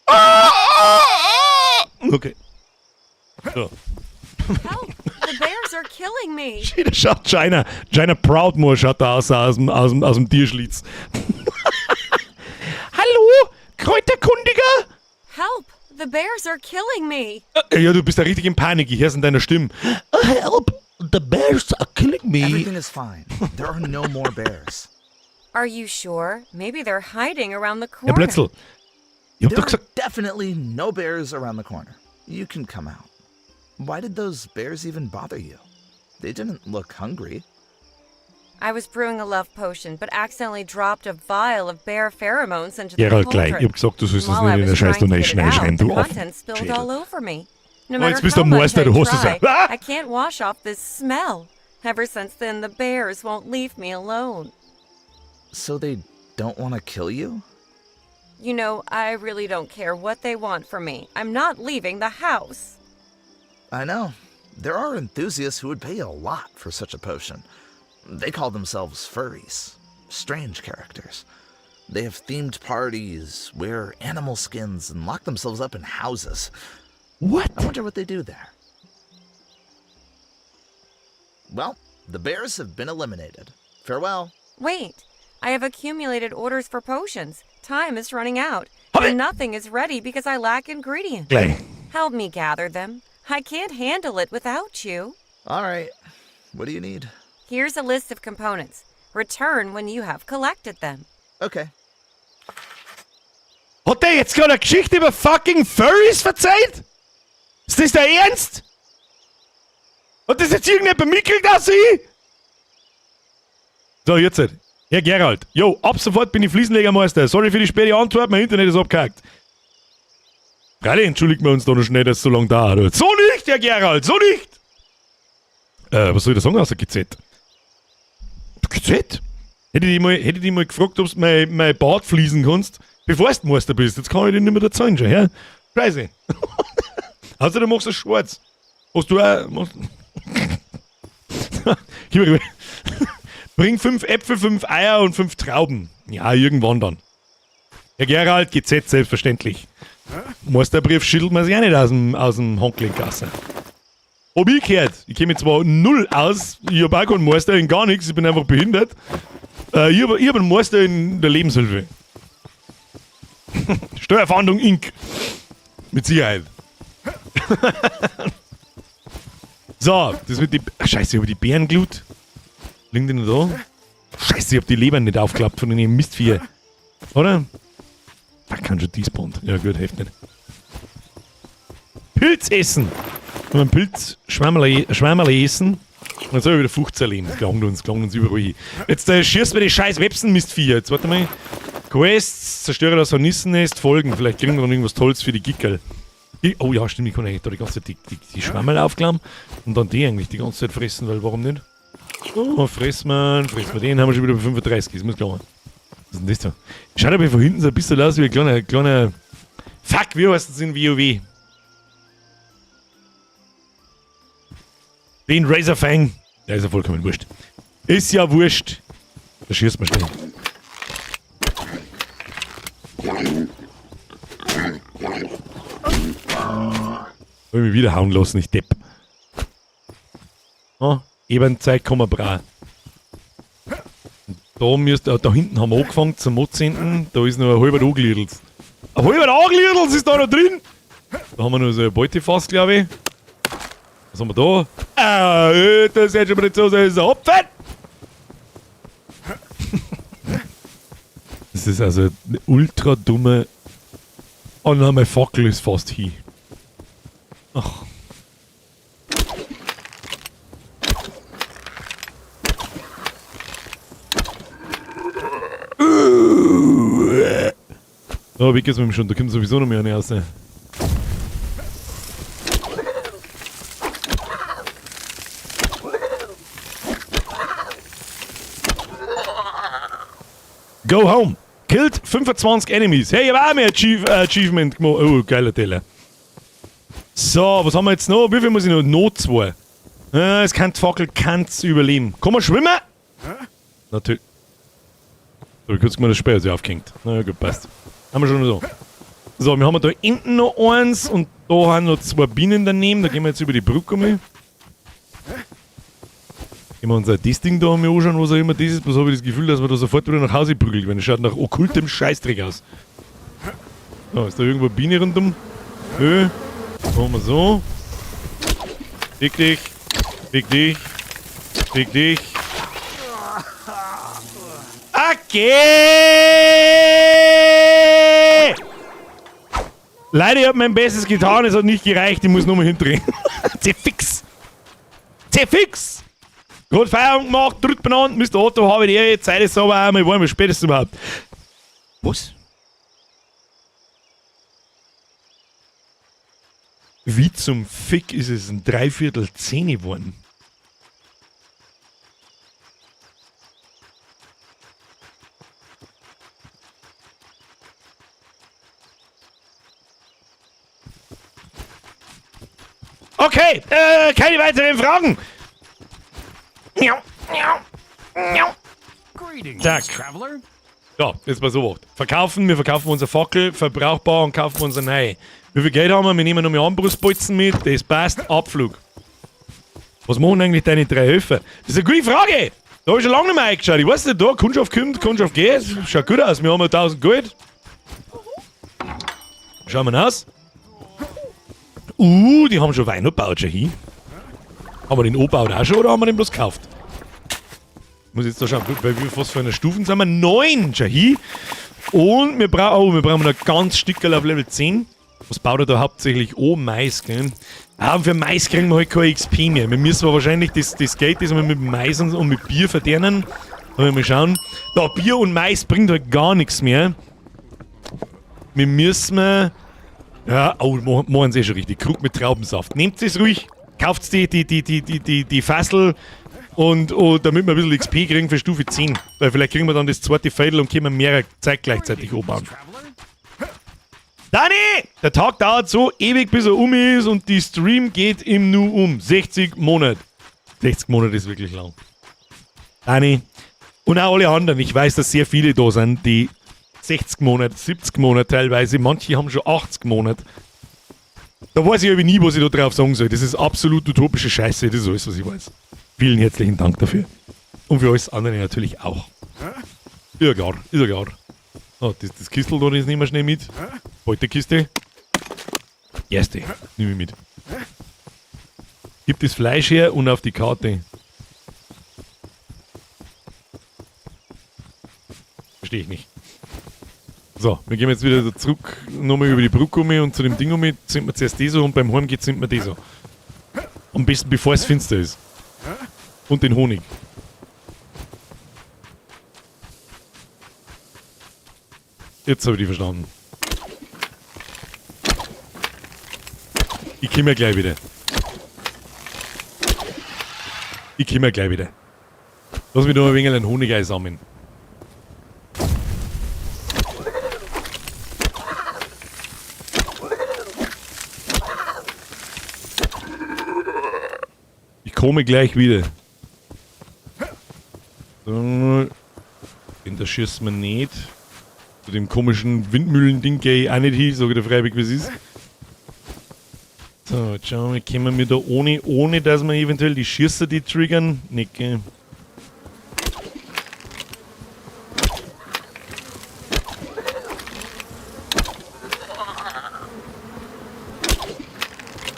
S1: Ah, ah, ah. Okay. So.
S7: Help! The bears are killing me!
S1: Da schaut China. China Proudmoore schaut da aus, aus dem Tierschlitz. Hallo, Kräuterkundiger?
S7: Help! The bears are killing me!
S1: Ja, du bist da richtig in Panik. Ich hör's in deiner Stimme. Help! The bears are killing me.
S3: Everything is fine. There are no more bears.
S7: Are you sure? Maybe they're hiding around the
S1: Herr
S7: corner.
S1: Plötzl, ich hab
S3: There
S1: doch
S3: are
S1: gesagt,
S3: definitely no bears around the corner. You can come out. Why did those bears even bother you? They didn't look hungry.
S7: I was brewing a love potion, but accidentally dropped a vial of bear pheromones into the
S1: Gerald gleich.
S7: cauldron.
S1: Ich hab gesagt, du sollst das
S7: While
S1: nicht
S7: I
S1: in der
S7: was
S1: scheiß
S7: trying to get
S1: Donation
S7: it out,
S1: einschreiben,
S7: the
S1: du
S7: contents spilled
S1: Affenschädel.
S7: all over me. No
S1: Oh,
S7: matter
S1: jetzt bist
S7: how
S1: du
S7: much
S1: Meister,
S7: I
S1: du hast es
S7: try,
S1: ja. Ah!
S7: I can't wash off this smell. Ever since then, the bears won't leave me alone.
S3: So they don't want to kill you?
S7: You know, I really don't care what they want from me. I'm not leaving the house.
S3: I know. There are enthusiasts who would pay a lot for such a potion. They call themselves furries. Strange characters. They have themed parties, wear animal skins, and lock themselves up in houses.
S1: What?
S3: I wonder what they do there. Well, the bears have been eliminated. Farewell.
S7: Wait, I have accumulated orders for potions. Time is running out,
S1: Hab
S7: and nothing is ready because I lack ingredients.
S1: Gleich.
S7: Help me gather them. I can't handle it without you.
S3: All right. What do you need?
S7: Here's a list of components. Return when you have collected them.
S3: Okay.
S1: Hat der jetzt gerade eine Geschichte über fucking Furries verzeiht? Ist das der Ernst? Hat das jetzt irgendjemand mitgekriegt außer ich? So, jetzt halt. Herr Gerald. Jo, ab sofort bin ich Fliesenlegermeister. Sorry für die späte Antwort, mein Internet ist abgehackt. Freilich entschuldigen wir uns da noch schnell, dass es so lange dauert. So nicht, Herr Gerald, so nicht! Was soll ich da sagen außer GZ? GZ? Hätte ich dich mal gefragt, ob du mein Bad fließen kannst, bevor du Meister bist. Jetzt kann ich dich nicht mehr erzählen schon, ja? Scheiße. Also, du machst es schwarz. Hast du auch. Machst Gib mir. Bring 5 Äpfel, 5 Eier und 5 Trauben. Ja, irgendwann dann. Herr Gerald, GZ selbstverständlich. Meisterbrief schüttelt man sich auch nicht aus dem Handgelenk raus. Hab ich gehört. Ich kenne mich zwar null aus, ich hab auch keinen Meister in gar nichts, ich bin einfach behindert. Ich hab einen Meister in der Lebenshilfe. Steuerfahndung Inc. Mit Sicherheit. So, das mit die. Ach, scheiße, ich hab die Bärenglut. Liegen die noch da? Scheiße, ich hab die Leber nicht aufgeklappt von den Mistvieh. Oder? Da kann schon despawned. Ja gut, hilft nicht. Pilz essen! Wenn wir einen Pilz Schwammerle essen, dann soll ich wieder 15 leben. Das gelangt uns überall hin. Jetzt schießt mir die scheiß Websen-Mistvieh. Jetzt warte mal. Quests, zerstöre das Hornissennest, folgen. Vielleicht kriegen wir noch irgendwas Tolles für die Gickerl. Oh ja, stimmt, ich kann eigentlich da die ganze Zeit die Schwammerl aufklammern und dann die eigentlich die ganze Zeit fressen, weil warum nicht? Oh, fressen wir den, haben wir schon wieder bei 35, das muss klar. Was ist denn das da? Schaut aber von hinten so ein bisschen aus wie ein kleiner... Fuck, wie heißt das in WoW? Den Razorfang. Der ist ja vollkommen wurscht. Ist ja wurscht. Da schießt man schnell. Hab ich mich wieder hauen lassen, ich Depp. Oh, eben Zeit kann man brauchen. Da, müsst, da hinten haben wir angefangen zum Anzünden. Da ist noch ein halber Angliedels. Ein halber Angliedels ist da noch drin! Da haben wir noch so ein Beutefass, glaube ich. Was haben wir da? Ah, das ist schon mal so, das ist ein Hopfen! Das ist also eine ultra dumme. Oh nein, meine Fackel ist fast hin. Ach. Oh, wie geht's mit dem schon? Da kommt sowieso noch mehr eine raus. Go home. Killed 25 Enemies. Hey, ich hab auch mehr Achievement gemacht. Oh, geiler Teller. So, was haben wir jetzt noch? Wie viel muss ich noch? Noch 2. Es kann die Fackel kann's überleben. Kann man schwimmen? Natürlich. So, kurz mal das Speer sich aufgehängt. Na ja, gut, passt. Haben wir schon so. So, wir haben da hinten noch eins und da haben noch 2 Bienen daneben. Da gehen wir jetzt über die Brücke mal. Gehen wir uns auch das Ding da mal anschauen, was auch immer das ist. Bloß habe ich das Gefühl, dass man da sofort wieder nach Hause prügelt, weil es schaut nach okkultem Scheißdreck aus. So, ist da irgendwo eine Biene rundum? Nö. Machen wir so. Fick dich. Fick dich. Fick dich. Okay! Leider, ich hab mein Bestes getan, es hat nicht gereicht, ich muss nochmal hindrehen. Zerfix! Zerfix! Gut, Feierabend gemacht, dritt benannt, Mister Otto, habe ich die Ehre, Zeit ist aber einmal, wollen wir spätestens überhaupt. Was? Wie zum Fick ist es ein 9:45 geworden? Okay, keine weiteren Fragen. Miau, miau, miau.
S5: Greetings,
S1: Zack.
S5: traveler.
S1: Ja, jetzt mal so. Verkaufen, wir verkaufen unsere Fackel, verbrauchbar und kaufen unser neu. Wie viel Geld haben wir? Wir nehmen noch mehr Armbrustbolzen mit, das passt, Abflug. Was machen eigentlich deine 3 Helfer? Das ist eine gute Frage! Da hab ich schon lange nicht mehr eingeschaut. Ich weiß nicht, da, Kundschaft kommt, Kundschaft geht. Schaut gut aus, wir haben 1000 Gold. Schauen wir aus. Die haben schon Wein gebaut, schon hin. Haben wir den angebaut auch schon oder haben wir den bloß gekauft? Muss jetzt da schauen, bei wie, was für einer Stufen sind wir? 9, schon hin. Und wir oh, wir brauchen noch ein ganz Stückerl auf Level 10. Was baut er da hauptsächlich an? Mais, gell? Ah, und für Mais kriegen wir halt kein XP mehr. Wir müssen aber wahrscheinlich das Geld, das wir mit Mais und mit Bier verdienen. Mal schauen. Da, Bier und Mais bringt halt gar nichts mehr. Wir müssen... Ja, oh, machen sie eh schon richtig. Krug mit Traubensaft. Nehmt es ruhig, kauft die Fassel und damit wir ein bisschen XP kriegen für Stufe 10. Weil vielleicht kriegen wir dann das zweite Viertel und können mehrere Zeit gleichzeitig anbauen. Dani! Der Tag dauert so ewig, bis er um ist und die Stream geht im Nu um. 60 Monate. 60 Monate ist wirklich lang. Dani. Und auch alle anderen. Ich weiß, dass sehr viele da sind, die 60 Monate, 70 Monate teilweise. Manche haben schon 80 Monate. Da weiß ich aber nie, was ich da drauf sagen soll. Das ist absolut utopische Scheiße. Das ist alles, was ich weiß. Vielen herzlichen Dank dafür. Und für alles andere natürlich auch. Ja klar, ist ja klar. Oh, das Kistel da, das nehmen wir schnell mit. Beutekiste. Erste, nehme ich mit. Gib das Fleisch her und auf die Karte. Verstehe ich nicht. So, wir gehen jetzt wieder zurück, nochmal über die Brücke um und zu dem Ding um. Sind wir zuerst die so und beim Heimgehen sind wir die so. Am besten bevor es finster ist. Und den Honig. Jetzt hab ich die verstanden. Ich komm ja gleich wieder. Ich komm ja gleich wieder. Lass mich noch ein wenig einen Honig einsammeln. Ich komme gleich wieder. So. Da schießen wir nicht. Zu dem komischen Windmühlen-Ding gehe ich auch nicht hin, sag ich dir freiwillig, wie es ist. So, jetzt schauen wir, kommen wir da ohne dass wir eventuell die Schießer die triggern? Nicht, gell?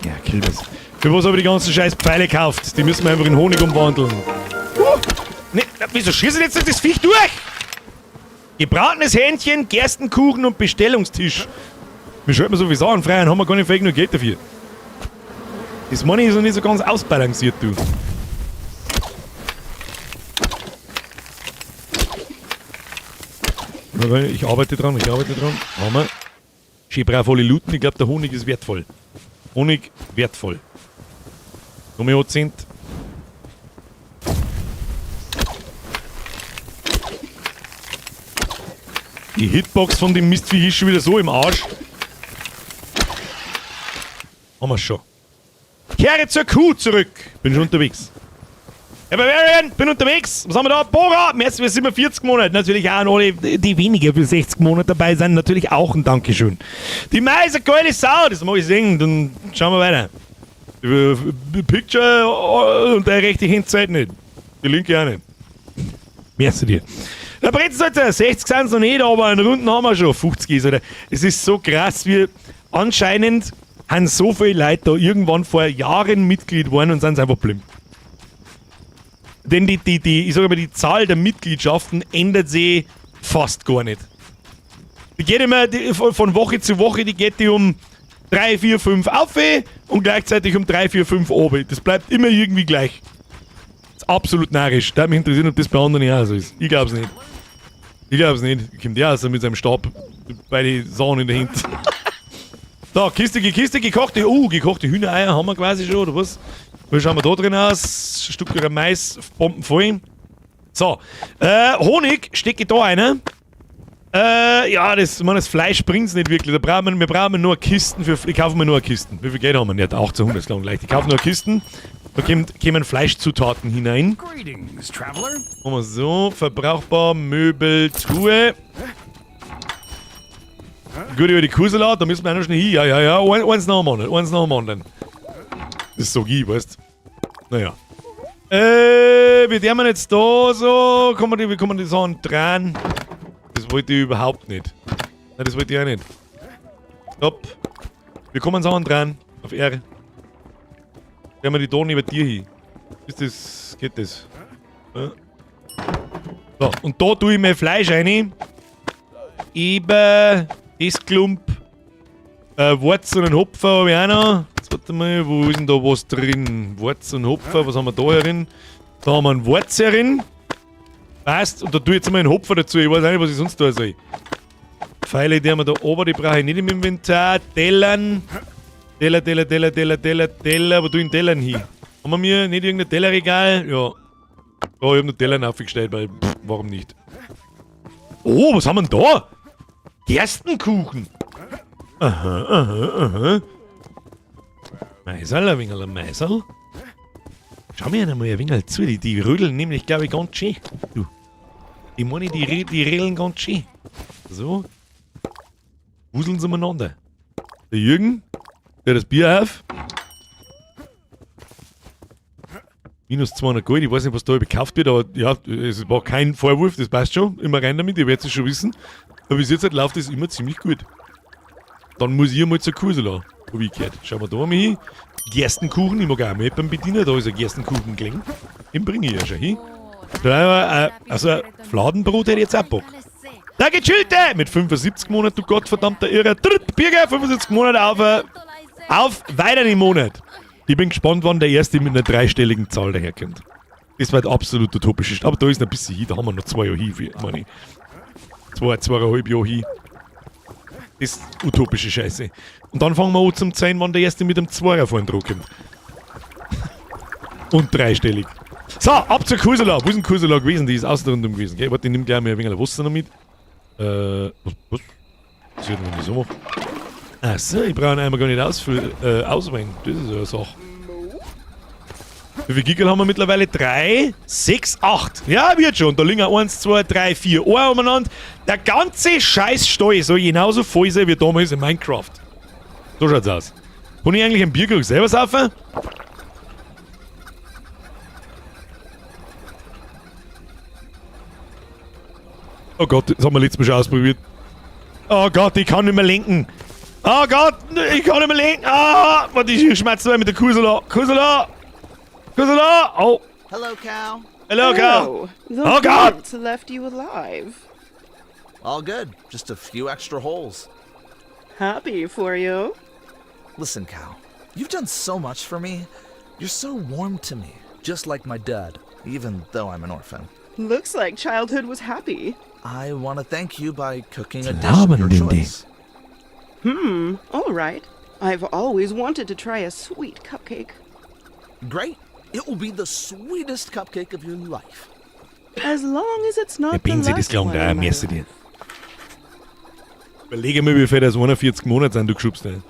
S1: Ja, kill das. Für was habe ich die ganzen scheiß Pfeile gekauft? Die müssen wir einfach in Honig umwandeln. Ne, wieso schießt jetzt das Viech durch? Gebratenes Hähnchen, Gerstenkuchen und Bestellungstisch. Wir schalten so viel Sachen frei und haben wir gar nicht genug Geld dafür. Das Money ist noch nicht so ganz ausbalanciert, du. Ich arbeite dran, ich arbeite dran. Haben wir. Schön brav alle looten. Ich glaub, der Honig ist wertvoll. Honig wertvoll. Nummer 10. Die Hitbox von dem Mistvieh ist schon wieder so im Arsch. Haben wir schon. Kehre zur Kuh zurück. Bin schon unterwegs. Herr Bavarian, bin unterwegs. Was haben wir da? Bora, merci für 47 Monate. Natürlich auch an alle, die weniger für 60 Monate dabei sind. Natürlich auch ein Dankeschön. Die Mai ist eine geile Sau. Das mag ich sehen. Dann schauen wir weiter. Picture und der rechte Hand zählt nicht. Die linke auch nicht. Merci dir. Der Brezensalzer, 60 sind's noch nicht, aber einen Runden haben wir schon. 50 ist, oder? Es ist so krass, wie anscheinend haben so viele Leute da irgendwann vor Jahren Mitglied geworden und sind's einfach geblieben. Denn ich sag mal, die Zahl der Mitgliedschaften ändert sich fast gar nicht. Die geht immer die, von Woche zu Woche, die geht die um 3, 4, 5 auf und gleichzeitig um 3, 4, 5 oben. Das bleibt immer irgendwie gleich. Das ist absolut narrisch. Da mich interessiert, ob das bei anderen auch so ist. Ich glaub's nicht. Ich glaub's nicht. Kommt der aus mit seinem Stab bei den Sachen in der Hand. Da, Kiste, Kiste, gekochte, gekochte Hühnereier haben wir quasi schon, oder was? Wie schauen wir da drin aus? Ein Stück Mais, Bomben voll. So, Honig stecke ich da rein. Ja, das, ich meine, das Fleisch bringt's nicht wirklich. Da brauchen wir, wir brauchen nur Kisten für, ich kaufe mir nur Kisten. Wie viel Geld haben wir? Ja, 1800 ist lang leicht. Ich kaufe nur Kisten. Da kämen Fleischzutaten hinein.
S5: Greetings, Traveler.
S1: Machen wir so, verbrauchbar, Möbel, Truhe. Gut, über die Kursela, da müssen wir auch noch schnell hin. Ja, ja, ja, eins nach dem anderen, eins nach dem anderen. Das ist so ich, weißt du. Naja. Wie der man jetzt da so, kann man die, wie kann man die Sachen dran? Das wollte ich überhaupt nicht. Nein, das wollte ich auch nicht. Stopp. Wir kommen Sachen dran. Auf R. Stellen wir die da neben dir hin. Ist das, geht das? Ja. So, und da tue ich mein Fleisch rein. Eben das Klump. Warz und einen Hopfer hab ich auch noch. Jetzt warte mal, wo ist denn da was drin? Warz und Hopfer, was haben wir da herin? Da haben wir einen Warz herin. Passt, und da tue ich jetzt mal einen Hopfer dazu. Ich weiß auch nicht, was ich sonst da soll. Pfeile, die haben wir da oben, die brauche ich nicht im Inventar. Tellern. Teller, Teller, Teller, Teller, Teller, Teller. Wo tue ich den Tellern hin? Haben wir mir nicht irgendein Tellerregal? Ja. Oh, ich hab nur Tellern aufgestellt, weil, pff, warum nicht? Oh, was haben wir denn da? Gerstenkuchen. Aha, aha, aha. Meiserl, ein wenig ein Meiserl. Schau mir einmal ein wenig zu, die rödeln nämlich, glaub ich, ganz schön. Du. Die meine, die rödeln ganz schön. So. Wuseln sie umeinander. Der Jürgen, der das Bier auf. Minus 200 Gold, ich weiß nicht, was da gekauft wird, aber ja, es war kein Vorwurf, das passt schon. Immer rein damit, ihr werdet es schon wissen. Aber bis jetzt halt läuft das immer ziemlich gut. Dann muss ich einmal zur Kursela, hab ich gehört. Schauen wir da mal hin. Gerstenkuchen, ich mag auch mal jemanden bedienen, da ist ein Gerstenkuchen gelegen. Den bringe ich ja schon hin. Da, also Fladenbrot hätte ich jetzt auch Bock. Da gechillte! Mit 75 Monaten, du gottverdammter Irrer. Dritt, Birger, 75 Monate auf weiteren Monat. Ich bin gespannt, wann der erste mit einer dreistelligen Zahl daherkommt. Das wird absolut utopisch. Aber da ist noch ein bisschen hin, da haben wir noch 2 Jahre hin, meine ich. Zweieinhalb Jahre hin. Das ist utopische Scheiße. Und dann fangen wir an zum Zählen, wann der erste mit einem Zweier vorn dran kommt. Und dreistellig. So, ab zur Kursela. Wo ist denn Kursela gewesen? Die ist außen rundum gewesen. Gell? Warte, ich nehm gleich mal ein wenig Wasser noch mit. Was? Was? Was wird denn, wenn ich so mache? Ach so, ich brauche ihn einmal gar nicht auswählen. Das ist ja eine Sache. Wie viele Gickel haben wir mittlerweile? 3, 6, 8. Ja, wird schon. Da liegen auch 1, 2, 3, 4 Ohr umeinander. Der ganze Scheißstall soll genauso voll sein wie damals in Minecraft. So schaut's aus. Kann ich eigentlich einen Bierkrug selber saufen? Oh Gott, das haben wir letztes Mal schon ausprobiert. Oh Gott, ich kann nicht mehr lenken. Oh Gott, ich kann nicht mehr lenken. Ah, warte, ich schmerze mit der Kusela. Kusela! Kusela! Oh.
S3: Hello, cow.
S1: Hello, cow.
S6: Oh, the
S1: Oh God!
S6: plants left you alive.
S3: All good. Just a few extra holes.
S6: Happy for you.
S3: Listen, cow. You've done so much for me. You're so warm to me, just like my dad, even though I'm an orphan.
S6: Looks like childhood was happy.
S3: I want to thank you by cooking a dish of your
S1: Labern denn die?
S3: choice.
S6: All right. I've always wanted to try a sweet cupcake.
S3: Great. It will be the sweetest cupcake of your life.
S6: As long as it's
S1: Der
S6: not the
S1: Benzi, das
S6: last
S1: klang
S6: one
S1: da,
S6: in my
S1: merci
S6: life.
S1: dir. Überlege mal, wie viel das 41 Monate sind, du geschubst hast.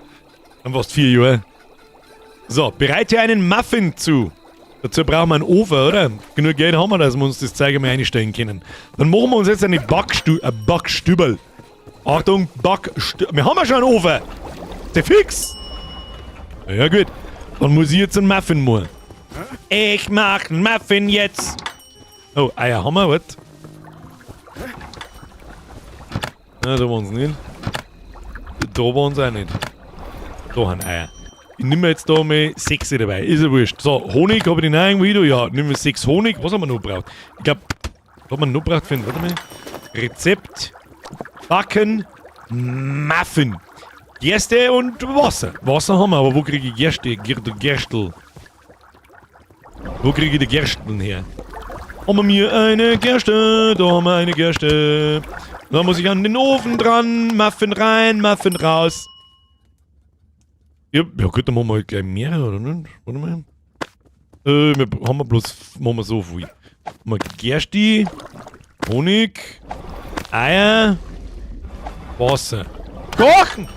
S1: Dann fast 4 Jahre. So, bereite einen Muffin zu. Dazu brauchen wir einen Ofen, oder? Genug Geld haben wir, dass wir uns das Zeug einmal einstellen können. Dann machen wir uns jetzt eine Backstübel. Achtung, Backstübel. Wir haben ja schon einen Ofen. Der fix. Ja gut. Dann muss ich jetzt einen Muffin machen. Ich mach einen Muffin jetzt. Oh, Eier haben wir, was? Na, da waren's nicht. Da waren's auch nicht. Da haben Eier. Ich nehme jetzt da mal 6 dabei. Ist ja wurscht. So, Honig habe ich den auch irgendwie da. Ja, nehmen wir 6 Honig. Was haben wir noch gebraucht? Ich glaub, was haben wir noch gebraucht für einen, warte mal. Rezept. Backen. Muffin. Gerste und Wasser. Wasser haben wir, aber wo kriege ich Gerste? Gerstel. Wo kriege ich die Gersteln her? Haben wir mir eine Gerste, da haben wir eine Gerste. Da muss ich an den Ofen dran, Muffin rein, Muffin raus. Ja, ja gut, dann machen wir halt gleich mehrere, oder nicht? Warte mal. Wir haben wir bloß, machen wir so viel. Haben wir Gerste, Honig, Eier, Wasser. Kochen!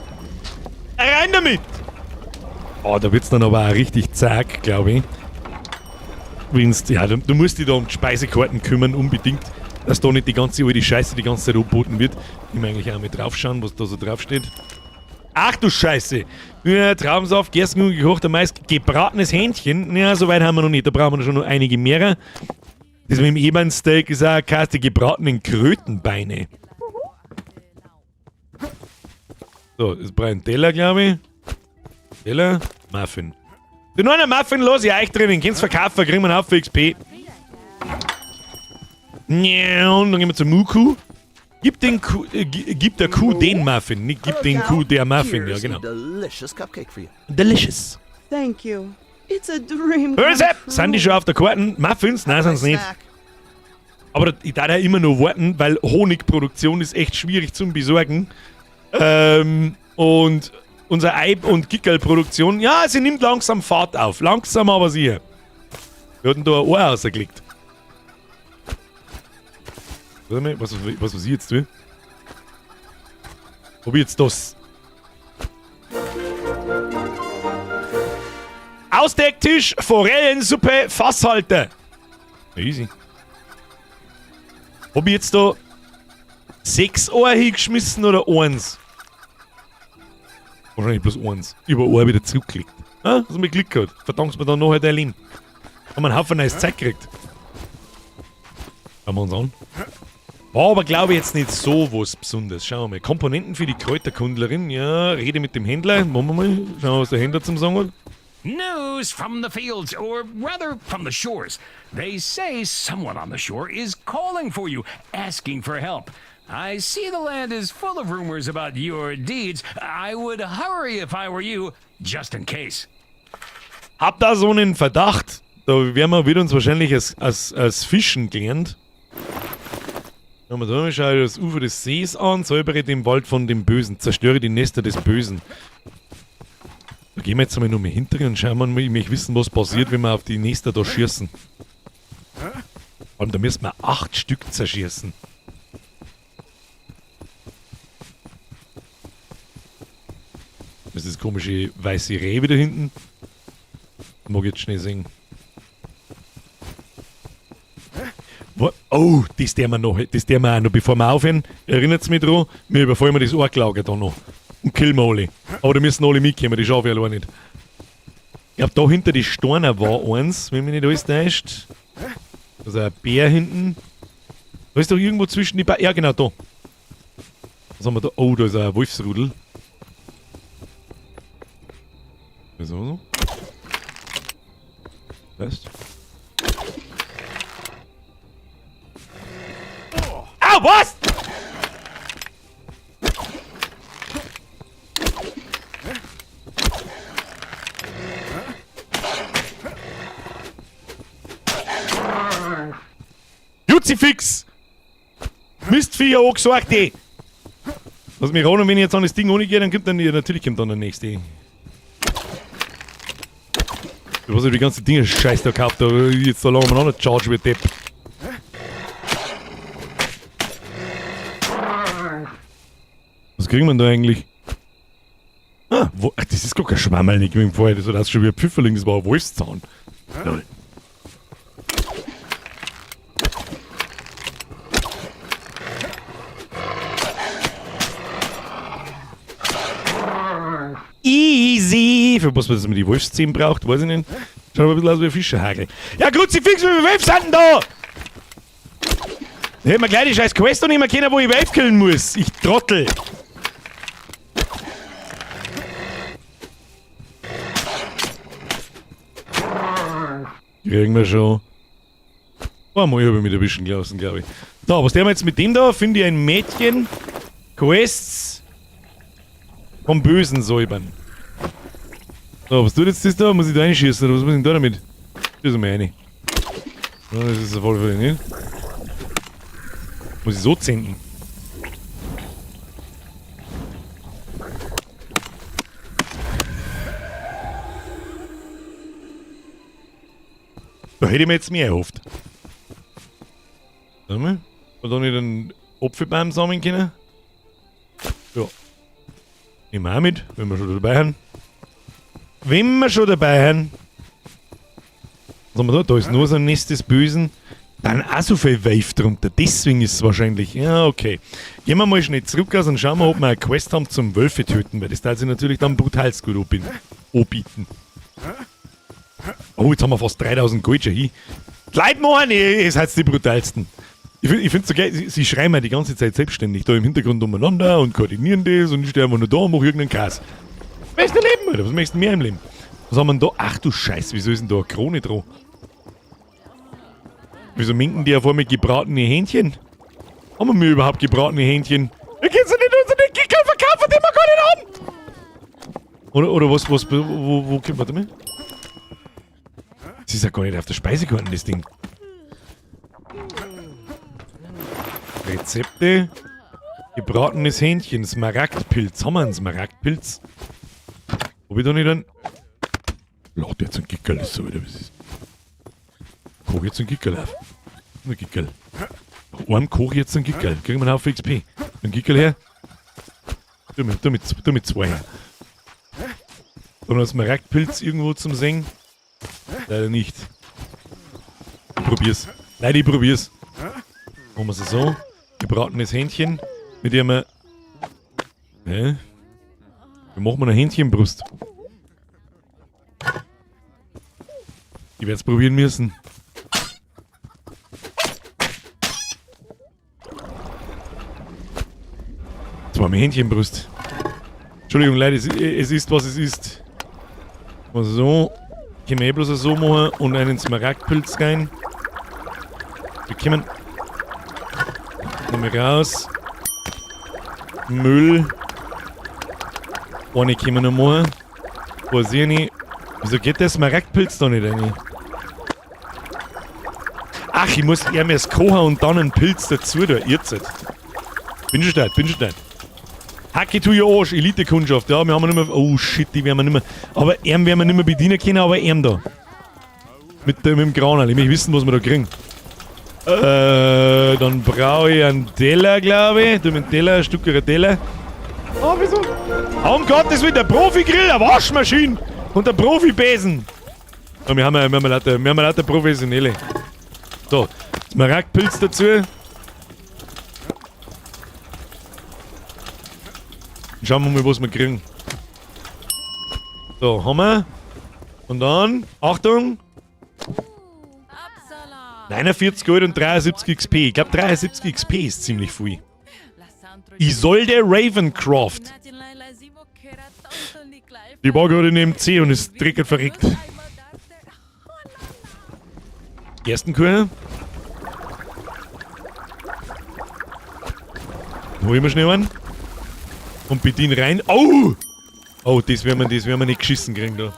S1: Rein damit! Oh, da wird's dann aber auch richtig zack, glaub ich. Wenn's, ja, du musst dich da um die Speisekarten kümmern, unbedingt, dass da nicht die ganze alte Scheiße die ganze Zeit angeboten wird. Ich muss eigentlich auch mal draufschauen, was da so draufsteht. Ach du Scheiße! Ja, Traubensaft, Gerstenkuchen, gekochter Mais, gebratenes Hähnchen. Ja, so weit haben wir noch nicht. Da brauchen wir schon noch einige mehr. Das mit dem Ebensteak ist auch krass, die gebratenen Krötenbeine. So, jetzt brauche ich einen Teller, glaub ich. Teller, Muffin. Den einen Muffin lasse ich euch drinnen. Könnt's verkaufen, kriegen wir einen Haufen XP. Ja, und dann gehen wir zur Muku. Gib den Kuh, gib der Kuh den Muffin, nicht gib den Kuh der Muffin, ja
S3: Here's a
S1: genau.
S3: delicious cupcake for you.
S1: Delicious.
S6: Thank you. It's a dream come
S1: Hör Sepp, sind die
S6: true.
S1: schon auf der Karte? Muffins? Nein, sind's nicht.
S3: Snack.
S1: Aber ich darf ja immer noch warten, weil Honigproduktion ist echt schwierig zum Besorgen. Und unsere Eib- und Gickerl-Produktion, ja, sie nimmt langsam Fahrt auf. Langsam, aber sicher. Wir hatten da ein Ohr rausgelegt. Warte mal, was ich jetzt tue? Ob ich jetzt das... Ausdecktisch, Forellensuppe, Fasshalter. Easy. Hab ich jetzt da 6 Ohr hingeschmissen oder 1? Wahrscheinlich bloß 1. Über Ohr wieder zurückgelegt. Ah, hast du mal Glück gehabt. Verdankst mir dann nachher dein Leben. Haben wir einen Haufen neues Zeug gekriegt. Schauen wir uns an. War aber, glaube ich, jetzt nicht so was Besonderes. Schauen wir mal. Komponenten für die Kräuterkundlerin. Ja, rede mit dem Händler. Machen wir mal. Schauen wir, was der Händler zum Sagen hat.
S5: News from the fields, or rather from the shores. They say someone on the shore is calling for you, asking for help. I see the land is full of rumors about your deeds. I would hurry if I were you, just in case.
S1: Hab da so einen Verdacht. Da werden wir wieder uns wahrscheinlich als Fischen gelernt. Schauen wir da mal, schau das Ufer des Sees an, säubere den Wald von dem Bösen, zerstöre die Nester des Bösen. Da gehen wir jetzt einmal noch mal hinter und schauen wir mal, ich möchte wissen, was passiert, wenn wir auf die Nester da schießen. Vor allem, da müssen wir 8 Stück zerschießen. Das ist das komische weiße Reh wieder hinten. Mag ich jetzt schnell sehen. Oh, das tun wir noch, das tun wir auch noch, bevor wir aufhören. Erinnert's mich dran, wir überfallen wir das Orklager da noch. Und killen wir alle. Aber da müssen alle mitkommen, die schaffe ich allein nicht. Ich glaub, da hinter die Steine war eins, wenn mich nicht alles täuscht. Da ist ein Bär hinten. Da ist doch irgendwo zwischen die ja, genau, da. Was haben wir da? Oh, da ist ein Wolfsrudel. Wieso so? Was? Au, was? Juzifix! Mistviecher angesagt, ey! Lass mich ran, und wenn ich jetzt an das Ding ohne gehe, dann kommt dann, ja, natürlich kommt dann der nächste. Ich weiß nicht, die ganzen Dinge Scheiß da gekauft, aber jetzt da lange umeinander charge wie Depp. Was kriegen wir denn da eigentlich? Ah, wo, ach, das ist gar kein Schwammerl nicht im Fall. Das war schon wie ein Pfifferling, das war ein Wolfszahn. Lol. Easy! Für was man das mit die Wolfszähne braucht, weiß ich nicht. Schaut aber ein bisschen aus wie ein Fischerhagel. Ja, Kruzifix, wie viele Wölfe sind denn da? Da hätten wir gleich die scheiß Quest und nicht mehr können, wo ich Wölfe killen muss. Ich Trottel. Kriegen wir schon. Oh, mal, ich hab mich erwischen gelassen, glaub ich. So, was tun wir jetzt mit dem da? Finde ich ein Mädchen. Quests. Vom Bösen säubern. So, was tut jetzt das da? Muss ich da reinschießen oder was muss ich denn da damit? Schießen wir rein. Oh, das ist auf alle Fälle nicht. Muss ich so zünden? Da hätte ich mir jetzt mehr erhofft. Warte mal. Hat da nicht einen Apfelbaum sammeln können? Ja. Nehmen wir auch mit, wenn wir schon dabei sind. Wenn wir schon dabei sind. Was haben wir da? Da ist nur so ein Nest des Bösen. Dann auch so viel Wave drunter. Deswegen ist es wahrscheinlich. Ja, okay. Gehen wir mal schnell zurück aus und schauen wir, ob wir eine Quest haben zum Wölfe töten, weil das darf sich natürlich dann brutalst gut anbieten. Oh, jetzt haben wir fast 3000 Gold schon hin. Die Leute machen, ihr seid die brutalsten. Ich find's so geil, sie schreien mir die ganze Zeit selbstständig da im Hintergrund umeinander und koordinieren das und ich stehe einfach nur da und mach irgendeinen Kass. Beste Leben, Alter, was möchtest du mehr im Leben? Was haben wir denn da? Ach du Scheiße, wieso ist denn da eine Krone dran? Wieso minken die auf einmal gebratene Hähnchen? Haben wir überhaupt gebratene Hähnchen? Wir können sie nicht unsere Kickerl verkaufen, die wir gar nicht haben! Oder, oder was, was, wo, wo, wo, warte mal. Das ist ja gar nicht auf der Speisekarte, das Ding. Rezepte. Gebratenes Hähnchen, Smaragdpilz. Haben wir einen Smaragdpilz? Hab ich da nicht einen? Lad jetzt einen Gickerl, ist so wieder, was ist. Koch jetzt einen Gickerl auf. Ein Gickerl. Nach einem koch jetzt einen Gickerl. Kriegen wir einen Haufen XP. Ein Gickerl her. Tu mit zwei her. Und einen Smaragdpilz irgendwo zum Singen? Leider nicht. Ich probier's. Leider, ich probier's. Machen wir es so. Gebratenes Hähnchen. Mit dem wir. Hä? Wie machen wir eine Hähnchenbrust? Ich werd's probieren müssen. Das war meine Hähnchenbrust. Entschuldigung, Leute, es ist, was es ist. Mal so. Können wir eh bloß so machen und einen Smaragdpilz rein. Wir kommen. Nochmal raus. Müll. Eine können wir noch machen. Weiß ich nicht. Wieso geht der Smaragdpilz da nicht rein? Ach, ich muss eher erst kochen und dann einen Pilz dazu da. Ihr seid. Bin schon da, bin schon da. Hacke to your Arsch, Elite-Kundschaft. Ja, wir haben nicht mehr. Oh shit, die werden wir nicht mehr. Aber ihn werden wir nicht mehr bedienen können, aber ihn da. Mit dem Kran. Ich möchte wissen, was wir da kriegen. Dann brauche ich einen Teller, glaube ich. Du mit dem Teller, ein Stück Teller. Oh, wieso? Oh, um Gottes Willen, der Profi-Grill, eine Waschmaschine und der Profi-Besen. Ja, wir haben ja lauter Professionelle. So, Smaragdpilz dazu. Schauen wir mal, was wir kriegen. So, haben wir. Und dann, Achtung! 49 Gold und 73 XP. Ich glaub, 73 XP ist ziemlich viel. Isolde Ravencroft. Die war gerade in dem C und ist dreckig verreckt. Gerstenkuchen. Holen wir schnell einen. Und bedienen rein. Oh! Oh, das werden wir nicht geschissen kriegen da.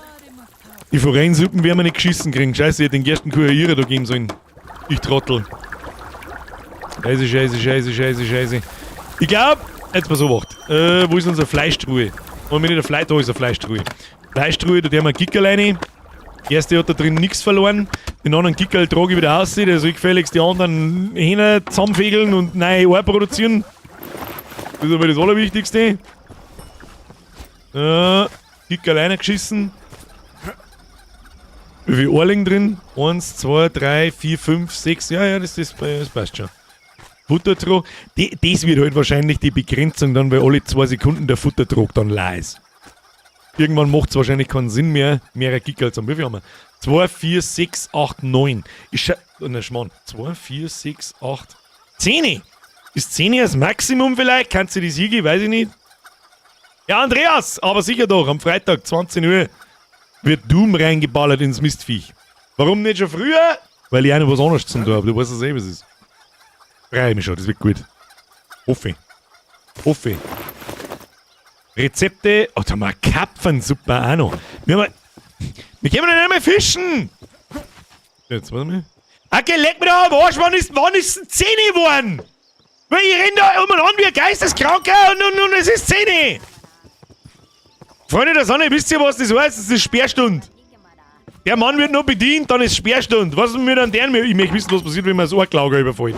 S1: Die Forellensuppen werden wir nicht geschissen kriegen. Scheiße, ich hätte den Gerstenkuchen ihrer da geben sollen. Ich Trottel. Scheiße, scheiße, scheiße, scheiße, scheiße. Ich glaub, jetzt pass auf, acht. Wo ist unsere Fleischtruhe? Wollen wir nicht eine Fleisch, da ist eine Fleischtruhe. Fleischtruhe, da tun wir einen Gickerl rein. Der erste hat da drin nichts verloren. Den anderen Gickerl trage ich wieder aus, der soll gefälligst die anderen Hähner zusammenfegeln und neue Eier produzieren. Das ist aber das Allerwichtigste. Gickerl reingeschissen. Wie viel Ohrling drin? 1, 2, 3, 4, 5, 6. Ja, ja, das passt schon. Futtertrog. Das wird halt wahrscheinlich die Begrenzung dann, weil alle 2 Sekunden der Futtertrog dann leer ist. Irgendwann macht's wahrscheinlich keinen Sinn mehr, mehrere Gickerl zu haben. Wie viel haben wir? 2, 4, 6, 8, 9. Ich scha-, oh, nein, Schmarrn. 2, 4, 6, 8, 10. Ist 10 das Maximum vielleicht? Kannst du das hingehen? Weiß ich nicht. Ja, Andreas, aber sicher doch, am Freitag, 20 Uhr, wird Doom reingeballert ins Mistviech. Warum nicht schon früher? Weil ich auch noch was anderes zum tun hab. Du weißt es eh, was es ist. Freue ich mich schon, das wird gut. Hoffe. Hoffe. Rezepte. Oh, da haben wir Karpfensuppe auch noch. Wir können doch nicht mehr fischen! Jetzt, warte mal. Okay, leck mich doch am Arsch, wann ist denn 10 geworden? Weil ich renn da umeinander wie ein Geisteskranker und es ist 10. Freunde der Sonne, wisst ihr, was das heißt? Das ist Sperrstunde. Der Mann wird noch bedient, dann ist Sperrstunde. Was ist mit an deren? Ich möchte wissen, was passiert, wenn man das Ohrklauger überfällt.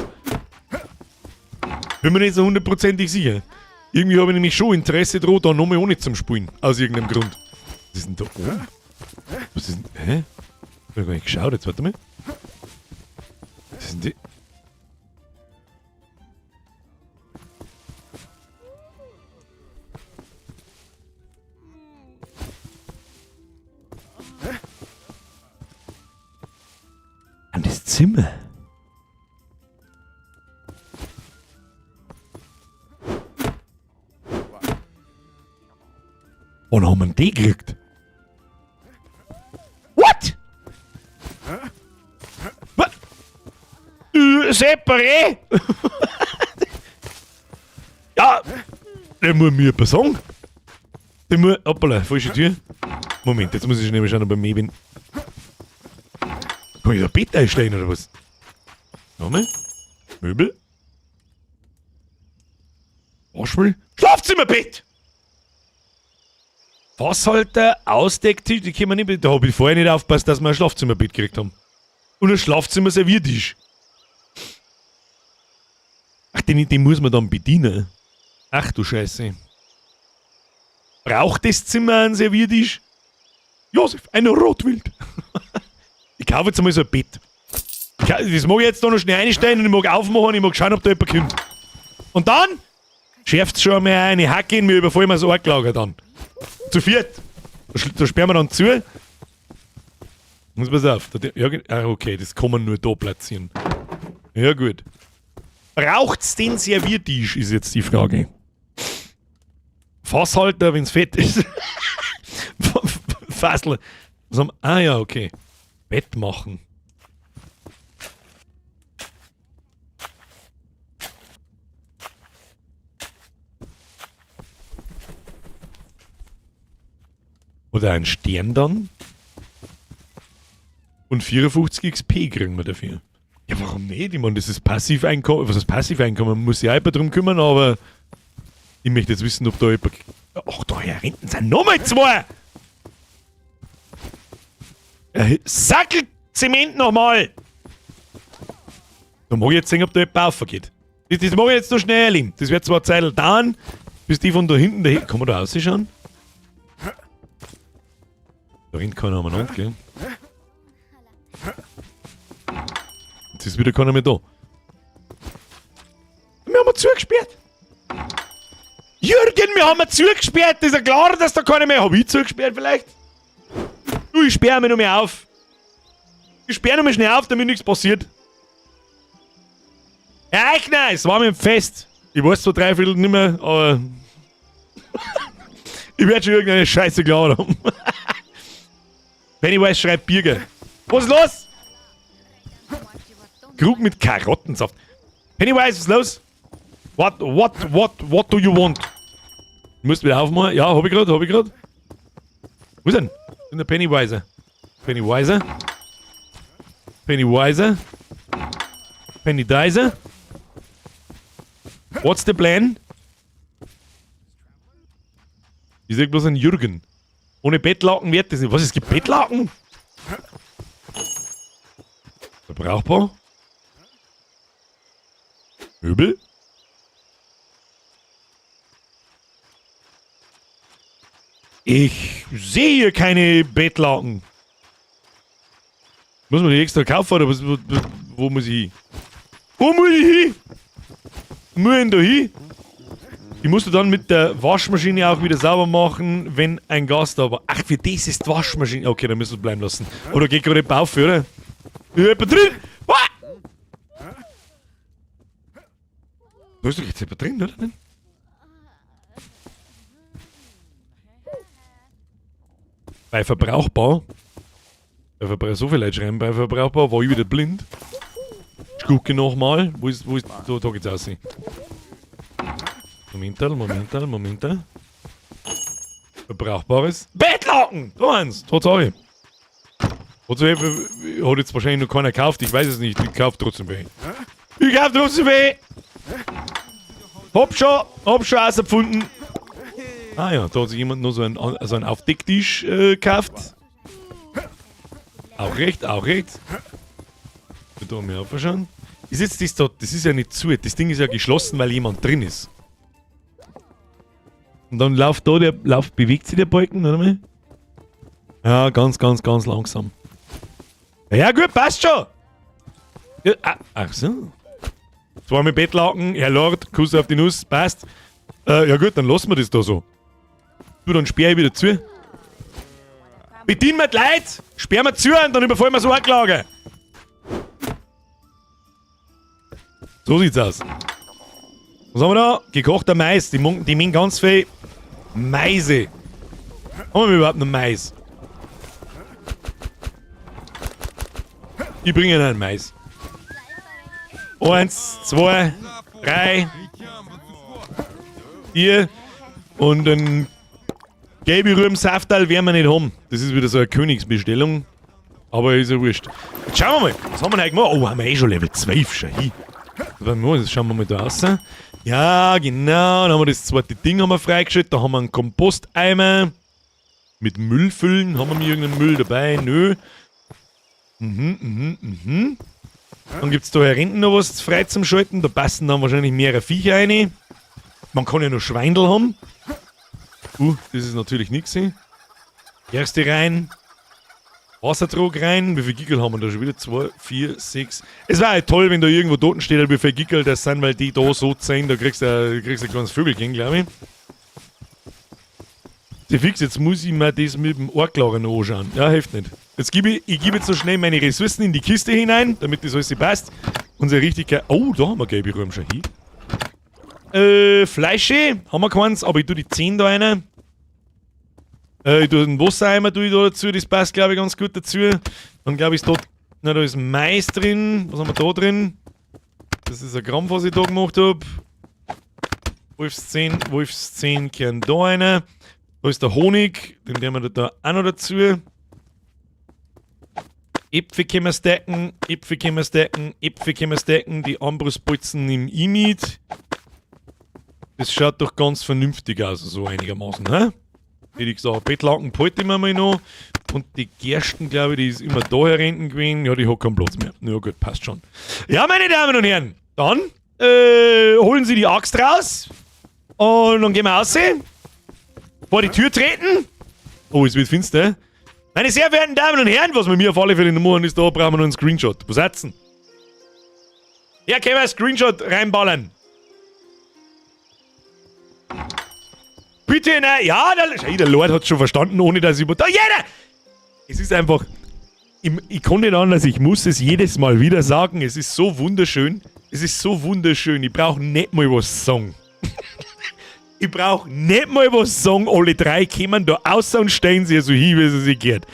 S1: Bin mir nicht so hundertprozentig sicher. Irgendwie habe ich nämlich schon Interesse dran, da nochmal ohne zum Spielen. Aus irgendeinem Grund. Was ist denn da oben? Was ist denn. Hä? Ich hab gar nicht geschaut, jetzt warte mal. Was ist denn die? An das Zimmer. Und haben wir einen Tee gekriegt. What? Was? Separé? Ja, der muss mir etwas sagen. Der muss. Hoppala, falsche Tür. Moment, jetzt muss ich schnell mal schauen, ob ich bei mir bin. Kann ich da ein Bett einstellen oder was? Nochmal. Möbel. Waschmittel. Schlafzimmerbett! Fasshalter, Ausdecktisch, die können wir nicht. Da hab ich vorher nicht aufgepasst, dass wir ein Schlafzimmerbett gekriegt haben. Und ein Schlafzimmer-Serviertisch. Ach, den muss man dann bedienen. Ach du Scheiße. Braucht das Zimmer einen Serviertisch? Josef, ein Rotwild. Ich kaufe jetzt einmal so ein Bett. Das mag ich jetzt da noch schnell einstellen und ich mag aufmachen und ich mag schauen, ob da jemand kommt. Und dann schärft's schon einmal eine Hacke in mir, überfallen wir das Arglager dann. Zu viert. Da sperren wir dann zu. Muss pass auf. Da, ja, ah, okay, das kann man nur da platzieren. Ja, gut. Braucht's den Serviertisch, ist jetzt die Frage. Fasshalter, wenn's fett ist. Fassel. Was haben wir? Ah ja, okay. Bett machen. Oder ein Stern dann. Und 54 XP kriegen wir dafür. Ja, warum nicht? Ich meine, das ist Passiveinkommen. Was ist Passiveinkommen? Man muss sich auch jemand drum kümmern, aber ich möchte jetzt wissen, ob da jemand. Ach, da hinten sind nochmal zwei! Sackelzement nochmal! Da mag ich jetzt sehen, ob da jemand raufgeht. Das mag ich jetzt noch schnell erleben. Das wird zwar eine Zeit dauern, bis die von da hinten dahin. Kann man da rausschauen? Da hinten kann man umeinander, gell? Jetzt ist wieder keiner mehr da. Wir haben zugesperrt. Jürgen, wir haben zugesperrt. Ist ja klar, dass da keiner mehr. Hab ich zugesperrt vielleicht? Du, ich sperre mich noch mehr auf. Ich sperre noch mal schnell auf, damit nichts passiert. Herr Eichner, es war mir ein Fest. Ich weiß zwar dreiviertel nicht mehr, aber ich werde schon irgendeine Scheiße geklaut haben. Pennywise schreibt Birger. Was ist los? Krug mit Karottensaft. Pennywise, was ist los? What do you want? Du musst wieder aufmachen. Ja, hab ich grad, hab ich grad. Wo ist denn? Wo ist der Pennywise? Pennywise? Pennywise? Pennydizer? What's the plan? Ich seh bloß einen Jürgen. Ohne Bettlaken wird das nicht. Was, es gibt Bettlaken? Verbrauchbar? Möbel? Ich sehe hier keine Bettlaken. Muss man die extra kaufen oder was, wo muss ich hin? Wo muss ich hin? Wo muss ich denn da hin? Die musst du dann mit der Waschmaschine auch wieder sauber machen, wenn ein Gast da war. Ach, für das ist die Waschmaschine. Okay, dann müssen wir es bleiben lassen. Oder geht gerade jemand auf, oder? Ist jemand drin? Ah! Da ist doch jetzt jemand drin, oder? Bei Verbrauchbar. Bei Verbrauch, so viele Leute schreiben bei Verbrauchbar, war ich wieder blind. Ich gucke nochmal. Wo ist, da, da geht's aus. Momental, Momental, Momental. Verbrauchbares Bettlaken! Da eins, Tatsache. Hat jetzt wahrscheinlich noch keiner gekauft, ich weiß es nicht. Ich kauf trotzdem welche. Ich kauf trotzdem welche! Hab schon rausgefunden. Ah ja, da hat sich jemand noch so einen Aufdecktisch gekauft. Auch recht, auch recht. Da mal aufschauen. Ist jetzt das da, das ist ja nicht zu, das Ding ist ja geschlossen, weil jemand drin ist. Und dann läuft da der, läuft, bewegt sich der Balken, oder mal? Ja, ganz, ganz, ganz langsam. Ja gut, passt schon! Ja, ah, ach so. Zweimal Bettlaken, Herr Lord, Kuss auf die Nuss, passt. Ja gut, dann lassen wir das da so. Du, dann sperr ich wieder zu. Bedienen wir die Leute, sperren wir zu und dann überfallen wir so eine Klage. So sieht's aus. Was haben wir da? Gekochter Mais. Die mengen ganz viel Meise. Haben wir überhaupt noch Mais? Ich bringe Ihnen einen Mais. 1, 2, 3, 4 und ein Gelbe-Rüben-Saftal werden wir nicht haben. Das ist wieder so eine Königsbestellung. Aber ist ja wurscht. Jetzt schauen wir mal. Was haben wir denn heute gemacht? Oh, haben wir eh schon Level 12 schon hin. Jetzt schauen wir mal da raus. Ja, genau. Dann haben wir das zweite Ding haben wir freigeschaltet. Da haben wir einen Komposteimer. Mit Müll füllen. Haben wir mir irgendeinen Müll dabei? Nö. Dann gibt's da hier hinten noch was frei zum Schalten. Da passen dann wahrscheinlich mehrere Viecher rein. Man kann ja noch Schweindel haben. Das ist natürlich nix. Gerste rein. Wassertrog rein. Wie viel Gickel haben wir da schon wieder? 2, 4, 6. Es wäre halt toll, wenn da irgendwo dort steht, wie viel Gickel das sind, weil die da so sind. Da kriegst du ein kleines Vögelchen, glaub ich. Die fix, jetzt muss ich mir das mit dem Ohrklarer noch anschauen. Ja, hilft nicht. Jetzt gebe ich, ich gebe jetzt so schnell meine Ressourcen in die Kiste hinein, damit das alles passt. Unsere richtige. Oh, da haben wir gelbe Rüben schon hin. Fleische haben wir keins, aber ich tue die 10 da rein. Ich tue den Wassereimer tue ich da dazu, das passt glaube ich ganz gut dazu. Dann glaube ich ist dort, na, da ist Mais drin. Was haben wir da drin? Das ist ein Gramm, was ich da gemacht hab. Wolfszehn, Wolfszehn kehren da rein. Da ist der Honig, den nehmen wir da auch noch dazu. Äpfel können wir stacken, Äpfel können wir stacken, Äpfel können wir stacken. Die Armbrustbolzen nehme ich mit. Das schaut doch ganz vernünftig aus, so einigermaßen, hä? Hätte ich gesagt, Bettlaken behalte ich mir mal noch. Und die Gersten, glaube ich, die ist immer da hinten gewesen. Ja, die hat keinen Platz mehr. Na gut, passt schon. Ja, meine Damen und Herren, dann holen Sie die Axt raus. Und dann gehen wir raus. Vor die Tür treten. Oh, es wird finster. Meine sehr verehrten Damen und Herren, was wir mir auf alle Fälle noch machen, ist, da brauchen wir noch einen Screenshot. Was hat's denn? Ja, können wir Screenshot reinballern. Bitte, nein, ja, der Lord hat schon verstanden, ohne dass ich... Da, jeder! Es ist einfach... Ich kann nicht anders, ich muss es jedes Mal wieder sagen. Es ist so wunderschön. Es ist so wunderschön. Ich brauche nicht mal was sagen. Ich brauche nicht mal was sagen. Alle drei kommen da außer und stellen sich so hin, wie sie sich gehört.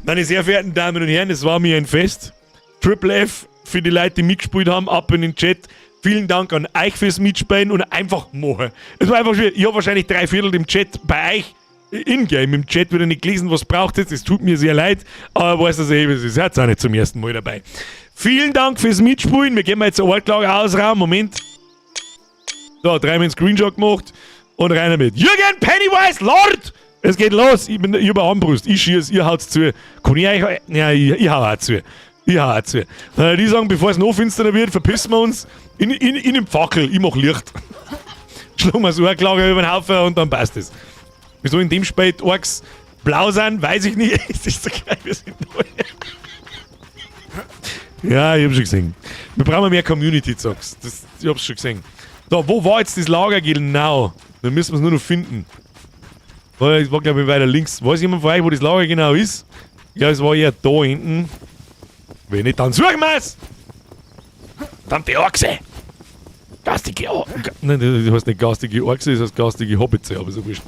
S1: Meine sehr verehrten Damen und Herren, es war mir ein Fest. Triple F für die Leute, die mitgespielt haben, ab in den Chat. Vielen Dank an euch fürs Mitspielen und einfach machen. Es war einfach schön. Ich habe wahrscheinlich 3/4 im Chat bei euch in-game im Chat wieder nicht gelesen, was braucht es. Es tut mir sehr leid, aber weiß das eh, es ist jetzt auch nicht zum ersten Mal dabei. Vielen Dank fürs Mitspielen. Wir gehen mal jetzt eine Ortklage ausraum. Moment. So, dreimal einen Screenshot gemacht und rein damit. Jürgen Pennywise Lord! Es geht los. Ich bin über Armbrust. Ich schieß, ihr haut's zu. Kann ich euch. Ja, ich hau auch zu. Ich hau auch zu. Die sagen, bevor es noch finsterer wird, verpissen wir uns. In dem Fackel. Ich mach Licht. Schlagen wir so eine Klage über den Haufen und dann passt es. Wieso in dem Spät Orks blau sind, weiß ich nicht. Es ist so geil, wir sind neu. Ja, ich hab schon gesehen. Wir brauchen mehr Community-Zocks. Ich hab's schon gesehen. So, wo war jetzt das Lager genau? Dann müssen wir's nur noch finden. Es war, glaub ich, weiter links. Weiß jemand von euch, wo das Lager genau ist? Ja, es war eher da hinten. Wenn nicht, dann suchen wir's! Verdammte Orks! Garstige Orks. Nein, das heißt nicht garstige Orks, das heißt garstige Hobbits, aber so wurscht.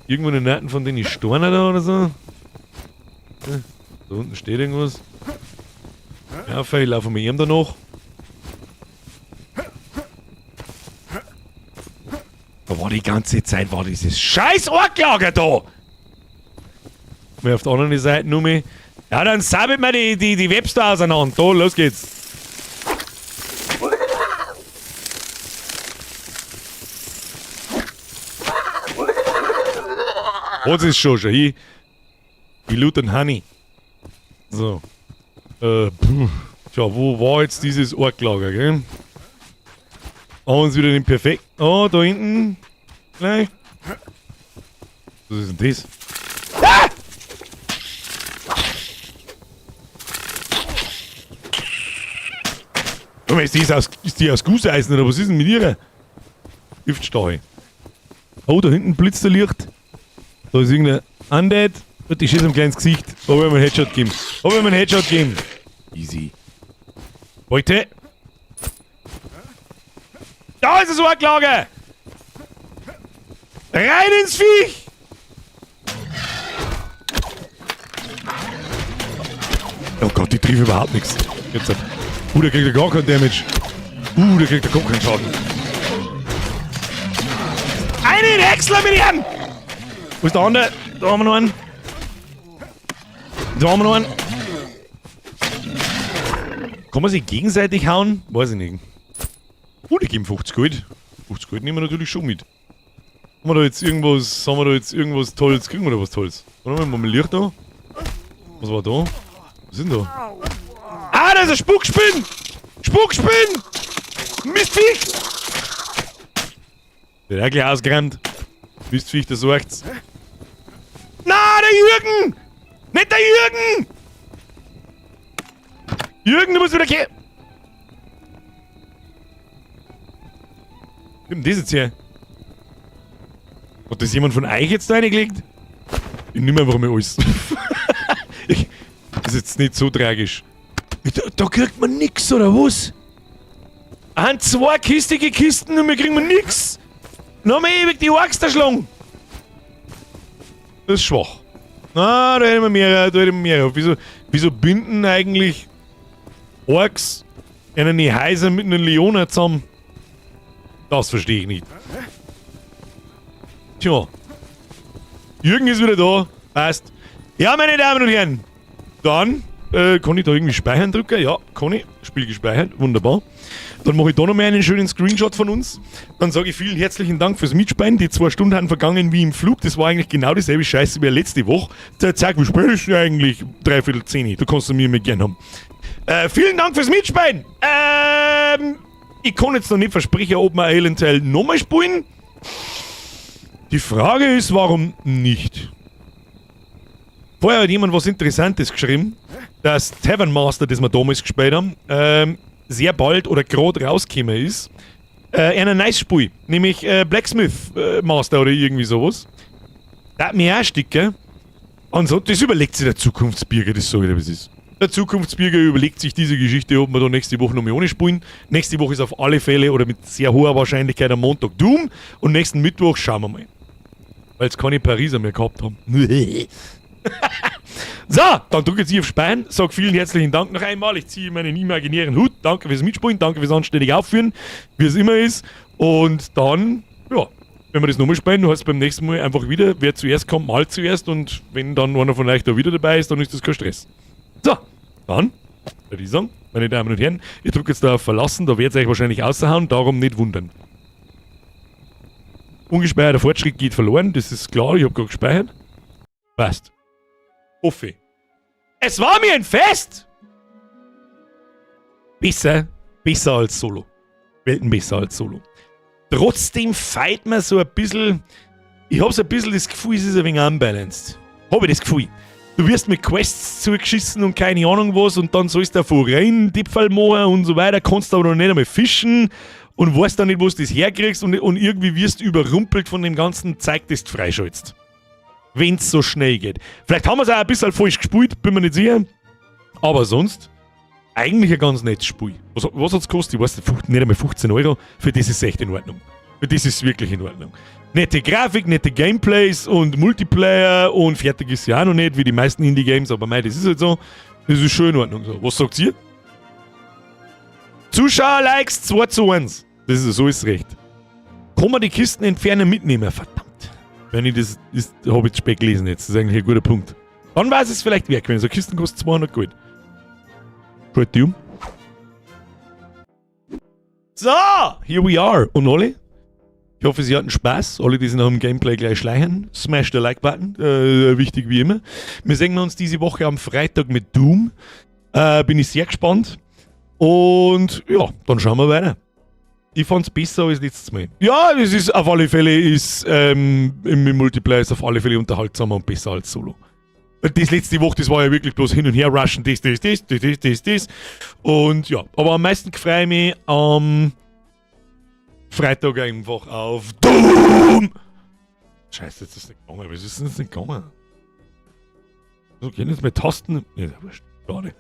S1: Irgendwo in den Nähten von denen Steinen da oder so? Da unten steht irgendwas. Ja, ich laufe mit ihm da noch. Da war die ganze Zeit war dieses scheiß Orklager da! Mal auf der anderen Seite nur mehr. Ja, dann sabelt man die Webster auseinander. Da, los geht's. Was ist schon hier? Die Loot and Honey. So. Puh. Tja, wo war jetzt dieses Orklager, gell? Haben wir uns wieder den perfekten. Oh, da hinten. Vielleicht. Was ist denn das? Ah! Guck mal, ist die aus Gusseisen oder was ist denn mit ihrer? Giftstachel. Oh, da hinten blitzt der Licht. Da ist irgendein Undead. Und die schießt ihm gleich ins Gesicht. Da wollen wir einen Headshot geben. Da wollen wir einen Headshot geben. Easy. Beute. Da ist das Orklager! Rein ins Viech! Oh Gott, die trifft überhaupt nichts. Jetzt halt. Der kriegt ja gar keinen Damage. Der kriegt ja gar keinen Schaden. Einen Häcksler mit ihm! Wo ist der andere? Da haben wir noch einen. Da haben wir noch einen. Kann man sich gegenseitig hauen? Weiß ich nicht. Die geben 50 Gold. 50 Gold nehmen wir natürlich schon mit. Haben wir da jetzt irgendwas, haben wir da jetzt irgendwas Tolles? Kriegen wir da was Tolles? Warte mal, mal Licht da. Was war da? Was ist denn da? Ah, da ist ein Spukspinn! Spukspinn! Mistviech! Der hat auch gleich ausgerannt. Mistviech, der sorgt's. Na, der Jürgen! Nicht der Jürgen! Jürgen, du musst wieder gehen! Wie denn das jetzt hier? Hat das jemand von euch jetzt da reingelegt? Ich nehme einfach mal alles. Das ist jetzt nicht so tragisch. Da kriegt man nix, oder was? Ein, zwei kistige Kisten und wir kriegen wir nix. Noch mal ewig die Orks da schlagen. Das ist schwach. Na, da hätten wir mehrere, da hätten wir mehrere. Wieso binden eigentlich Orks einen Häuser mit einem Leona zusammen? Das verstehe ich nicht. Tja. Jürgen ist wieder da. Passt. Ja, meine Damen und Herren. Dann kann ich da irgendwie speichern drücken? Ja, kann ich. Spiel gespeichert. Wunderbar. Dann mache ich da noch mal einen schönen Screenshot von uns. Dann sage ich vielen herzlichen Dank fürs Mitspielen. Die 2 Stunden haben vergangen wie im Flug. Das war eigentlich genau dieselbe Scheiße wie letzte Woche. Der zeigt, wie spät ist denn eigentlich? 9:45. Du kannst du mir mit gern haben. Vielen Dank fürs Mitspielen. Ich kann jetzt noch nicht versprechen, ob wir eventuell nochmal spielen. Die Frage ist, warum nicht? Vorher hat jemand was Interessantes geschrieben. Dass Tavern Master, das wir damals gespielt haben, sehr bald oder gerade rausgekommen ist. Ein neues Spiel, nämlich Blacksmith Master oder irgendwie sowas. Da hat mir auch sticken. Ansonsten, das überlegt sich der Zukunftsbürger, das sage ich dir, wie es ist. Der Zukunftsbürger überlegt sich diese Geschichte, ob wir da nächste Woche noch mal ohne spielen. Nächste Woche ist auf alle Fälle oder mit sehr hoher Wahrscheinlichkeit am Montag Doom und nächsten Mittwoch schauen wir mal. Weil es keine Pariser mehr gehabt haben. So, dann drücke ich auf Speichern, sag vielen herzlichen Dank noch einmal. Ich ziehe meinen imaginären Hut. Danke fürs Mitspielen, danke fürs anständig Aufführen, wie es immer ist. Und dann, ja, wenn wir das nochmal spielen, du hast beim nächsten Mal einfach wieder, wer zuerst kommt, mal zuerst. Und wenn dann einer von euch da wieder dabei ist, dann ist das kein Stress. So, dann würde ich sagen, meine Damen und Herren, ich drücke jetzt da auf Verlassen, da werdet ihr euch wahrscheinlich außerhauen, darum nicht wundern. Ungespeicherter Fortschritt geht verloren, das ist klar, ich habe gerade gespeichert. Passt. Hoffe. Es war mir ein Fest! Besser, besser als Solo. Welten besser als Solo. Trotzdem feit mir so ein bisschen, ich habe so ein bisschen das Gefühl, es ist ein wenig unbalanced. Habe ich das Gefühl. Du wirst mit Quests zugeschissen und keine Ahnung was und dann sollst du davor rein, Dipfel machen und so weiter, kannst aber noch nicht einmal fischen und weißt dann nicht, wo du das herkriegst, und irgendwie wirst du überrumpelt von dem ganzen Zeug, das du freischaltest. Wenn's so schnell geht. Vielleicht haben wir es auch ein bisschen falsch gespielt, bin mir nicht sicher. Aber sonst, eigentlich ein ganz nettes Spiel. Was hat's gekostet? Ich weiß nicht, nicht einmal 15 Euro. Für das ist es echt in Ordnung. Für das ist es wirklich in Ordnung. Nette Grafik, nette Gameplays und Multiplayer und fertig ist ja auch noch nicht, wie die meisten Indie-Games, aber mei, das ist halt so. Das ist schon in Ordnung so. Was sagt ihr? Zuschauer-Likes 2:1. Das ist, so ist es recht. Kann man die Kisten entfernen, mitnehmen? Verdammt. Wenn ich das, ist, habe ich zu spät gelesen jetzt. Das ist eigentlich ein guter Punkt. Dann weiß es vielleicht wert, wenn so Kisten kostet 200 Gold. Schalt die um. So, here we are. Und alle? Ich hoffe, Sie hatten Spaß. Alle, die sich nach dem Gameplay gleich schleichen, smash the Like-Button. Wichtig wie immer. Wir sehen uns diese Woche am Freitag mit Doom. Bin ich sehr gespannt. Und ja, dann schauen wir weiter. Ich fand's besser als letztes Mal. Ja, es ist auf alle Fälle, ist, im Multiplayer ist auf alle Fälle unterhaltsamer und besser als Solo. Das letzte Woche, das war ja wirklich bloß hin und her rushen, das, das, das, das, das, das, das. Und ja, aber am meisten freue ich mich am Freitag einfach auf Doom! Scheiße, jetzt ist es nicht gegangen. Was ist denn jetzt nicht gegangen? So, gehen jetzt mit Tasten. Ja, ist ja wurscht. Schade.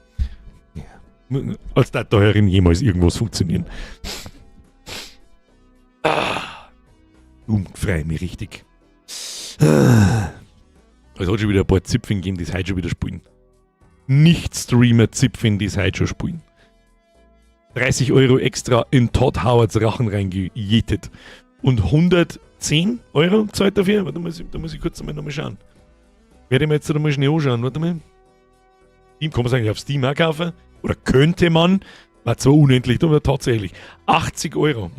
S1: Ja. Als da herin jemals irgendwas funktionieren. Ah. Doom, freue ich mich richtig. Ah. Es hat schon wieder ein paar Zipfing gegeben, die es heute schon wieder spielen. Nicht-Streamer-Zipfing, die es heute schon spielen. 30 € extra in Todd Howards Rachen reingejetet. Und 110 Euro zahlt dafür? Warte mal, da muss ich kurz einmal nochmal schauen. Werde ich mir jetzt einmal schnell anschauen. Warte mal. Steam, kann man es eigentlich auf Steam auch kaufen? Oder könnte man? War zwar unendlich, aber tatsächlich. 80 Euro.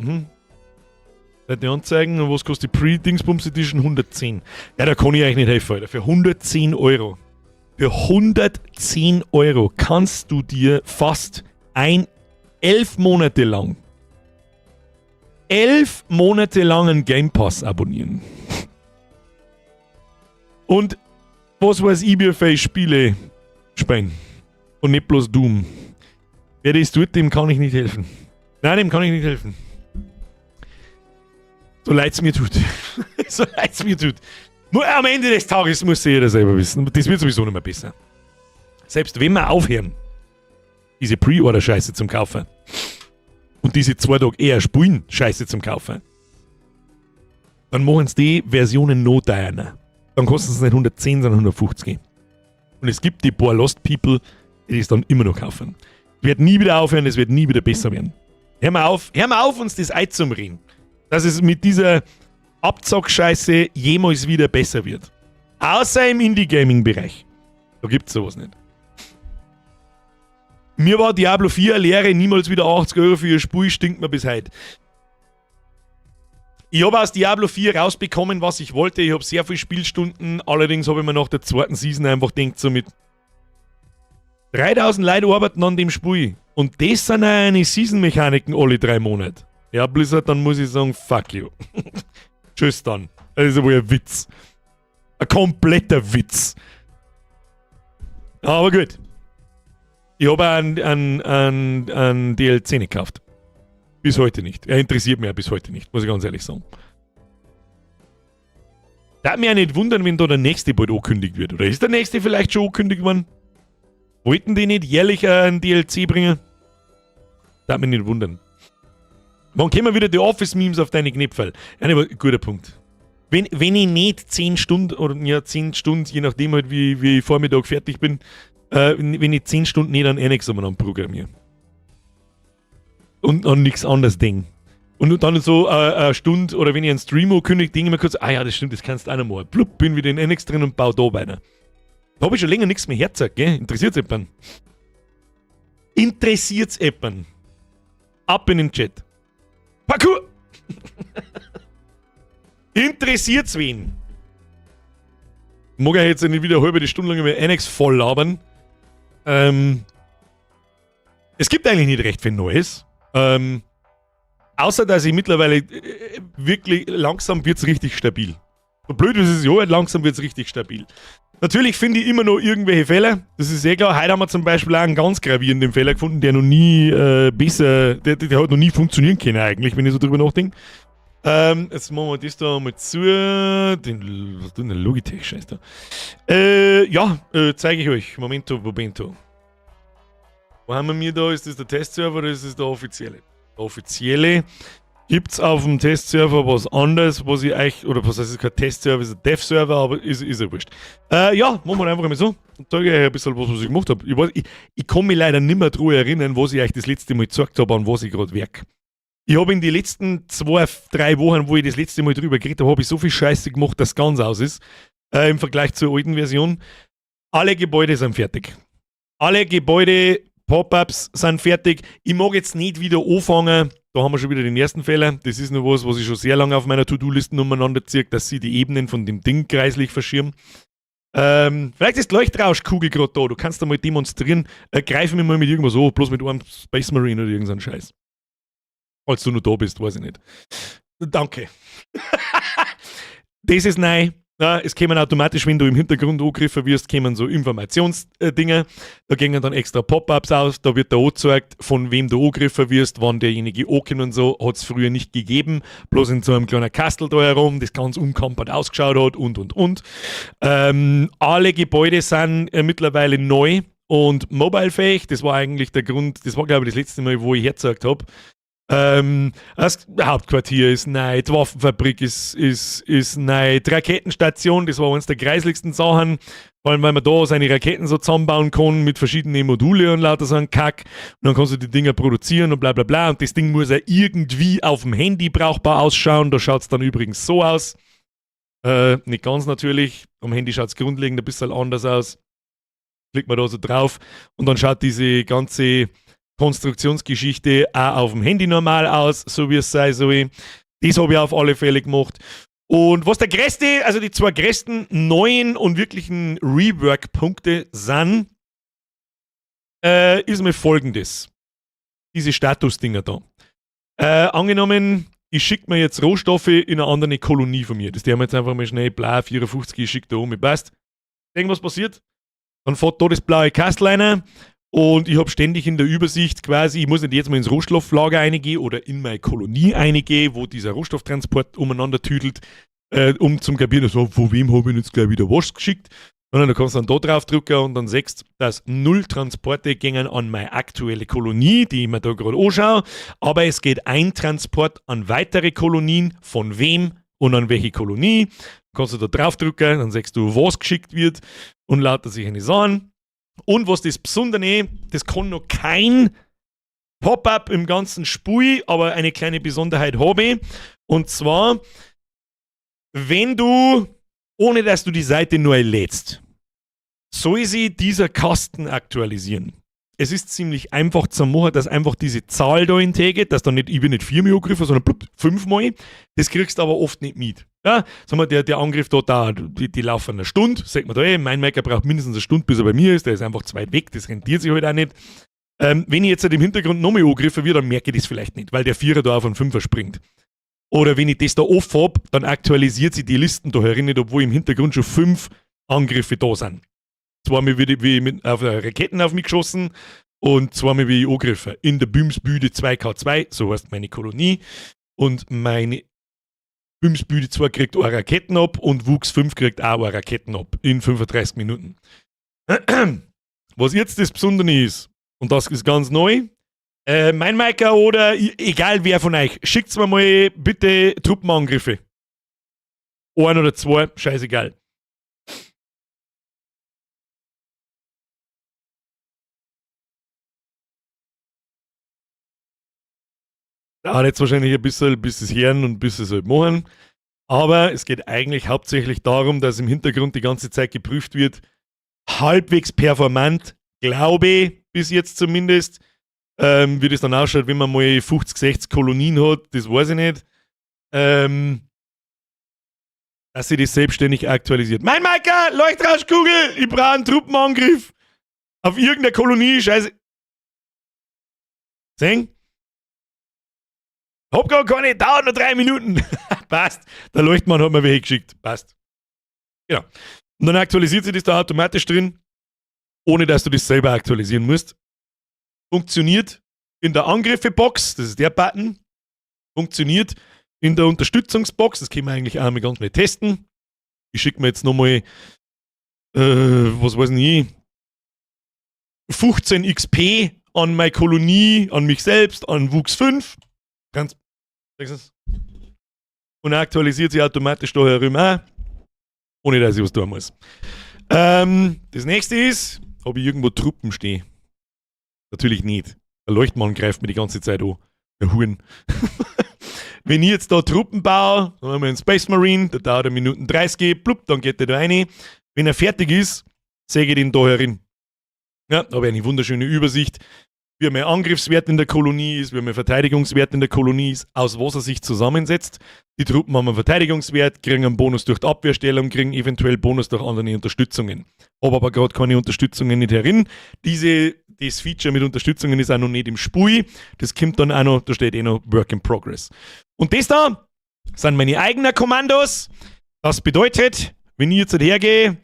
S1: Die Anzeigen, und was kostet die Pre-Dingsbums Edition? 110. Ja, da kann ich eigentlich nicht helfen, Alter. Für 110 Euro. Für 110 Euro kannst du dir fast ein 11 Monate lang 11 Monate lang einen Game Pass abonnieren. Und was weiß ich, wie viele Spiele spielen. Und nicht bloß Doom. Wer das tut, dem kann ich nicht helfen. Nein, dem kann ich nicht helfen. So leid es mir tut. So leid es mir tut. Nur am Ende des Tages muss jeder selber wissen. Das wird sowieso nicht mehr besser. Selbst wenn wir aufhören, diese Pre-Order-Scheiße zum Kaufen und diese 2 Tage eher spielen Scheiße zum Kaufen, dann machen sie die Versionen noch teurer. Dann kosten sie nicht 110, sondern 150. Und es gibt die paar Lost People, die das dann immer noch kaufen. Es wird nie wieder aufhören, es wird nie wieder besser werden. Hör mal auf, hör mal auf, uns das einzumreden, dass es mit dieser Abzock-Scheiße jemals wieder besser wird. Außer im Indie-Gaming-Bereich. Da gibt es sowas nicht. Mir war Diablo 4 eine Lehre, niemals wieder 80 € für ihr Spiel, stinkt mir bis heute. Ich habe aus Diablo 4 rausbekommen, was ich wollte. Ich habe sehr viele Spielstunden. Allerdings habe ich mir nach der zweiten Season einfach gedacht, so mit 3000 Leute arbeiten an dem Spiel. Und das sind eine Season-Mechaniken alle 3 Monate. Ja, Blizzard, dann muss ich sagen, fuck you. Tschüss dann. Das ist ja wohl ein Witz. Ein kompletter Witz. Aber gut. Ich habe einen DLC nicht gekauft. Bis heute nicht. Er interessiert mich ja bis heute nicht, muss ich ganz ehrlich sagen. Darf mich ja nicht wundern, wenn da der nächste bald angekündigt wird. Oder ist der nächste vielleicht schon angekündigt worden? Wollten die nicht jährlich einen DLC bringen? Darf mich nicht wundern. Wann kommen wieder die Office-Memes auf deine Knöpfe? Ja, ne, guter Punkt. Wenn ich nicht 10 Stunden oder ja, 10 Stunden, je nachdem halt, wie ich Vormittag fertig bin, wenn ich 10 Stunden nicht an Annex umeinander programmiere. Und an nichts anderes denke. Und dann so eine Stunde oder wenn ich einen Stream ankündige, denke ich mir kurz, ah ja, das stimmt, das kannst du auch noch machen. Blub, bin wieder in Annex drin und baue da weiter. Da habe ich schon länger nichts mehr hergezeigt, gell? Interessiert's jemanden? Interessiert's jemanden? Ab in den Chat. Parkour! Interessiert's wen? Mag ich jetzt nicht wieder eine halbe Stunde lang über Annex voll labern. Es gibt eigentlich nicht recht viel Neues. Außer, dass ich mittlerweile wirklich langsam wird's richtig stabil. So blöd ist es ja, halt, langsam wird's richtig stabil. Natürlich finde ich immer noch irgendwelche Fehler. Das ist eh klar. Heute haben wir zum Beispiel auch einen ganz gravierenden Fehler gefunden, der noch nie besser, der hat noch nie funktionieren können eigentlich, wenn ich so drüber nachdenke. Jetzt machen wir das da mal zu. Den, was tut denn der Logitech-Scheiß da? Ja, zeige ich euch. Momento, Momento. Wo haben wir mir da? Ist das der Testserver oder ist das der offizielle? Der offizielle. Gibt es auf dem Testserver was anderes, was ich euch, oder was heißt, es ist kein Testserver, ist ein Dev-Server, aber ist ja wurscht. Ja, machen wir einfach mal so. Und zeige ich euch ein bisschen was, was ich gemacht habe. Ich weiß, ich kann mich leider nicht mehr daran erinnern, was ich euch das letzte Mal gezeigt habe, an was ich gerade werk. Ich habe in die letzten 2, 3 Wochen, wo ich das letzte Mal drüber geredet habe, habe ich so viel Scheiße gemacht, dass es ganz aus ist. Im Vergleich zur alten Version. Alle Gebäude sind fertig. Alle Gebäude, Pop-ups sind fertig. Ich mag jetzt nicht wieder anfangen. Da haben wir schon wieder den ersten Fehler. Das ist noch was, was ich schon sehr lange auf meiner To-Do-Liste umeinander ziehe, dass sie die Ebenen von dem Ding kreislich verschieben. Vielleicht ist die Leuchtrauschkugel gerade da. Du kannst da mal demonstrieren. Greif mich mal mit irgendwas an, bloß mit einem Space Marine oder irgendeinem Scheiß. Falls du noch da bist, weiß ich nicht. Danke. Das ist neu. Ja, es kämen automatisch, wenn du im Hintergrund angegriffen wirst, kämen so Informationsdinge. Da gingen dann extra Pop-ups aus, da wird da angezeigt, von wem du angegriffen wirst, wann derjenige ankommt und so. Hat es früher nicht gegeben. Bloß in so einem kleinen Kastel da herum, das ganz unkampert ausgeschaut hat und, und. Alle Gebäude sind mittlerweile neu und mobilefähig. Das war eigentlich der Grund, das war, glaube ich, das letzte Mal, wo ich hergezeigt habe. Das Hauptquartier ist neu, die Waffenfabrik ist neu, die Raketenstation, das war eines der greisligsten Sachen, vor allem weil man da seine Raketen so zusammenbauen kann mit verschiedenen Module und lauter so einen Kack. Und dann kannst du die Dinger produzieren und bla bla bla. Und das Ding muss ja irgendwie auf dem Handy brauchbar ausschauen. Da schaut es dann übrigens so aus. Nicht ganz natürlich. Am Handy schaut es grundlegend ein bisschen anders aus. Klickt man da so drauf und dann schaut diese ganze Konstruktionsgeschichte auch auf dem Handy normal aus, so wie es sein soll. Das habe ich auf alle Fälle gemacht. Und was der größte, also die zwei größten neuen und wirklichen Rework-Punkte sind, ist mir Folgendes. Diese Status-Dinger da. Angenommen, ich schicke mir jetzt Rohstoffe in eine andere Kolonie von mir. Das die haben jetzt einfach mal schnell blau 54, ich schicke da um, passt. Irgendwas passiert? Dann fährt da das blaue Kastel rein und ich habe ständig in der Übersicht quasi, ich muss nicht jetzt mal ins Rohstofflager reingehen oder in meine Kolonie reingehen, wo dieser Rohstofftransport umeinander tüdelt, um zum Kapieren, so, von wem habe ich jetzt gleich wieder was geschickt. Sondern du kannst dann da drauf drücken und dann siehst, dass null Transporte gingen an meine aktuelle Kolonie, die ich mir da gerade anschaue. Aber es geht ein Transport an weitere Kolonien, von wem und an welche Kolonie. Kannst du da drauf drücken, dann siehst du, was geschickt wird und lauter solche Sachen. Und was das Besondere, das kann noch kein Pop-up im ganzen Spiel, aber eine kleine Besonderheit habe ich. Und zwar, wenn du, ohne dass du die Seite neu lädst, soll sich dieser Kasten aktualisieren. Es ist ziemlich einfach zu machen, dass einfach diese Zahl da hintergeht, dass dann nicht, ich bin nicht viermal angegriffen, sondern blub, fünfmal. Das kriegst du aber oft nicht mit. Ja, sagen wir, der Angriff da, die laufen eine Stunde, sagt man da, ey, mein Maker braucht mindestens eine Stunde, bis er bei mir ist, der ist einfach zu weit weg, das rentiert sich halt auch nicht. Wenn ich jetzt halt im Hintergrund nochmal angegriffen wird, dann merke ich das vielleicht nicht, weil der Vierer da auf einen Fünfer springt. Oder wenn ich das da off hab, dann aktualisiert sich die Listen da herin nicht, obwohl im Hintergrund schon fünf Angriffe da sind. Zweimal wird wie mit auf Raketen auf mich geschossen. Und zweimal bin ich angegriffen. In der Bümsbüde 2K2, so heißt meine Kolonie. Und meine Bümsbüde 2 kriegt auch Raketen ab und Wuchs 5 kriegt auch Raketen ab. In 35 Minuten. Was jetzt das Besondere ist, und das ist ganz neu, mein Maika oder egal wer von euch, schickt mir mal bitte Truppenangriffe. Ein oder zwei, scheißegal. Dauert jetzt wahrscheinlich ein bisschen, bis sie es hören und bis sie es halt machen. Aber es geht eigentlich hauptsächlich darum, dass im Hintergrund die ganze Zeit geprüft wird, halbwegs performant, glaube ich, bis jetzt zumindest. Wie das dann ausschaut, wenn man mal 50, 60 Kolonien hat, das weiß ich nicht. Dass sie das selbstständig aktualisiert. Mein Maika, Leuchtrauschkugel, ich brauche einen Truppenangriff. Auf irgendeine Kolonie, scheiße. Sehen? Hab gar keine, dauert noch 3 Minuten. Passt. Der Leuchtmann hat mir welche geschickt. Passt. Genau. Und dann aktualisiert sich das da automatisch drin, ohne dass du das selber aktualisieren musst. Funktioniert in der Angriffe-Box, das ist der Button. Funktioniert in der Unterstützungsbox, das können wir eigentlich auch mal ganz schnell testen. Ich schicke mir jetzt nochmal, was weiß ich, 15 XP an meine Kolonie, an mich selbst, an Wuchs 5. Ganz, und aktualisiert sich automatisch da herum auch, ohne dass ich was tun muss. Das nächste ist, ob ich irgendwo Truppen stehe. Natürlich nicht. Der Leuchtmann greift mir die ganze Zeit an. Der Huren. Wenn ich jetzt da Truppen baue, dann haben wir einen Space Marine, der dauert 1 Minute 30, plupp, dann geht der da rein. Wenn er fertig ist, säge ich den da herin. Ja, da habe ich eine wunderschöne Übersicht, wie mein Angriffswert in der Kolonie ist, wie mein Verteidigungswert in der Kolonie ist, aus was er sich zusammensetzt. Die Truppen haben einen Verteidigungswert, kriegen einen Bonus durch die Abwehrstellung, kriegen eventuell Bonus durch andere Unterstützungen. Hab aber gerade keine Unterstützungen nicht herin. Das Feature mit Unterstützungen ist auch noch nicht im Spiel. Das kommt dann auch noch, da steht eh noch Work in Progress. Und das da sind meine eigenen Kommandos. Das bedeutet, wenn ich jetzt hergehe,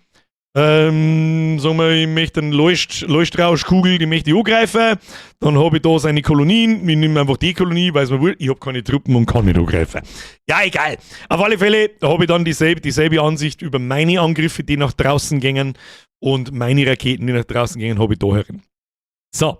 S1: sagen wir, ich möchte eine Leuchtrauschkugel, die möchte ich angreifen. Dann habe ich da seine Kolonien. Ich nehme einfach die Kolonie, weil es mir wurscht, ich habe keine Truppen und kann nicht angreifen. Ja, egal. Auf alle Fälle habe ich dann dieselbe Ansicht über meine Angriffe, die nach draußen gingen, und meine Raketen, die nach draußen gingen, habe ich da herin. So.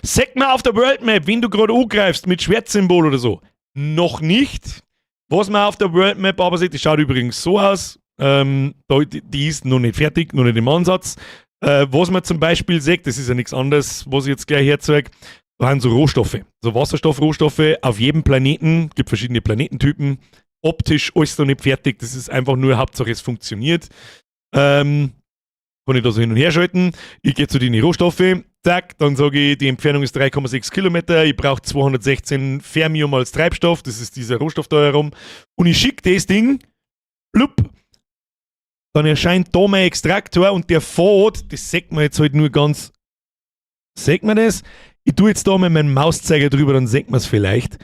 S1: Sag mal auf der World Map, wenn du gerade angreifst mit Schwertsymbol oder so. Noch nicht. Was man auf der World Map aber sieht, das schaut übrigens so aus. Die ist noch nicht fertig, noch nicht im Ansatz. Was man zum Beispiel sieht, das ist ja nichts anderes, was ich jetzt gleich herzeige, da sind so Rohstoffe, so Wasserstoffrohstoffe auf jedem Planeten, gibt verschiedene Planetentypen, optisch alles noch nicht fertig, das ist einfach nur, Hauptsache es funktioniert. Kann ich da so hin und her schalten, ich gehe zu den Rohstoffe, zack, dann sage ich, die Entfernung ist 3,6 Kilometer, ich brauche 216 Fermium als Treibstoff, das ist dieser Rohstoff da herum, und ich schicke das Ding, plupp, dann erscheint da mein Extraktor und der fährt, das sieht man jetzt halt nur ganz, sieht man das? Ich tue jetzt da mal meinen Mauszeiger drüber, dann sieht man's vielleicht.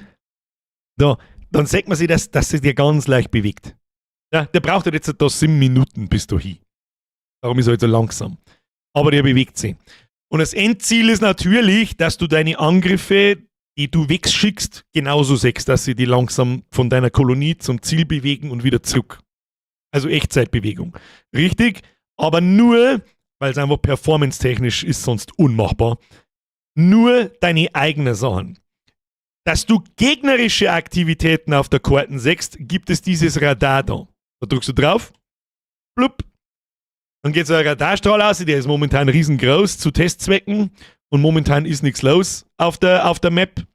S1: Da, dann sieht man sich, dass sich der ganz leicht bewegt. Ja, der braucht halt jetzt da 7 Minuten bis dahin. Darum ist er halt so langsam. Aber der bewegt sich. Und das Endziel ist natürlich, dass du deine Angriffe, die du wegschickst, genauso siehst, dass sie die langsam von deiner Kolonie zum Ziel bewegen und wieder zurück. Also Echtzeitbewegung. Richtig, aber nur, weil es einfach performance-technisch ist, sonst unmachbar, nur deine eigenen Sachen. Dass du gegnerische Aktivitäten auf der Karte siehst, gibt es dieses Radar da. Da drückst du drauf, plupp, dann geht so ein Radarstrahl aus, der ist momentan riesengroß zu Testzwecken und momentan ist nichts los auf der Map.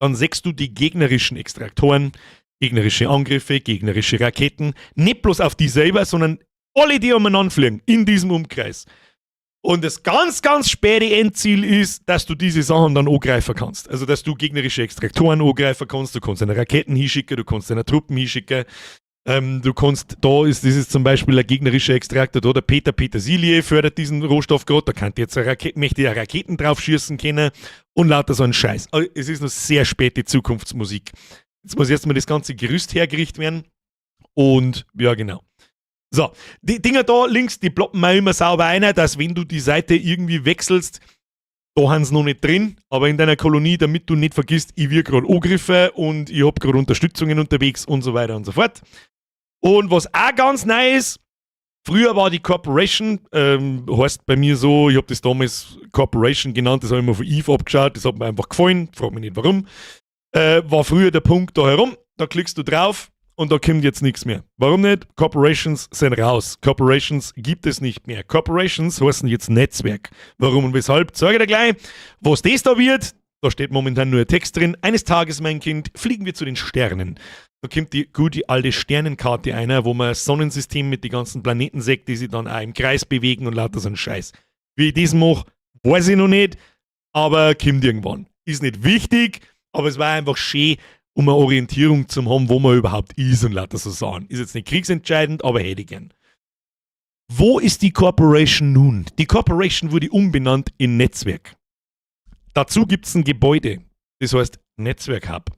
S1: Dann siehst du die gegnerischen Extraktoren, gegnerische Angriffe, gegnerische Raketen, nicht bloß auf die selber, sondern alle, die umeinander fliegen, in diesem Umkreis. Und das ganz, ganz späte Endziel ist, dass du diese Sachen dann angreifen kannst. Also, dass du gegnerische Extraktoren angreifen kannst, du kannst deine Raketen hinschicken, du kannst deine Truppen hinschicken, du kannst, da ist, das ist zum Beispiel ein gegnerischer Extraktor, da der Peter Petersilie fördert diesen Rohstoff gerade, da kann jetzt eine Rakete, möchte ja Raketen drauf schießen können und lauter so ein Scheiß. Also, es ist noch sehr späte Zukunftsmusik. Jetzt muss erstmal das ganze Gerüst hergerichtet werden. Und ja, genau. So, die Dinger da links, die ploppen mal immer sauber ein, dass wenn du die Seite irgendwie wechselst, Da haben sie noch nicht drin, aber in deiner Kolonie, damit du nicht vergisst, ich werde gerade angegriffen und ich habe gerade Unterstützungen unterwegs und so weiter und so fort. Und was auch ganz neu ist, früher war die Corporation, heißt bei mir so, ich habe das damals Corporation genannt, das habe ich mir von Eve abgeschaut, das hat mir einfach gefallen, frag mich nicht, warum. War früher der Punkt da herum, da klickst du drauf und da kommt jetzt nichts mehr. Warum nicht? Corporations sind raus. Corporations gibt es nicht mehr. Corporations heißen jetzt Netzwerk. Warum und weshalb, zeige ich dir gleich. Was das da wird, da steht momentan nur Text drin. Eines Tages, mein Kind, fliegen wir zu den Sternen. Da kommt die gute alte Sternenkarte einer, wo man das Sonnensystem mit den ganzen Planeten sieht, die sich dann auch im Kreis bewegen und lauter so ein Scheiß. Wie ich das mache, weiß ich noch nicht, aber kommt irgendwann. Ist nicht wichtig, aber es war einfach schön, um eine Orientierung zu haben, wo man überhaupt ist und lauter so Sachen. Ist jetzt nicht kriegsentscheidend, aber hätte ich gern. Wo ist die Corporation nun? Die Corporation wurde umbenannt in Netzwerk. Dazu gibt es ein Gebäude, das heißt Netzwerk-Hub.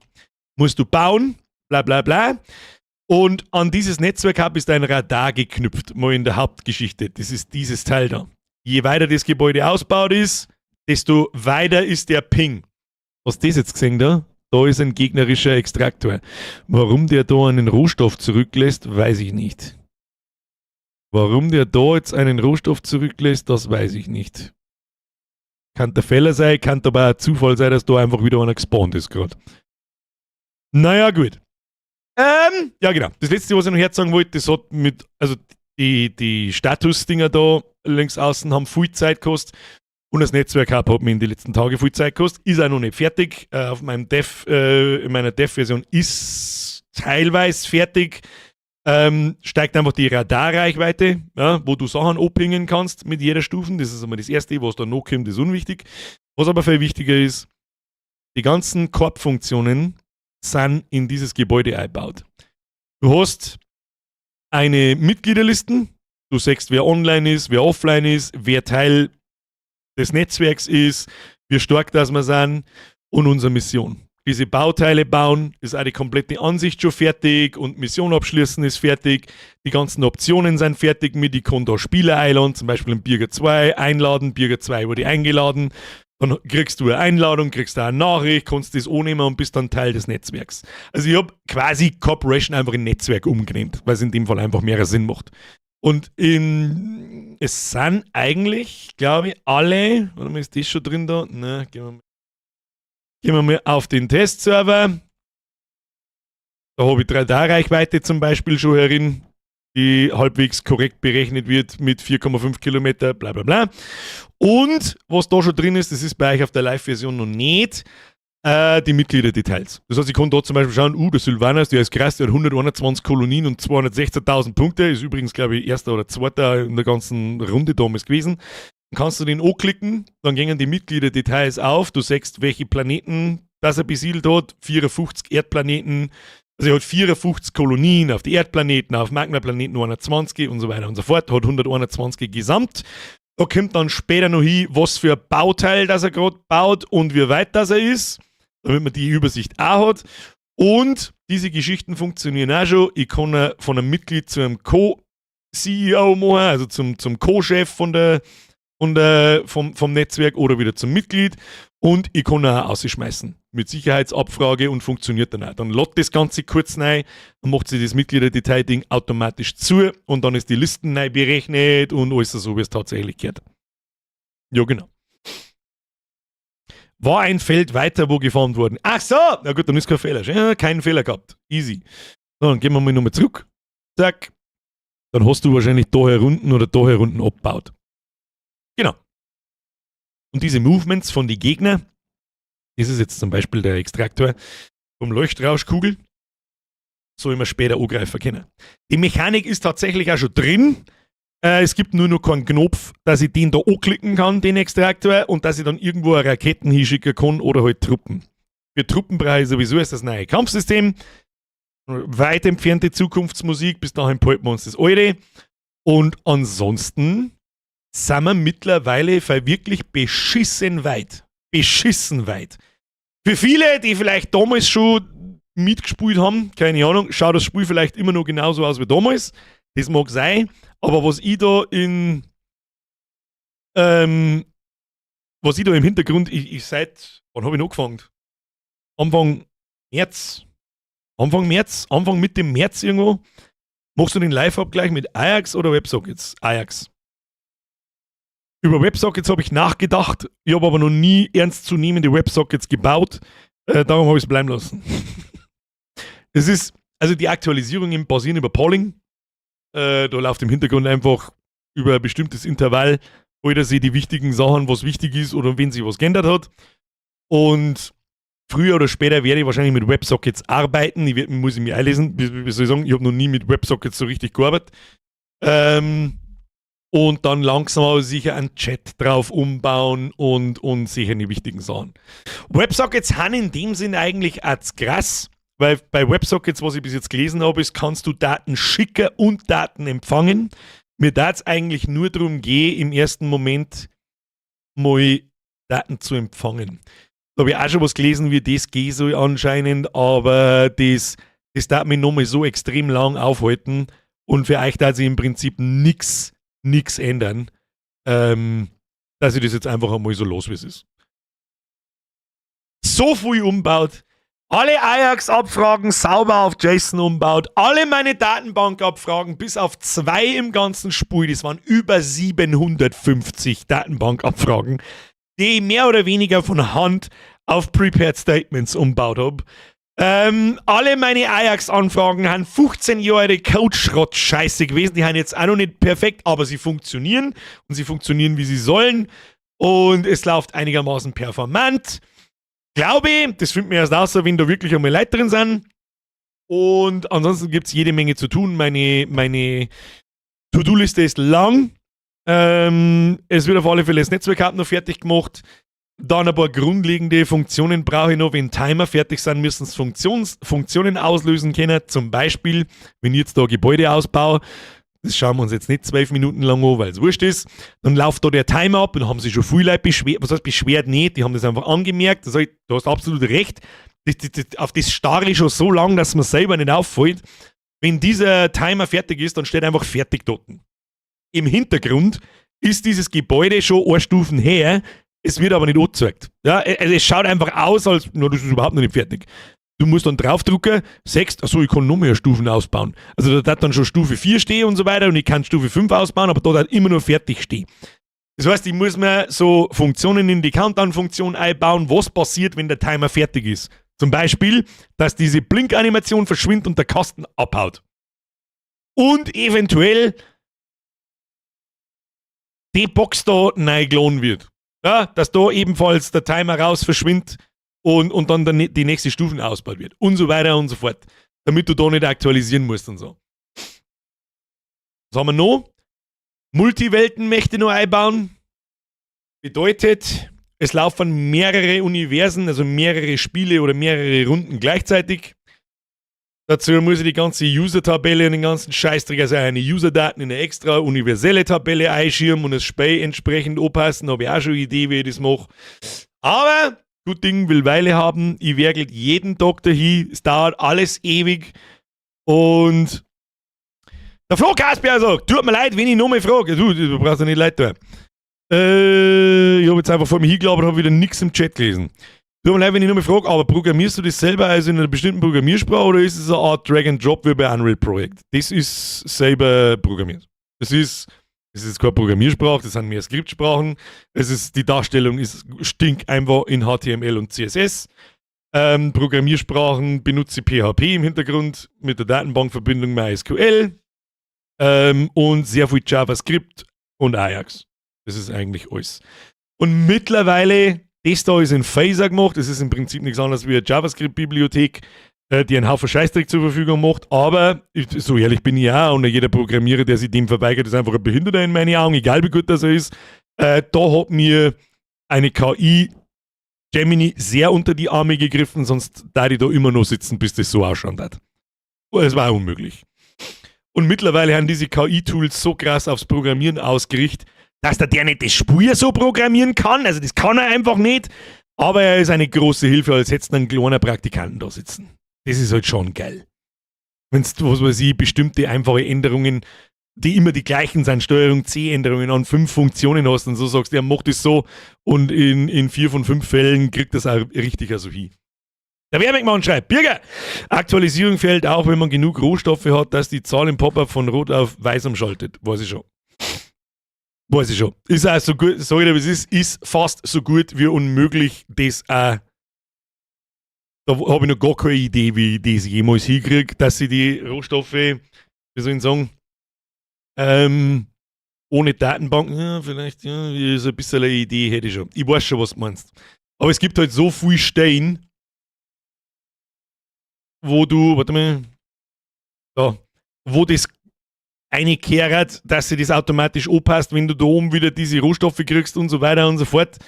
S1: Musst du bauen, bla bla bla. Und an dieses Netzwerk-Hub ist ein Radar geknüpft, mal in der Hauptgeschichte. Das ist dieses Teil da. Je weiter das Gebäude ausbaut ist, desto weiter ist der Ping. Hast du das jetzt gesehen da? Da ist ein gegnerischer Extraktor. Warum der da einen Rohstoff zurücklässt, weiß ich nicht. Warum der da jetzt einen Rohstoff zurücklässt, das weiß ich nicht. Kann der Fehler sein, kann aber auch Zufall sein, dass da einfach wieder einer gespawnt ist gerade. Naja, gut. Ja, genau. Das Letzte, was ich noch herzagen wollte, das hat mit, also die Status-Dinger da links außen haben viel Zeit gekostet. Und das Netzwerk hat mir in den letzten Tagen viel Zeit gekostet. Ist auch noch nicht fertig. Auf meinem Dev, in meiner Dev-Version ist teilweise fertig. Steigt einfach die Radarreichweite, ja, wo du Sachen anpingen kannst mit jeder Stufe. Das ist einmal das Erste, was da noch kommt, ist unwichtig. Was aber viel wichtiger ist, die ganzen Corp-Funktionen sind in dieses Gebäude eingebaut. Du hast eine Mitgliederlisten, du siehst, wer online ist, wer offline ist, wer Teil des Netzwerks ist, wie stark das wir sind und unsere Mission. Diese Bauteile bauen, ist auch die komplette Ansicht schon fertig und Mission abschließen ist fertig. Die ganzen Optionen sind fertig mit, ich kann da Spieler einladen, zum Beispiel in Birger 2 einladen, Birger 2 wurde eingeladen. Dann kriegst du eine Einladung, kriegst da eine Nachricht, kannst das annehmen und bist dann Teil des Netzwerks. Also ich habe quasi Corporation einfach in Netzwerk umgenannt, weil es in dem Fall einfach mehr Sinn macht. Und es sind eigentlich, glaube ich, alle, warte mal, ist das schon drin da? Ne, gehen wir mal auf den Testserver. Da habe ich 3D-Reichweite zum Beispiel schon herin, die halbwegs korrekt berechnet wird mit 4,5 Kilometer, bla bla bla. Und was da schon drin ist, das ist bei euch auf der Live-Version noch nicht, die Mitgliederdetails. Das heißt, ich kann da zum Beispiel schauen, der Sylvanas, der ist krass, der hat 121 Kolonien und 216.000 Punkte, ist übrigens, glaube ich, erster oder zweiter in der ganzen Runde damals gewesen. Dann kannst du den anklicken, dann gehen die Mitgliederdetails auf, du siehst, welche Planeten das er besiedelt hat, 54 Erdplaneten, also er hat 54 Kolonien auf die Erdplaneten, auf Magna-Planeten 120 und so weiter und so fort, hat 121 gesamt. Da kommt dann später noch hin, was für ein Bauteil das er gerade baut und wie weit das er ist, damit man die Übersicht auch hat. Und diese Geschichten funktionieren auch schon. Ich kann von einem Mitglied zu einem Co-CEO machen, also zum Co-Chef von der, vom, vom Netzwerk oder wieder zum Mitglied. Und ich kann auch ausschmeißen. Mit Sicherheitsabfrage und funktioniert dann auch. Dann lädt das Ganze kurz rein, dann macht sich das Mitgliederdetail-Ding automatisch zu und dann ist die Listen neu berechnet und alles so, wie es tatsächlich gehört. Ja, genau. War ein Feld weiter, wo gefarmt worden. Ach so, na gut, dann ist kein Fehler. Ja, keinen Fehler gehabt. Easy. So, dann gehen wir mal nochmal zurück. Zack. Dann hast du wahrscheinlich da herunten oder da herunten abgebaut. Genau. Und diese Movements von den Gegnern, das ist jetzt zum Beispiel der Extraktor vom Leuchtrauschkugel, soll man später angreifen können. Die Mechanik ist tatsächlich auch schon drin. Es gibt nur noch keinen Knopf, dass ich den da anklicken kann, den Extraktor, und dass ich dann irgendwo eine Raketen hinschicken kann oder halt Truppen. Für Truppen brauche ich sowieso erst das neue Kampfsystem. Weit entfernte Zukunftsmusik, bis dahin behalten wir uns das alte. Und ansonsten sind wir mittlerweile wirklich beschissen weit. Beschissen weit. Für viele, die vielleicht damals schon mitgespielt haben, keine Ahnung, schaut das Spiel vielleicht immer noch genauso aus wie damals. Das mag sein, aber was ich da in Was ich da im Hintergrund, ich seit, wann habe ich angefangen? Anfang März. Anfang März, Anfang Mitte März irgendwo. Machst du den Live-Abgleich mit Ajax oder WebSockets? Ajax. Über WebSockets habe ich nachgedacht, ich habe aber noch nie ernstzunehmende WebSockets gebaut. Darum habe ich es bleiben lassen. Es ist, also die Aktualisierungen basieren über Polling. Da läuft im Hintergrund einfach über ein bestimmtes Intervall, holt er sich die wichtigen Sachen, was wichtig ist oder wenn sich was geändert hat. Und früher oder später werde ich wahrscheinlich mit WebSockets arbeiten. Muss ich mich einlesen. Wie soll ich sagen, ich habe noch nie mit WebSockets so richtig gearbeitet. Und dann langsam aber sicher einen Chat drauf umbauen und sicher die wichtigen Sachen. WebSockets haben in dem Sinn eigentlich als krass, weil bei WebSockets, was ich bis jetzt gelesen habe, ist, kannst du Daten schicken und Daten empfangen. Mir darf es eigentlich nur darum gehen, im ersten Moment mal Daten zu empfangen. Da habe ich auch schon was gelesen, wie das gehen soll anscheinend, aber das darf mich nochmal so extrem lang aufhalten und für euch darf sich im Prinzip nix ändern, dass ich das jetzt einfach einmal so los, wie es ist. So viel umbaut, alle Ajax-Abfragen sauber auf JSON umbaut, alle meine Datenbankabfragen bis auf zwei im ganzen Spiel, das waren über 750 Datenbankabfragen, die ich mehr oder weniger von Hand auf Prepared Statements umbaut habe. Alle meine Ajax-Anfragen haben 15 Jahre Code-Schrott-Scheiße gewesen. Die haben jetzt auch noch nicht perfekt, aber sie funktionieren und sie funktionieren, wie sie sollen. Und es läuft einigermaßen performant. Glaube ich, das findet mir erst aus, wenn da wirklich einmal Leute drin sind. Und ansonsten gibt es jede Menge zu tun. Meine To-Do-Liste ist lang. Es wird auf alle Fälle das Netzwerk noch fertig gemacht. Dann ein paar grundlegende Funktionen brauche ich noch. Wenn Timer fertig sind, müssen sie Funktionen auslösen können. Zum Beispiel, wenn ich jetzt da Gebäude ausbaue, das schauen wir uns jetzt nicht 12 Minuten lang an, weil es wurscht ist. Dann läuft da der Timer ab und haben sich schon viele Leute beschwert. Was heißt beschwert nicht? Die haben das einfach angemerkt. Das heißt, du hast absolut recht. Auf das starre ich schon so lang, dass mir selber nicht auffällt. Wenn dieser Timer fertig ist, dann steht einfach fertig dort. Im Hintergrund ist dieses Gebäude schon eine Stufen her, es wird aber nicht angezeigt. Ja, also es schaut einfach aus, als, na, das ist überhaupt noch nicht fertig. Du musst dann draufdrücken, sagst, achso, ich kann noch mehr Stufen ausbauen. Also da hat dann schon Stufe 4 stehen und so weiter und ich kann Stufe 5 ausbauen, aber da hat immer nur fertig stehen. Das heißt, ich muss mir so Funktionen in die Countdown-Funktion einbauen, was passiert, wenn der Timer fertig ist. Zum Beispiel, dass diese Blink-Animation verschwindet und der Kasten abhaut. Und eventuell die Box da neu geladen wird. Ja, dass da ebenfalls der Timer raus verschwindet und dann die nächste Stufen ausgebaut wird. Und so weiter und so fort. Damit du da nicht aktualisieren musst und so. Was haben wir noch? Multiwelten möchte ich noch einbauen. Bedeutet, es laufen mehrere Universen, also mehrere Spiele oder mehrere Runden gleichzeitig. Dazu muss ich die ganze User-Tabelle und den ganzen Scheißdreck, also eine User-Daten in eine extra universelle Tabelle einschirmen und das Spiel entsprechend anpassen. Habe ich auch schon eine Idee, wie ich das mache. Aber gut Ding will Weile haben. Ich werkel jeden Tag dahin. Es dauert alles ewig. Und der Flo Kasper sagt, tut mir leid, wenn ich nochmal frage. Du brauchst ja nicht leid tun. Ich habe jetzt einfach vor mir hingelabert und habe wieder nichts im Chat gelesen. Tut mir leid, wenn ich nochmal frage, aber programmierst du das selber also in einer bestimmten Programmiersprache oder ist es eine Art Drag and Drop wie bei Unreal Project? Das ist selber programmiert. Das ist keine Programmiersprache, das sind mehr Skriptsprachen. Die Darstellung ist stinkeinfach in HTML und CSS. Programmiersprachen benutze ich PHP im Hintergrund mit der Datenbankverbindung MySQL und sehr viel JavaScript und Ajax. Das ist eigentlich alles. Und mittlerweile, das da ist in Phaser gemacht. Das ist im Prinzip nichts anderes wie eine JavaScript-Bibliothek, die einen Haufen Scheißdreck zur Verfügung macht. Aber so ehrlich bin ich auch. Und jeder Programmierer, der sich dem verweigert, ist einfach ein Behinderter in meinen Augen, egal wie gut das er ist. Da hat mir eine KI Gemini sehr unter die Arme gegriffen, sonst da ich da immer noch sitzen, bis das so ausschauen hat. Es war unmöglich. Und mittlerweile haben diese KI-Tools so krass aufs Programmieren ausgerichtet, dass der nicht das Spiel so programmieren kann. Also das kann er einfach nicht. Aber er ist eine große Hilfe, als hättest du einen kleinen Praktikanten da sitzen. Das ist halt schon geil. Wenn du, was weiß ich, bestimmte einfache Änderungen Die immer die gleichen sind, Steuerung C-Änderungen an fünf Funktionen hast und so sagst, ja, mach das so und in vier von fünf Fällen kriegt das auch richtig also hin. Der Werbemann schreibt: Birger, Aktualisierung fehlt auch, wenn man genug Rohstoffe hat, dass die Zahl im Pop-up von rot auf weiß umschaltet. Weiß ich schon. Weiß ich schon. Ist auch so gut, sag ich dir, es ist fast so gut wie unmöglich, das auch. Da habe ich noch gar keine Idee, wie ich das jemals hinkriege, dass sie die Rohstoffe, wie soll ich sagen, ohne Datenbank, ja, vielleicht, ja, so ein bisschen eine Idee hätte ich schon. Ich weiß schon, was du meinst. Aber es gibt halt so viel Stellen, wo du, warte mal, da, wo das einkehrt, dass sich das automatisch anpasst, wenn du da oben wieder diese Rohstoffe kriegst und so weiter und so fort.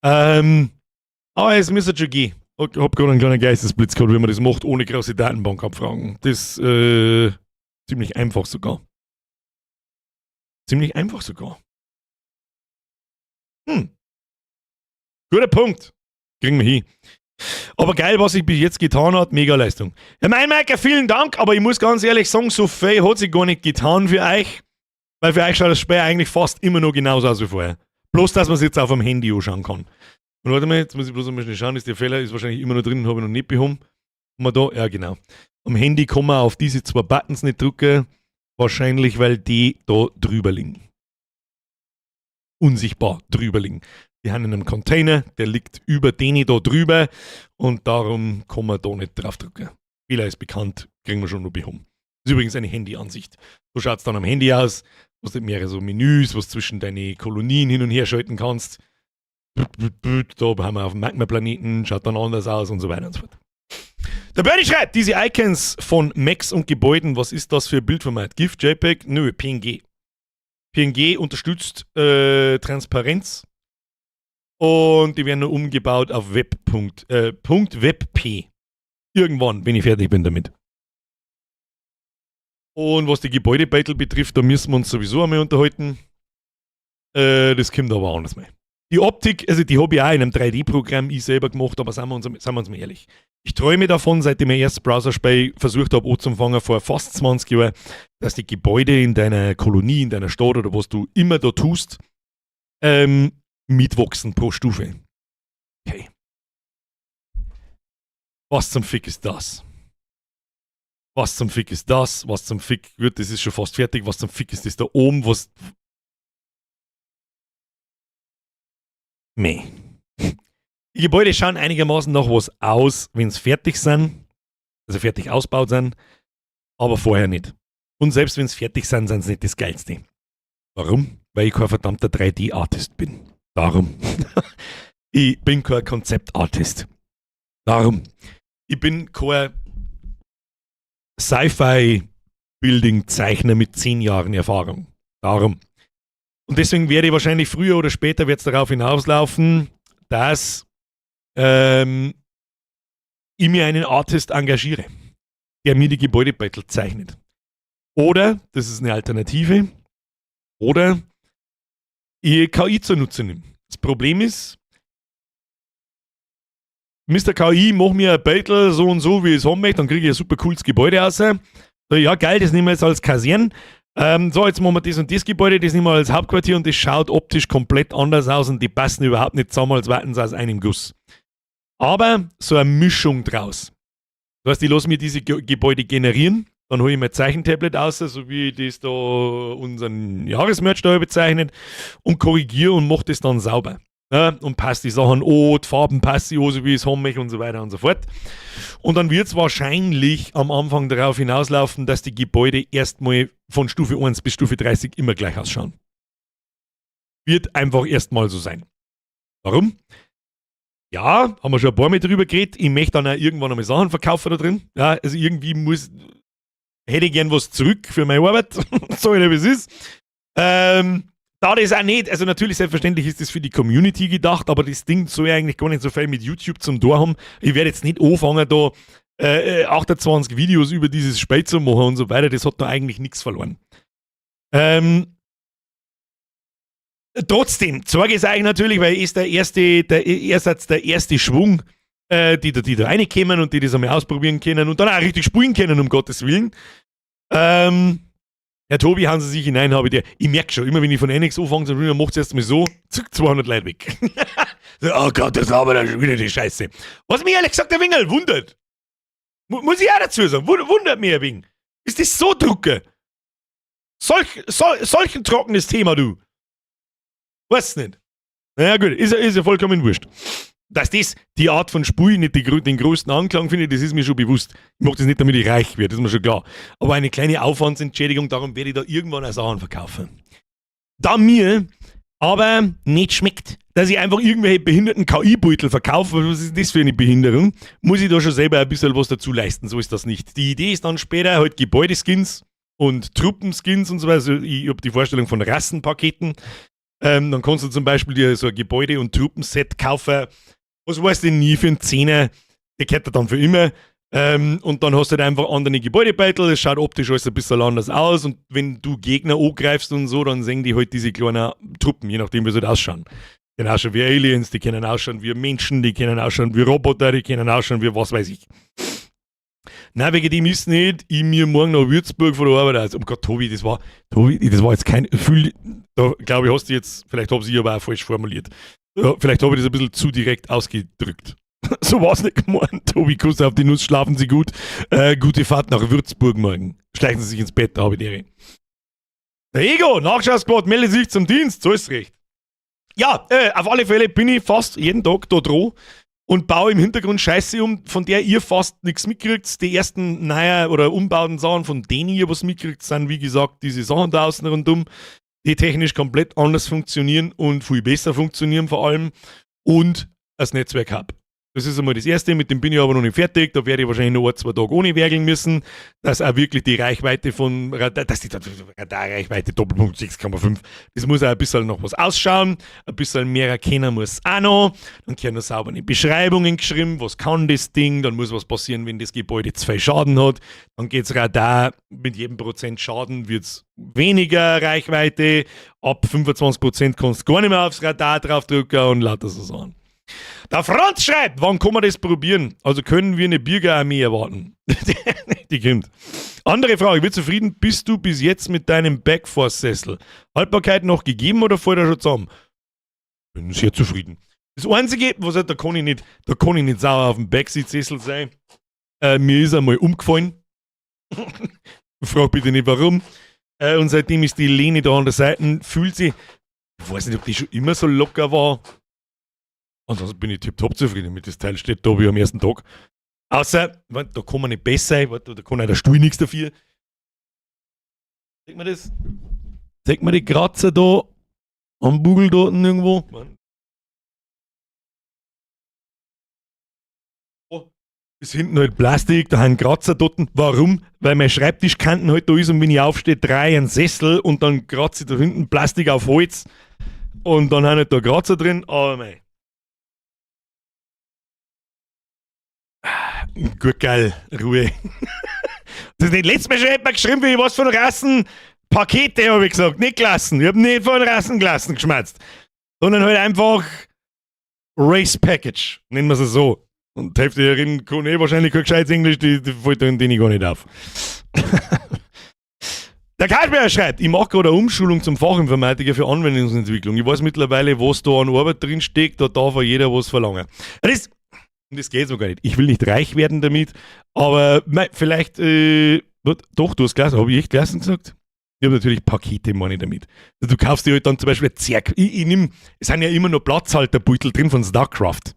S1: Aber es müsste schon gehen. Ich hab gerade einen kleinen Geistesblitz gehabt, wie man das macht, ohne große Datenbankabfragen. Das ziemlich einfach sogar. Ziemlich einfach sogar. Guter Punkt. Kriegen wir hin. Aber geil, was sich bis jetzt getan hat, mega Leistung. Herr Meinmeiker, vielen Dank, aber ich muss ganz ehrlich sagen, so viel hat sich gar nicht getan für euch, weil für euch schaut das Spiel eigentlich fast immer noch genauso aus wie vorher. Bloß, dass man es jetzt auf dem Handy anschauen kann. Und warte mal, jetzt muss ich bloß einmal schnell schauen, ist der Fehler ist wahrscheinlich immer noch drin, habe ich noch nicht behoben. Haben wir da? Ja, genau. Am Handy kann man auf diese zwei Buttons nicht drücken, wahrscheinlich, weil die da drüber liegen. Unsichtbar drüber liegen. Die haben in einem Container, der liegt über den da drüber und darum kann man da nicht drauf drücken. Fehler ist bekannt, kriegen wir schon noch behoben. Das ist übrigens eine Handyansicht. So schaut es dann am Handy aus. Du hast mehrere so Menüs, was zwischen deine Kolonien hin und her schalten kannst. Da haben wir auf dem Magma-Planeten, schaut dann anders aus und so weiter und so fort. Der Bernie schreibt: Diese Icons von Mechs und Gebäuden, was ist das für ein Bildformat? GIF, JPEG? Nö, PNG. PNG unterstützt Transparenz und die werden nur umgebaut auf Web. .webp. Irgendwann, wenn ich fertig bin damit. Und was die Gebäudebeitel betrifft, da müssen wir uns sowieso einmal unterhalten. Das kommt aber anders mal. Die Optik, also die habe ich auch in einem 3D-Programm ich selber gemacht, aber sind wir uns mal ehrlich. Ich träume davon, seit ich mein erstes Browser-Spiel versucht habe anzufangen, vor fast 20 Jahren, dass die Gebäude in deiner Kolonie, in deiner Stadt oder was du immer da tust, mitwachsen pro Stufe. Okay. Was zum Fick ist das? Was zum Fick ist das? Was zum Fick wird, das ist schon fast fertig. Was zum Fick ist das da oben? Was. Meh. Die Gebäude schauen einigermaßen nach was aus, wenn sie fertig sind. Also fertig ausgebaut sind. Aber vorher nicht. Und selbst wenn sie fertig sind, sind sie nicht das Geilste. Warum? Weil ich kein verdammter 3D-Artist bin. Darum. Ich bin kein Konzeptartist. Darum. Ich bin kein Sci-Fi-Building-Zeichner mit 10 Jahren Erfahrung. Darum. Und deswegen werde ich wahrscheinlich früher oder später wird's darauf hinauslaufen, dass ich mir einen Artist engagiere, der mir die Gebäudebeitel zeichnet. Oder, das ist eine Alternative, oder ich KI zur Nutze nehme. Das Problem ist, Mr. KI, mach mir ein Beitel so und so, wie ich es haben möchte, dann kriege ich ein super cooles Gebäude raus. So, ja, geil, das nehmen wir jetzt als Kaserne. So, jetzt machen wir das und das Gebäude, das nehmen wir als Hauptquartier und das schaut optisch komplett anders aus und die passen überhaupt nicht zusammen, als wären sie aus einem Guss. Aber so eine Mischung draus. Das heißt, ich lasse mir diese Gebäude generieren, dann hole ich mein Zeichentablet aus, so wie ich das da unseren Jahresmerch da bezeichnet, und korrigiere und mache das dann sauber. Ja, und passt die Sachen an, die Farben passen an, so wie ich es haben möchte und so weiter und so fort. Und dann wird es wahrscheinlich am Anfang darauf hinauslaufen, dass die Gebäude erstmal von Stufe 1 bis Stufe 30 immer gleich ausschauen. Wird einfach erstmal so sein. Warum? Ja, haben wir schon ein paar Mal drüber geredet. Ich möchte dann auch irgendwann einmal Sachen verkaufen da drin. Ja, also irgendwie hätte ich gern was zurück für meine Arbeit. So wie es ist. Da das auch nicht, also natürlich selbstverständlich ist das für die Community gedacht, aber das Ding soll ja eigentlich gar nicht so viel mit YouTube zum Tor haben. Ich werde jetzt nicht anfangen, da 28 Videos über dieses Spiel zu machen und so weiter. Das hat da eigentlich nichts verloren. Trotzdem, zeige ich es euch natürlich, weil ist der erste, der, ihr seid der erste Schwung, die da reinkommen und die das einmal ausprobieren können und dann auch richtig spielen können, um Gottes Willen. Herr Tobi, hauen Sie sich hinein, habe ich dir. Ich merke schon, immer wenn ich von NX anfange, dann macht es erst mal so, zack, 200 Leute weg. So, oh Gott, das labert er schon wieder die Scheiße. Was mich ehrlich gesagt ein wenig wundert. Muss ich auch dazu sagen, wundert mich ein wenig. Ist das so drucke? Solch ein trockenes Thema, du. Weiß nicht. Naja, gut, ist ja vollkommen wurscht. Dass das die Art von Spiel nicht den größten Anklang findet, das ist mir schon bewusst. Ich mache das nicht, damit ich reich werde, das ist mir schon klar. Aber eine kleine Aufwandsentschädigung, darum werde ich da irgendwann auch Sachen verkaufen. Da mir aber nicht schmeckt, dass ich einfach irgendwelche behinderten KI-Beutel verkaufe, was ist das für eine Behinderung, muss ich da schon selber ein bisschen was dazu leisten, so ist das nicht. Die Idee ist dann später halt Gebäudeskins und Truppenskins und so weiter. Also ich habe die Vorstellung von Rassenpaketen. Dann kannst du zum Beispiel dir so ein Gebäude- und Truppenset kaufen. Was weiß ich nie für einen Zehner, der gehört dir dann für immer. Und dann hast du halt einfach andere Gebäudebeutel, es schaut optisch alles ein bisschen anders aus und wenn du Gegner angreifst und so, dann sehen die halt diese kleinen Truppen, je nachdem wie sie halt ausschauen. Die können ausschauen wie Aliens, die können ausschauen wie Menschen, die können ausschauen wie Roboter, die können ausschauen wie was weiß ich. Nein, wegen dem ist nicht, ich mir morgen nach Würzburg von der Arbeit aus. Oh Gott, Tobi, das war jetzt kein Fühl, da glaube ich, hast du jetzt, vielleicht habe ich aber auch falsch formuliert. Ja, vielleicht habe ich das ein bisschen zu direkt ausgedrückt. So war es nicht gemeint. Tobi, Kuss auf die Nuss, schlafen Sie gut. Gute Fahrt nach Würzburg morgen. Schleichen Sie sich ins Bett, da habe ich die Ehre. Der Ego, Nachschau-Squad, meldet sich zum Dienst, so ist recht. Ja, auf alle Fälle bin ich fast jeden Tag da dran und baue im Hintergrund Scheiße um, von der ihr fast nichts mitkriegt. Die ersten neuen oder umbauten Sachen, von denen ihr was mitkriegt, sind wie gesagt diese Sachen da außen rundum, die technisch komplett anders funktionieren und viel besser funktionieren vor allem und das Netzwerk hab. Das ist einmal das Erste, mit dem bin ich aber noch nicht fertig. Da werde ich wahrscheinlich noch ein, zwei Tage ohne werkeln müssen, dass auch wirklich die Reichweite von Radar, dass die Radarreichweite Doppelpunkt 6,5, das muss auch ein bisschen noch was ausschauen, ein bisschen mehr erkennen muss auch noch. Dann werden noch saubere Beschreibungen geschrieben, was kann das Ding, dann muss was passieren, wenn das Gebäude zu viel Schaden hat. Dann geht's Radar, mit jedem Prozent Schaden wird's weniger Reichweite, ab 25% kannst du gar nicht mehr aufs Radar draufdrücken und lauter so Sachen. Der Franz schreibt, wann kann man das probieren? Also können wir eine Bürgerarmee erwarten? Die kommt. Andere Frage, wie zufrieden bist du bis jetzt mit deinem Backforce-Sessel? Haltbarkeit noch gegeben oder fällt er schon zusammen? Bin sehr zufrieden. Das Einzige, was halt, da kann ich nicht sauer auf dem Backseat-Sessel sein. Mir ist einmal umgefallen. Frag bitte nicht warum. Und seitdem ist die Lehne da an der Seite, fühlt sich, ich weiß nicht, ob die schon immer so locker war. Ansonsten bin ich tiptop zufrieden mit das Teil, steht da wie am ersten Tag. Außer, warte, da kann man nicht besser sein, warte, da kann auch der Stuhl nichts dafür. Sieht man das? Sieht man die Kratzer da am Bugel da unten irgendwo? Oh, ist hinten halt Plastik, da haben Kratzer dort. Warum? Weil mein Schreibtischkanten halt da ist und wenn ich aufstehe, drehe ich einen Sessel und dann kratze ich da hinten Plastik auf Holz und dann haben halt da Kratzer drin, aber mei. Gut, geil, Ruhe. Das ist nicht letztes Mal schon jemand geschrieben, wie ich was von Rassen Pakete habe ich gesagt, nicht Klassen. Ich hab nicht von Rassenklassen geschmatzt, sondern halt einfach Race Package, nennen wir es so. Und die Hälfte hierin kann eh wahrscheinlich kein gescheites Englisch, die fällt denen gar nicht auf. Der Karlsberger schreibt, ich mache gerade eine Umschulung zum Fachinformatiker für Anwendungsentwicklung. Ich weiß mittlerweile, was da an Arbeit drin steckt, da darf auch jeder was verlangen. Das geht so gar nicht. Ich will nicht reich werden damit, aber mei, vielleicht, doch, du hast Klassen, habe ich echt Klassen gesagt? Ich habe natürlich Pakete, meine ich damit. Also du kaufst dir halt dann zum Beispiel Zerg. Ich nehm, es sind ja immer noch Platzhalterbeutel drin von StarCraft.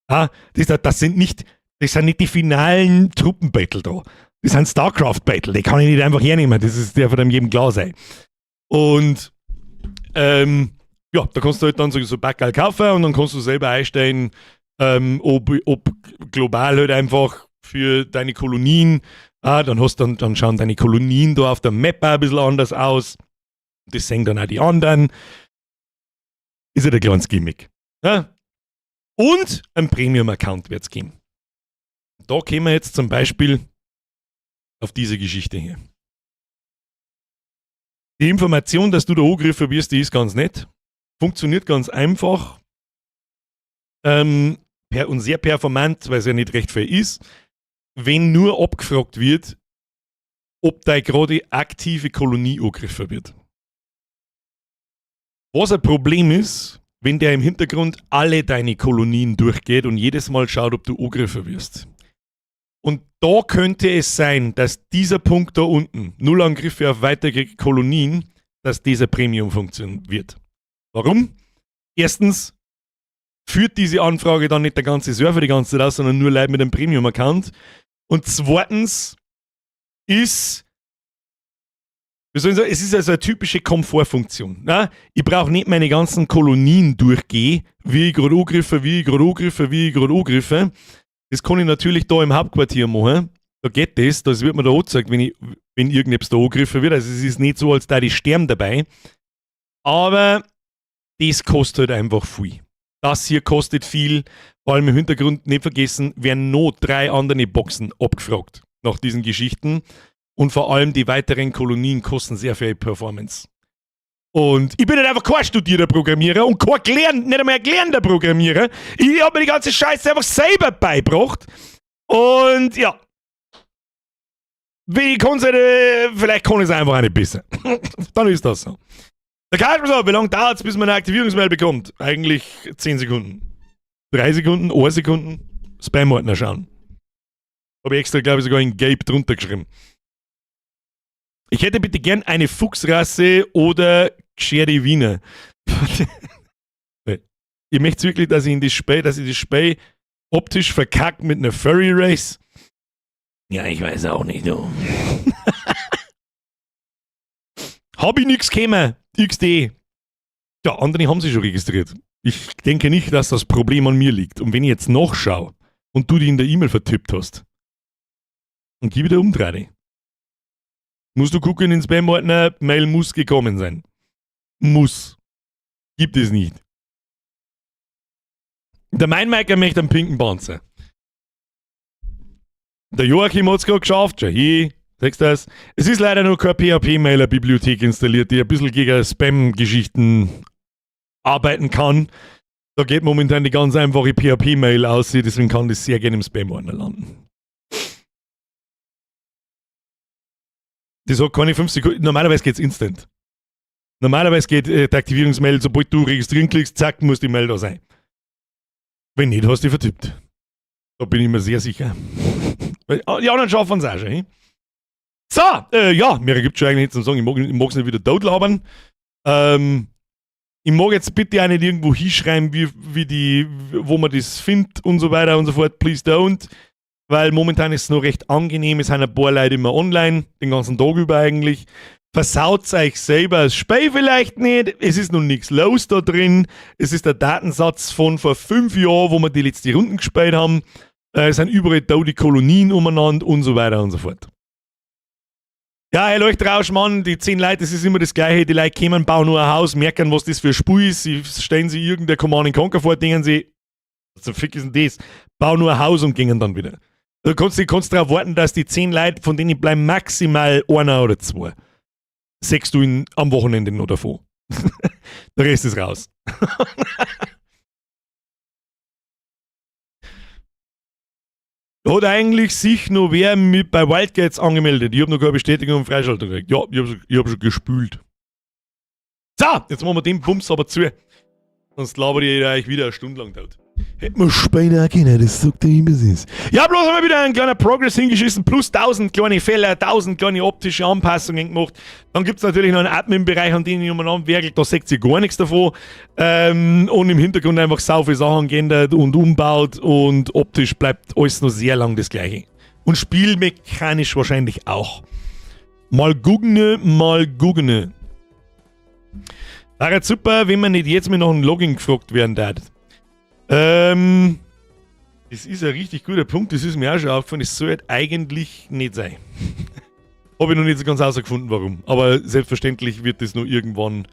S1: Ah, das sind nicht die finalen Truppenbattle da. Das sind StarCraft-Battle, die kann ich nicht einfach hernehmen. Das ist der von dem jedem klar sein. Und ja, da kannst du halt dann so Backerl kaufen und dann kannst du selber einstellen, ob global halt einfach für deine Kolonien, ah, dann hast dann, dann schauen deine Kolonien da auf der Map auch ein bisschen anders aus. Das sehen dann auch die anderen. Ist ja der kleines Gimmick. Ja? Und ein Premium-Account wird's geben. Da kommen wir jetzt zum Beispiel auf diese Geschichte hier. Die Information, dass du da angegriffen wirst, die ist ganz nett. Funktioniert ganz einfach. Und sehr performant, weil es ja nicht recht viel ist. Wenn nur abgefragt wird, ob deine gerade aktive Kolonie angegriffen wird. Was ein Problem ist, wenn der im Hintergrund alle deine Kolonien durchgeht und jedes Mal schaut, ob du angegriffen wirst. Und da könnte es sein, dass dieser Punkt da unten, 0 Angriffe auf weitere Kolonien, dass diese Premium-Funktion wird. Warum? Erstens führt diese Anfrage dann nicht der ganze Server die ganze Zeit aus, sondern nur Leute mit einem Premium-Account. Und zweitens ist, wie soll ich sagen, es ist also eine typische Komfortfunktion. Ne? Ich brauche nicht meine ganzen Kolonien durchgehen, wie ich gerade angegriffen, wie ich gerade angegriffen, wie ich gerade angegriffen. Das kann ich natürlich da im Hauptquartier machen. Da geht das, das wird mir da angezeigt, wenn irgendetwas da angegriffen wird. Also es ist nicht so, als da die sterben dabei. Aber das kostet halt einfach viel. Das hier kostet viel. Vor allem im Hintergrund nicht vergessen, werden noch 3 andere Boxen abgefragt nach diesen Geschichten. Und vor allem die weiteren Kolonien kosten sehr viel Performance. Und ich bin halt einfach kein studierter Programmierer und kein gelernt, nicht einmal ein gelernter Programmierer. Ich hab mir die ganze Scheiße einfach selber beigebracht. Und ja. Wie kann's halt, vielleicht kann ich's einfach auch nicht besser. Dann ist das so. Der Kasper sagt, wie lange dauert's, bis man eine Aktivierungsmail bekommt? Eigentlich 10 Sekunden. 3 Sekunden, 1 Sekunden. Spam-Ordner schauen. Hab ich extra, glaub ich, sogar in Gelb drunter geschrieben. Ich hätte bitte gern eine Fuchsrasse oder gescherte Wiener. Nee. Ihr möchtet wirklich, dass ich in das Spiel, dass ich das Spiel optisch verkackt mit einer Furry Race? Ja, ich weiß auch nicht, du. Hab ich nix gekommen. XD. Ja, andere haben sich schon registriert. Ich denke nicht, dass das Problem an mir liegt. Und wenn ich jetzt nachschaue und du die in der E-Mail vertippt hast, dann gib ich dir Umdrehung. Musst du gucken in den Spam-Ordner, Mail muss gekommen sein. Muss. Gibt es nicht. Der Mainmeiker möchte einen pinken Panzer. Der Joachim hat's grad geschafft. Schau hier, siehst du das? Es ist leider noch keine P H P-Mailer-Bibliothek installiert, die ein bisschen gegen Spam-Geschichten arbeiten kann. Da geht momentan die ganz einfache P H P-Mail aus, deswegen kann das sehr gerne im Spam-Ordner landen. Das hat keine 5 Sekunden. Normalerweise geht's instant. Normalerweise geht die Aktivierungsmail, sobald du registrieren klickst, zack, muss die Mail da sein. Wenn nicht, hast du dich vertippt. Da bin ich mir sehr sicher. Weil, die anderen schaffen es auch schon. He? Mehr gibt's schon eigentlich nichts zu sagen. Ich mag's nicht wieder totlabern. Ich mag jetzt bitte auch nicht irgendwo hinschreiben, wo man das findet und so weiter und so fort. Please don't. Weil momentan ist es noch recht angenehm. Es sind ein paar Leute immer online, den ganzen Tag über eigentlich. Versaut euch selber das Spiel vielleicht nicht. Es ist noch nichts los da drin. Es ist der Datensatz von vor 5 Jahren, wo wir die letzte Runden gespielt haben. Es sind überall da die Kolonien umeinander und so weiter und so fort. Ja, Herr Leuchtrausch, Mann, die 10 Leute, das ist immer das Gleiche. Die Leute kommen, bauen nur ein Haus, merken, was das für ein Spiel ist. Sie stellen sich irgendein Command and Conquer vor, denken sie, was zum Fick ist denn das? Bauen nur ein Haus und gingen dann wieder. Du kannst darauf warten, dass die 10 Leute, von denen bleiben maximal einer oder 2. Sechst du ihn am Wochenende noch davon. Der Rest ist raus. Hat eigentlich sich noch wer mit bei Wildgates angemeldet? Ich hab noch keine Bestätigung und Freischaltung gekriegt. Ja, ich hab schon gespült. So, jetzt machen wir den Bums aber zu. Sonst labere ich euch wieder eine Stunde lang tot. Hätten wir später auch können, das sagt der immer es. Ja, bloß haben wir wieder einen kleinen Progress hingeschissen, plus 1000 kleine Fehler, 1000 kleine optische Anpassungen gemacht. Dann gibt's natürlich noch einen Admin-Bereich, an den ich umeinander werkel, da seht ihr gar nichts davon. Und im Hintergrund einfach sau viele Sachen geändert und umbaut und optisch bleibt alles noch sehr lang das Gleiche. Und spielmechanisch wahrscheinlich auch. Mal gucken, mal gucken. Wäre jetzt super, wenn man nicht jetzt mal noch ein Login gefragt werden darf. Das ist ein richtig guter Punkt, das ist mir auch schon aufgefallen, das sollte eigentlich nicht sein. Hab ich noch nicht so ganz herausgefunden, warum. Aber selbstverständlich wird das nur irgendwann,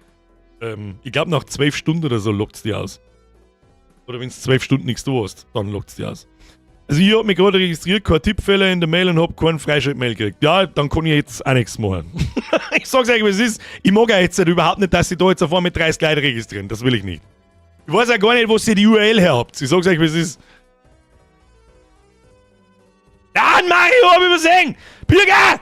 S1: ich glaub nach 12 Stunden oder so lockt's die aus. Oder wenn's 12 Stunden nichts da hast, dann lockt's die aus. Also ich hab mich gerade registriert, kein Tippfehler in der Mail und hab keinen Freischaltmail gekriegt. Ja, dann kann ich jetzt auch nichts machen. Ich sag's euch, wie es ist. Ich mag ja jetzt halt überhaupt nicht, dass sie da jetzt auf einmal mit 30 Leuten registrieren. Das will ich nicht. Ich weiß ja gar nicht, wo ihr die URL her habt. Ich sag's euch, wie es ist. Nein, Mario, hab ich übersehen! Birger!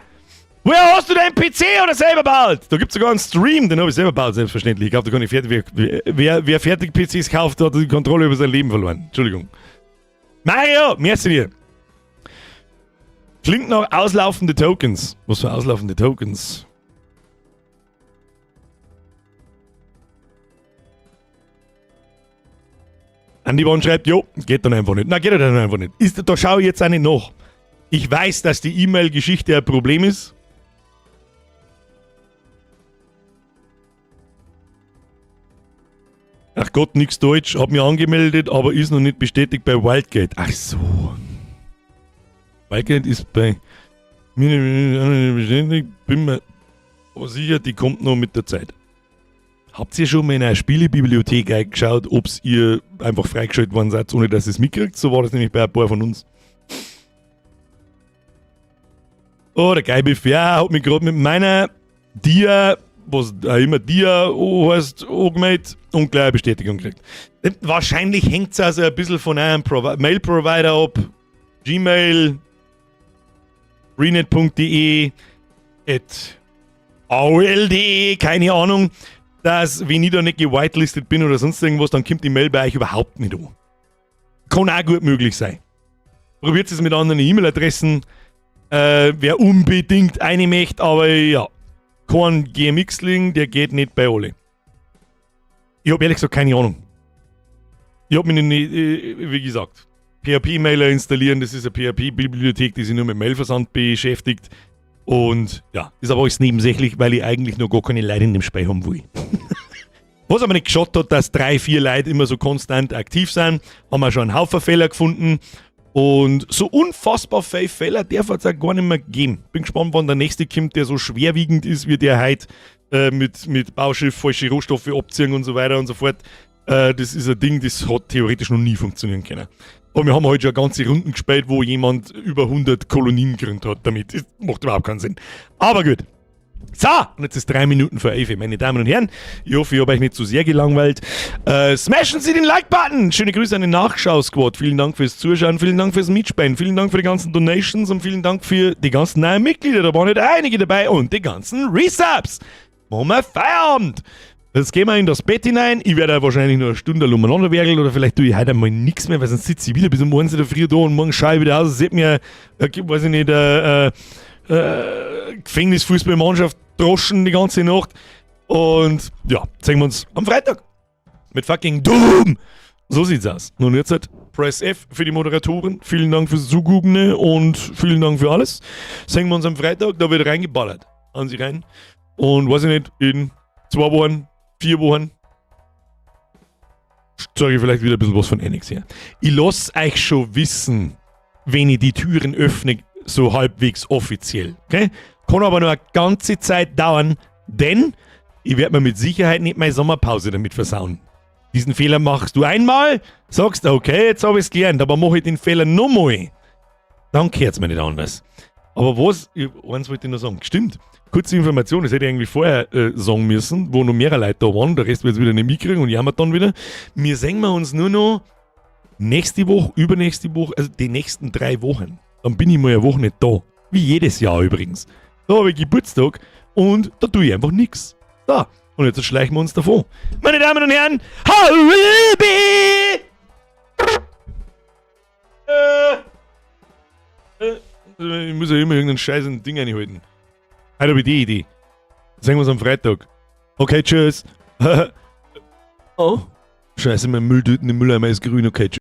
S1: Woher hast du deinen PC oder selber gebaut? Da gibt es sogar einen Stream, den habe ich selber gebaut, selbstverständlich. Ich glaube, da kann ich fertig. Wer fertig PCs kauft, hat die Kontrolle über sein Leben verloren. Entschuldigung. Mario, merci dir. Klingt nach auslaufende Tokens. Was für auslaufende Tokens? Andy One schreibt, jo, geht dann einfach nicht. Na, geht dann einfach nicht. Ist, da schaue ich jetzt auch nicht nach. Ich weiß, dass die E-Mail-Geschichte ein Problem ist. Ach Gott, nix Deutsch. Hab mich angemeldet, aber ist noch nicht bestätigt bei Wildgate. Ach so. Wildgate ist bei mir nicht bestätigt. Bin mir aber sicher, die kommt noch mit der Zeit. Habt ihr schon mal in einer Spielebibliothek eingeschaut, ob ihr einfach freigeschaltet worden seid, ohne dass ihr es mitkriegt? So war das nämlich bei ein paar von uns. Oh, der Geibiff, ja, hat mich gerade mit meiner Dia, was auch immer Dia heißt, angemeldet und gleich eine Bestätigung gekriegt. Wahrscheinlich hängt es also ein bisschen von eurem Mail-Provider ab. Gmail, freenet.de, at aol.de, keine Ahnung, dass, wenn ich da nicht gewhitelistet bin oder sonst irgendwas, dann kommt die Mail bei euch überhaupt nicht an. Kann auch gut möglich sein. Probiert es mit anderen E-Mail-Adressen. Wer unbedingt eine möchte, aber ja, kein GMX-Link, der geht nicht bei alle. Ich hab ehrlich gesagt keine Ahnung. Ich hab mir nicht, wie gesagt, PHP-Mailer installieren, das ist eine PHP-Bibliothek, die sich nur mit Mailversand beschäftigt. Und ja, ist aber alles nebensächlich, weil ich eigentlich noch gar keine Leute in dem Spiel haben will. Was aber nicht geschaut hat, dass 3, 4 Leute immer so konstant aktiv sind, haben wir schon einen Haufen Fehler gefunden. Und so unfassbar viele Fehler darf es auch gar nicht mehr geben. Bin gespannt, wann der nächste kommt, der so schwerwiegend ist wie der heute, mit Bauschiff, falsche Rohstoffe abziehen und so weiter und so fort. Das ist ein Ding, das hat theoretisch noch nie funktionieren können. Aber wir haben heute schon ganze Runden gespielt, wo jemand über 100 Kolonien gegründet hat damit. Das macht überhaupt keinen Sinn. Aber gut. So, und jetzt ist 3 Minuten vor 11, meine Damen und Herren. Ich hoffe, ich habe euch nicht zu sehr gelangweilt. Smashen Sie den Like-Button. Schöne Grüße an den Nachschau-Squad. Vielen Dank fürs Zuschauen, vielen Dank fürs Mitspielen, vielen Dank für die ganzen Donations und vielen Dank für die ganzen neuen Mitglieder. Da waren nicht einige dabei und die ganzen Resubs. Machen wir Feierabend. Jetzt gehen wir in das Bett hinein. Ich werde wahrscheinlich nur eine Stunde umeinander werkeln oder vielleicht tue ich heute einmal nichts mehr, weil sonst sitze ich wieder bis um 1 in der Früh da und morgen schaue ich wieder aus. Es sieht mir, weiß ich nicht, Gefängnisfußballmannschaft droschen die ganze Nacht. Und ja, sehen wir uns am Freitag mit fucking Doom. So sieht's aus. Nun jetzt halt Press F für die Moderatoren. Vielen Dank fürs Zugucken und vielen Dank für alles. Sehen wir uns am Freitag, da wird reingeballert. An Sie rein. Und weiß ich nicht, in 2 Wochen, 4 Wochen zeige ich vielleicht wieder ein bisschen was von Enix her. Ich lass euch schon wissen, wenn ich die Türen öffne, so halbwegs offiziell. Okay? Kann aber noch eine ganze Zeit dauern, denn ich werde mir mit Sicherheit nicht meine Sommerpause damit versauen. Diesen Fehler machst du einmal, sagst, okay, jetzt hab ich's gelernt, aber mach ich den Fehler nochmal, dann kehrt's mir nicht anders. Aber was, ich, eins wollte ich noch sagen, stimmt, kurze Information, das hätte ich eigentlich vorher sagen müssen, wo noch mehrere Leute da waren, der Rest wird's wieder nicht mitkriegen und jammert dann wieder. Wir sehen wir uns nur noch nächste Woche, übernächste Woche, also die nächsten 3 Wochen. Dann bin ich mal eine Woche nicht da. Wie jedes Jahr übrigens. Da habe ich Geburtstag und da tue ich einfach nix. So, und jetzt schleichen wir uns davon. Meine Damen und Herren, Haribi! Ich muss ja immer irgendeinen scheiß Ding einhalten. Heute habe ich die Idee. Sehen wir uns am Freitag. Okay, tschüss. Oh. Scheiße, mein Mülltüten im Mülleimer ist grün. Okay, tschüss.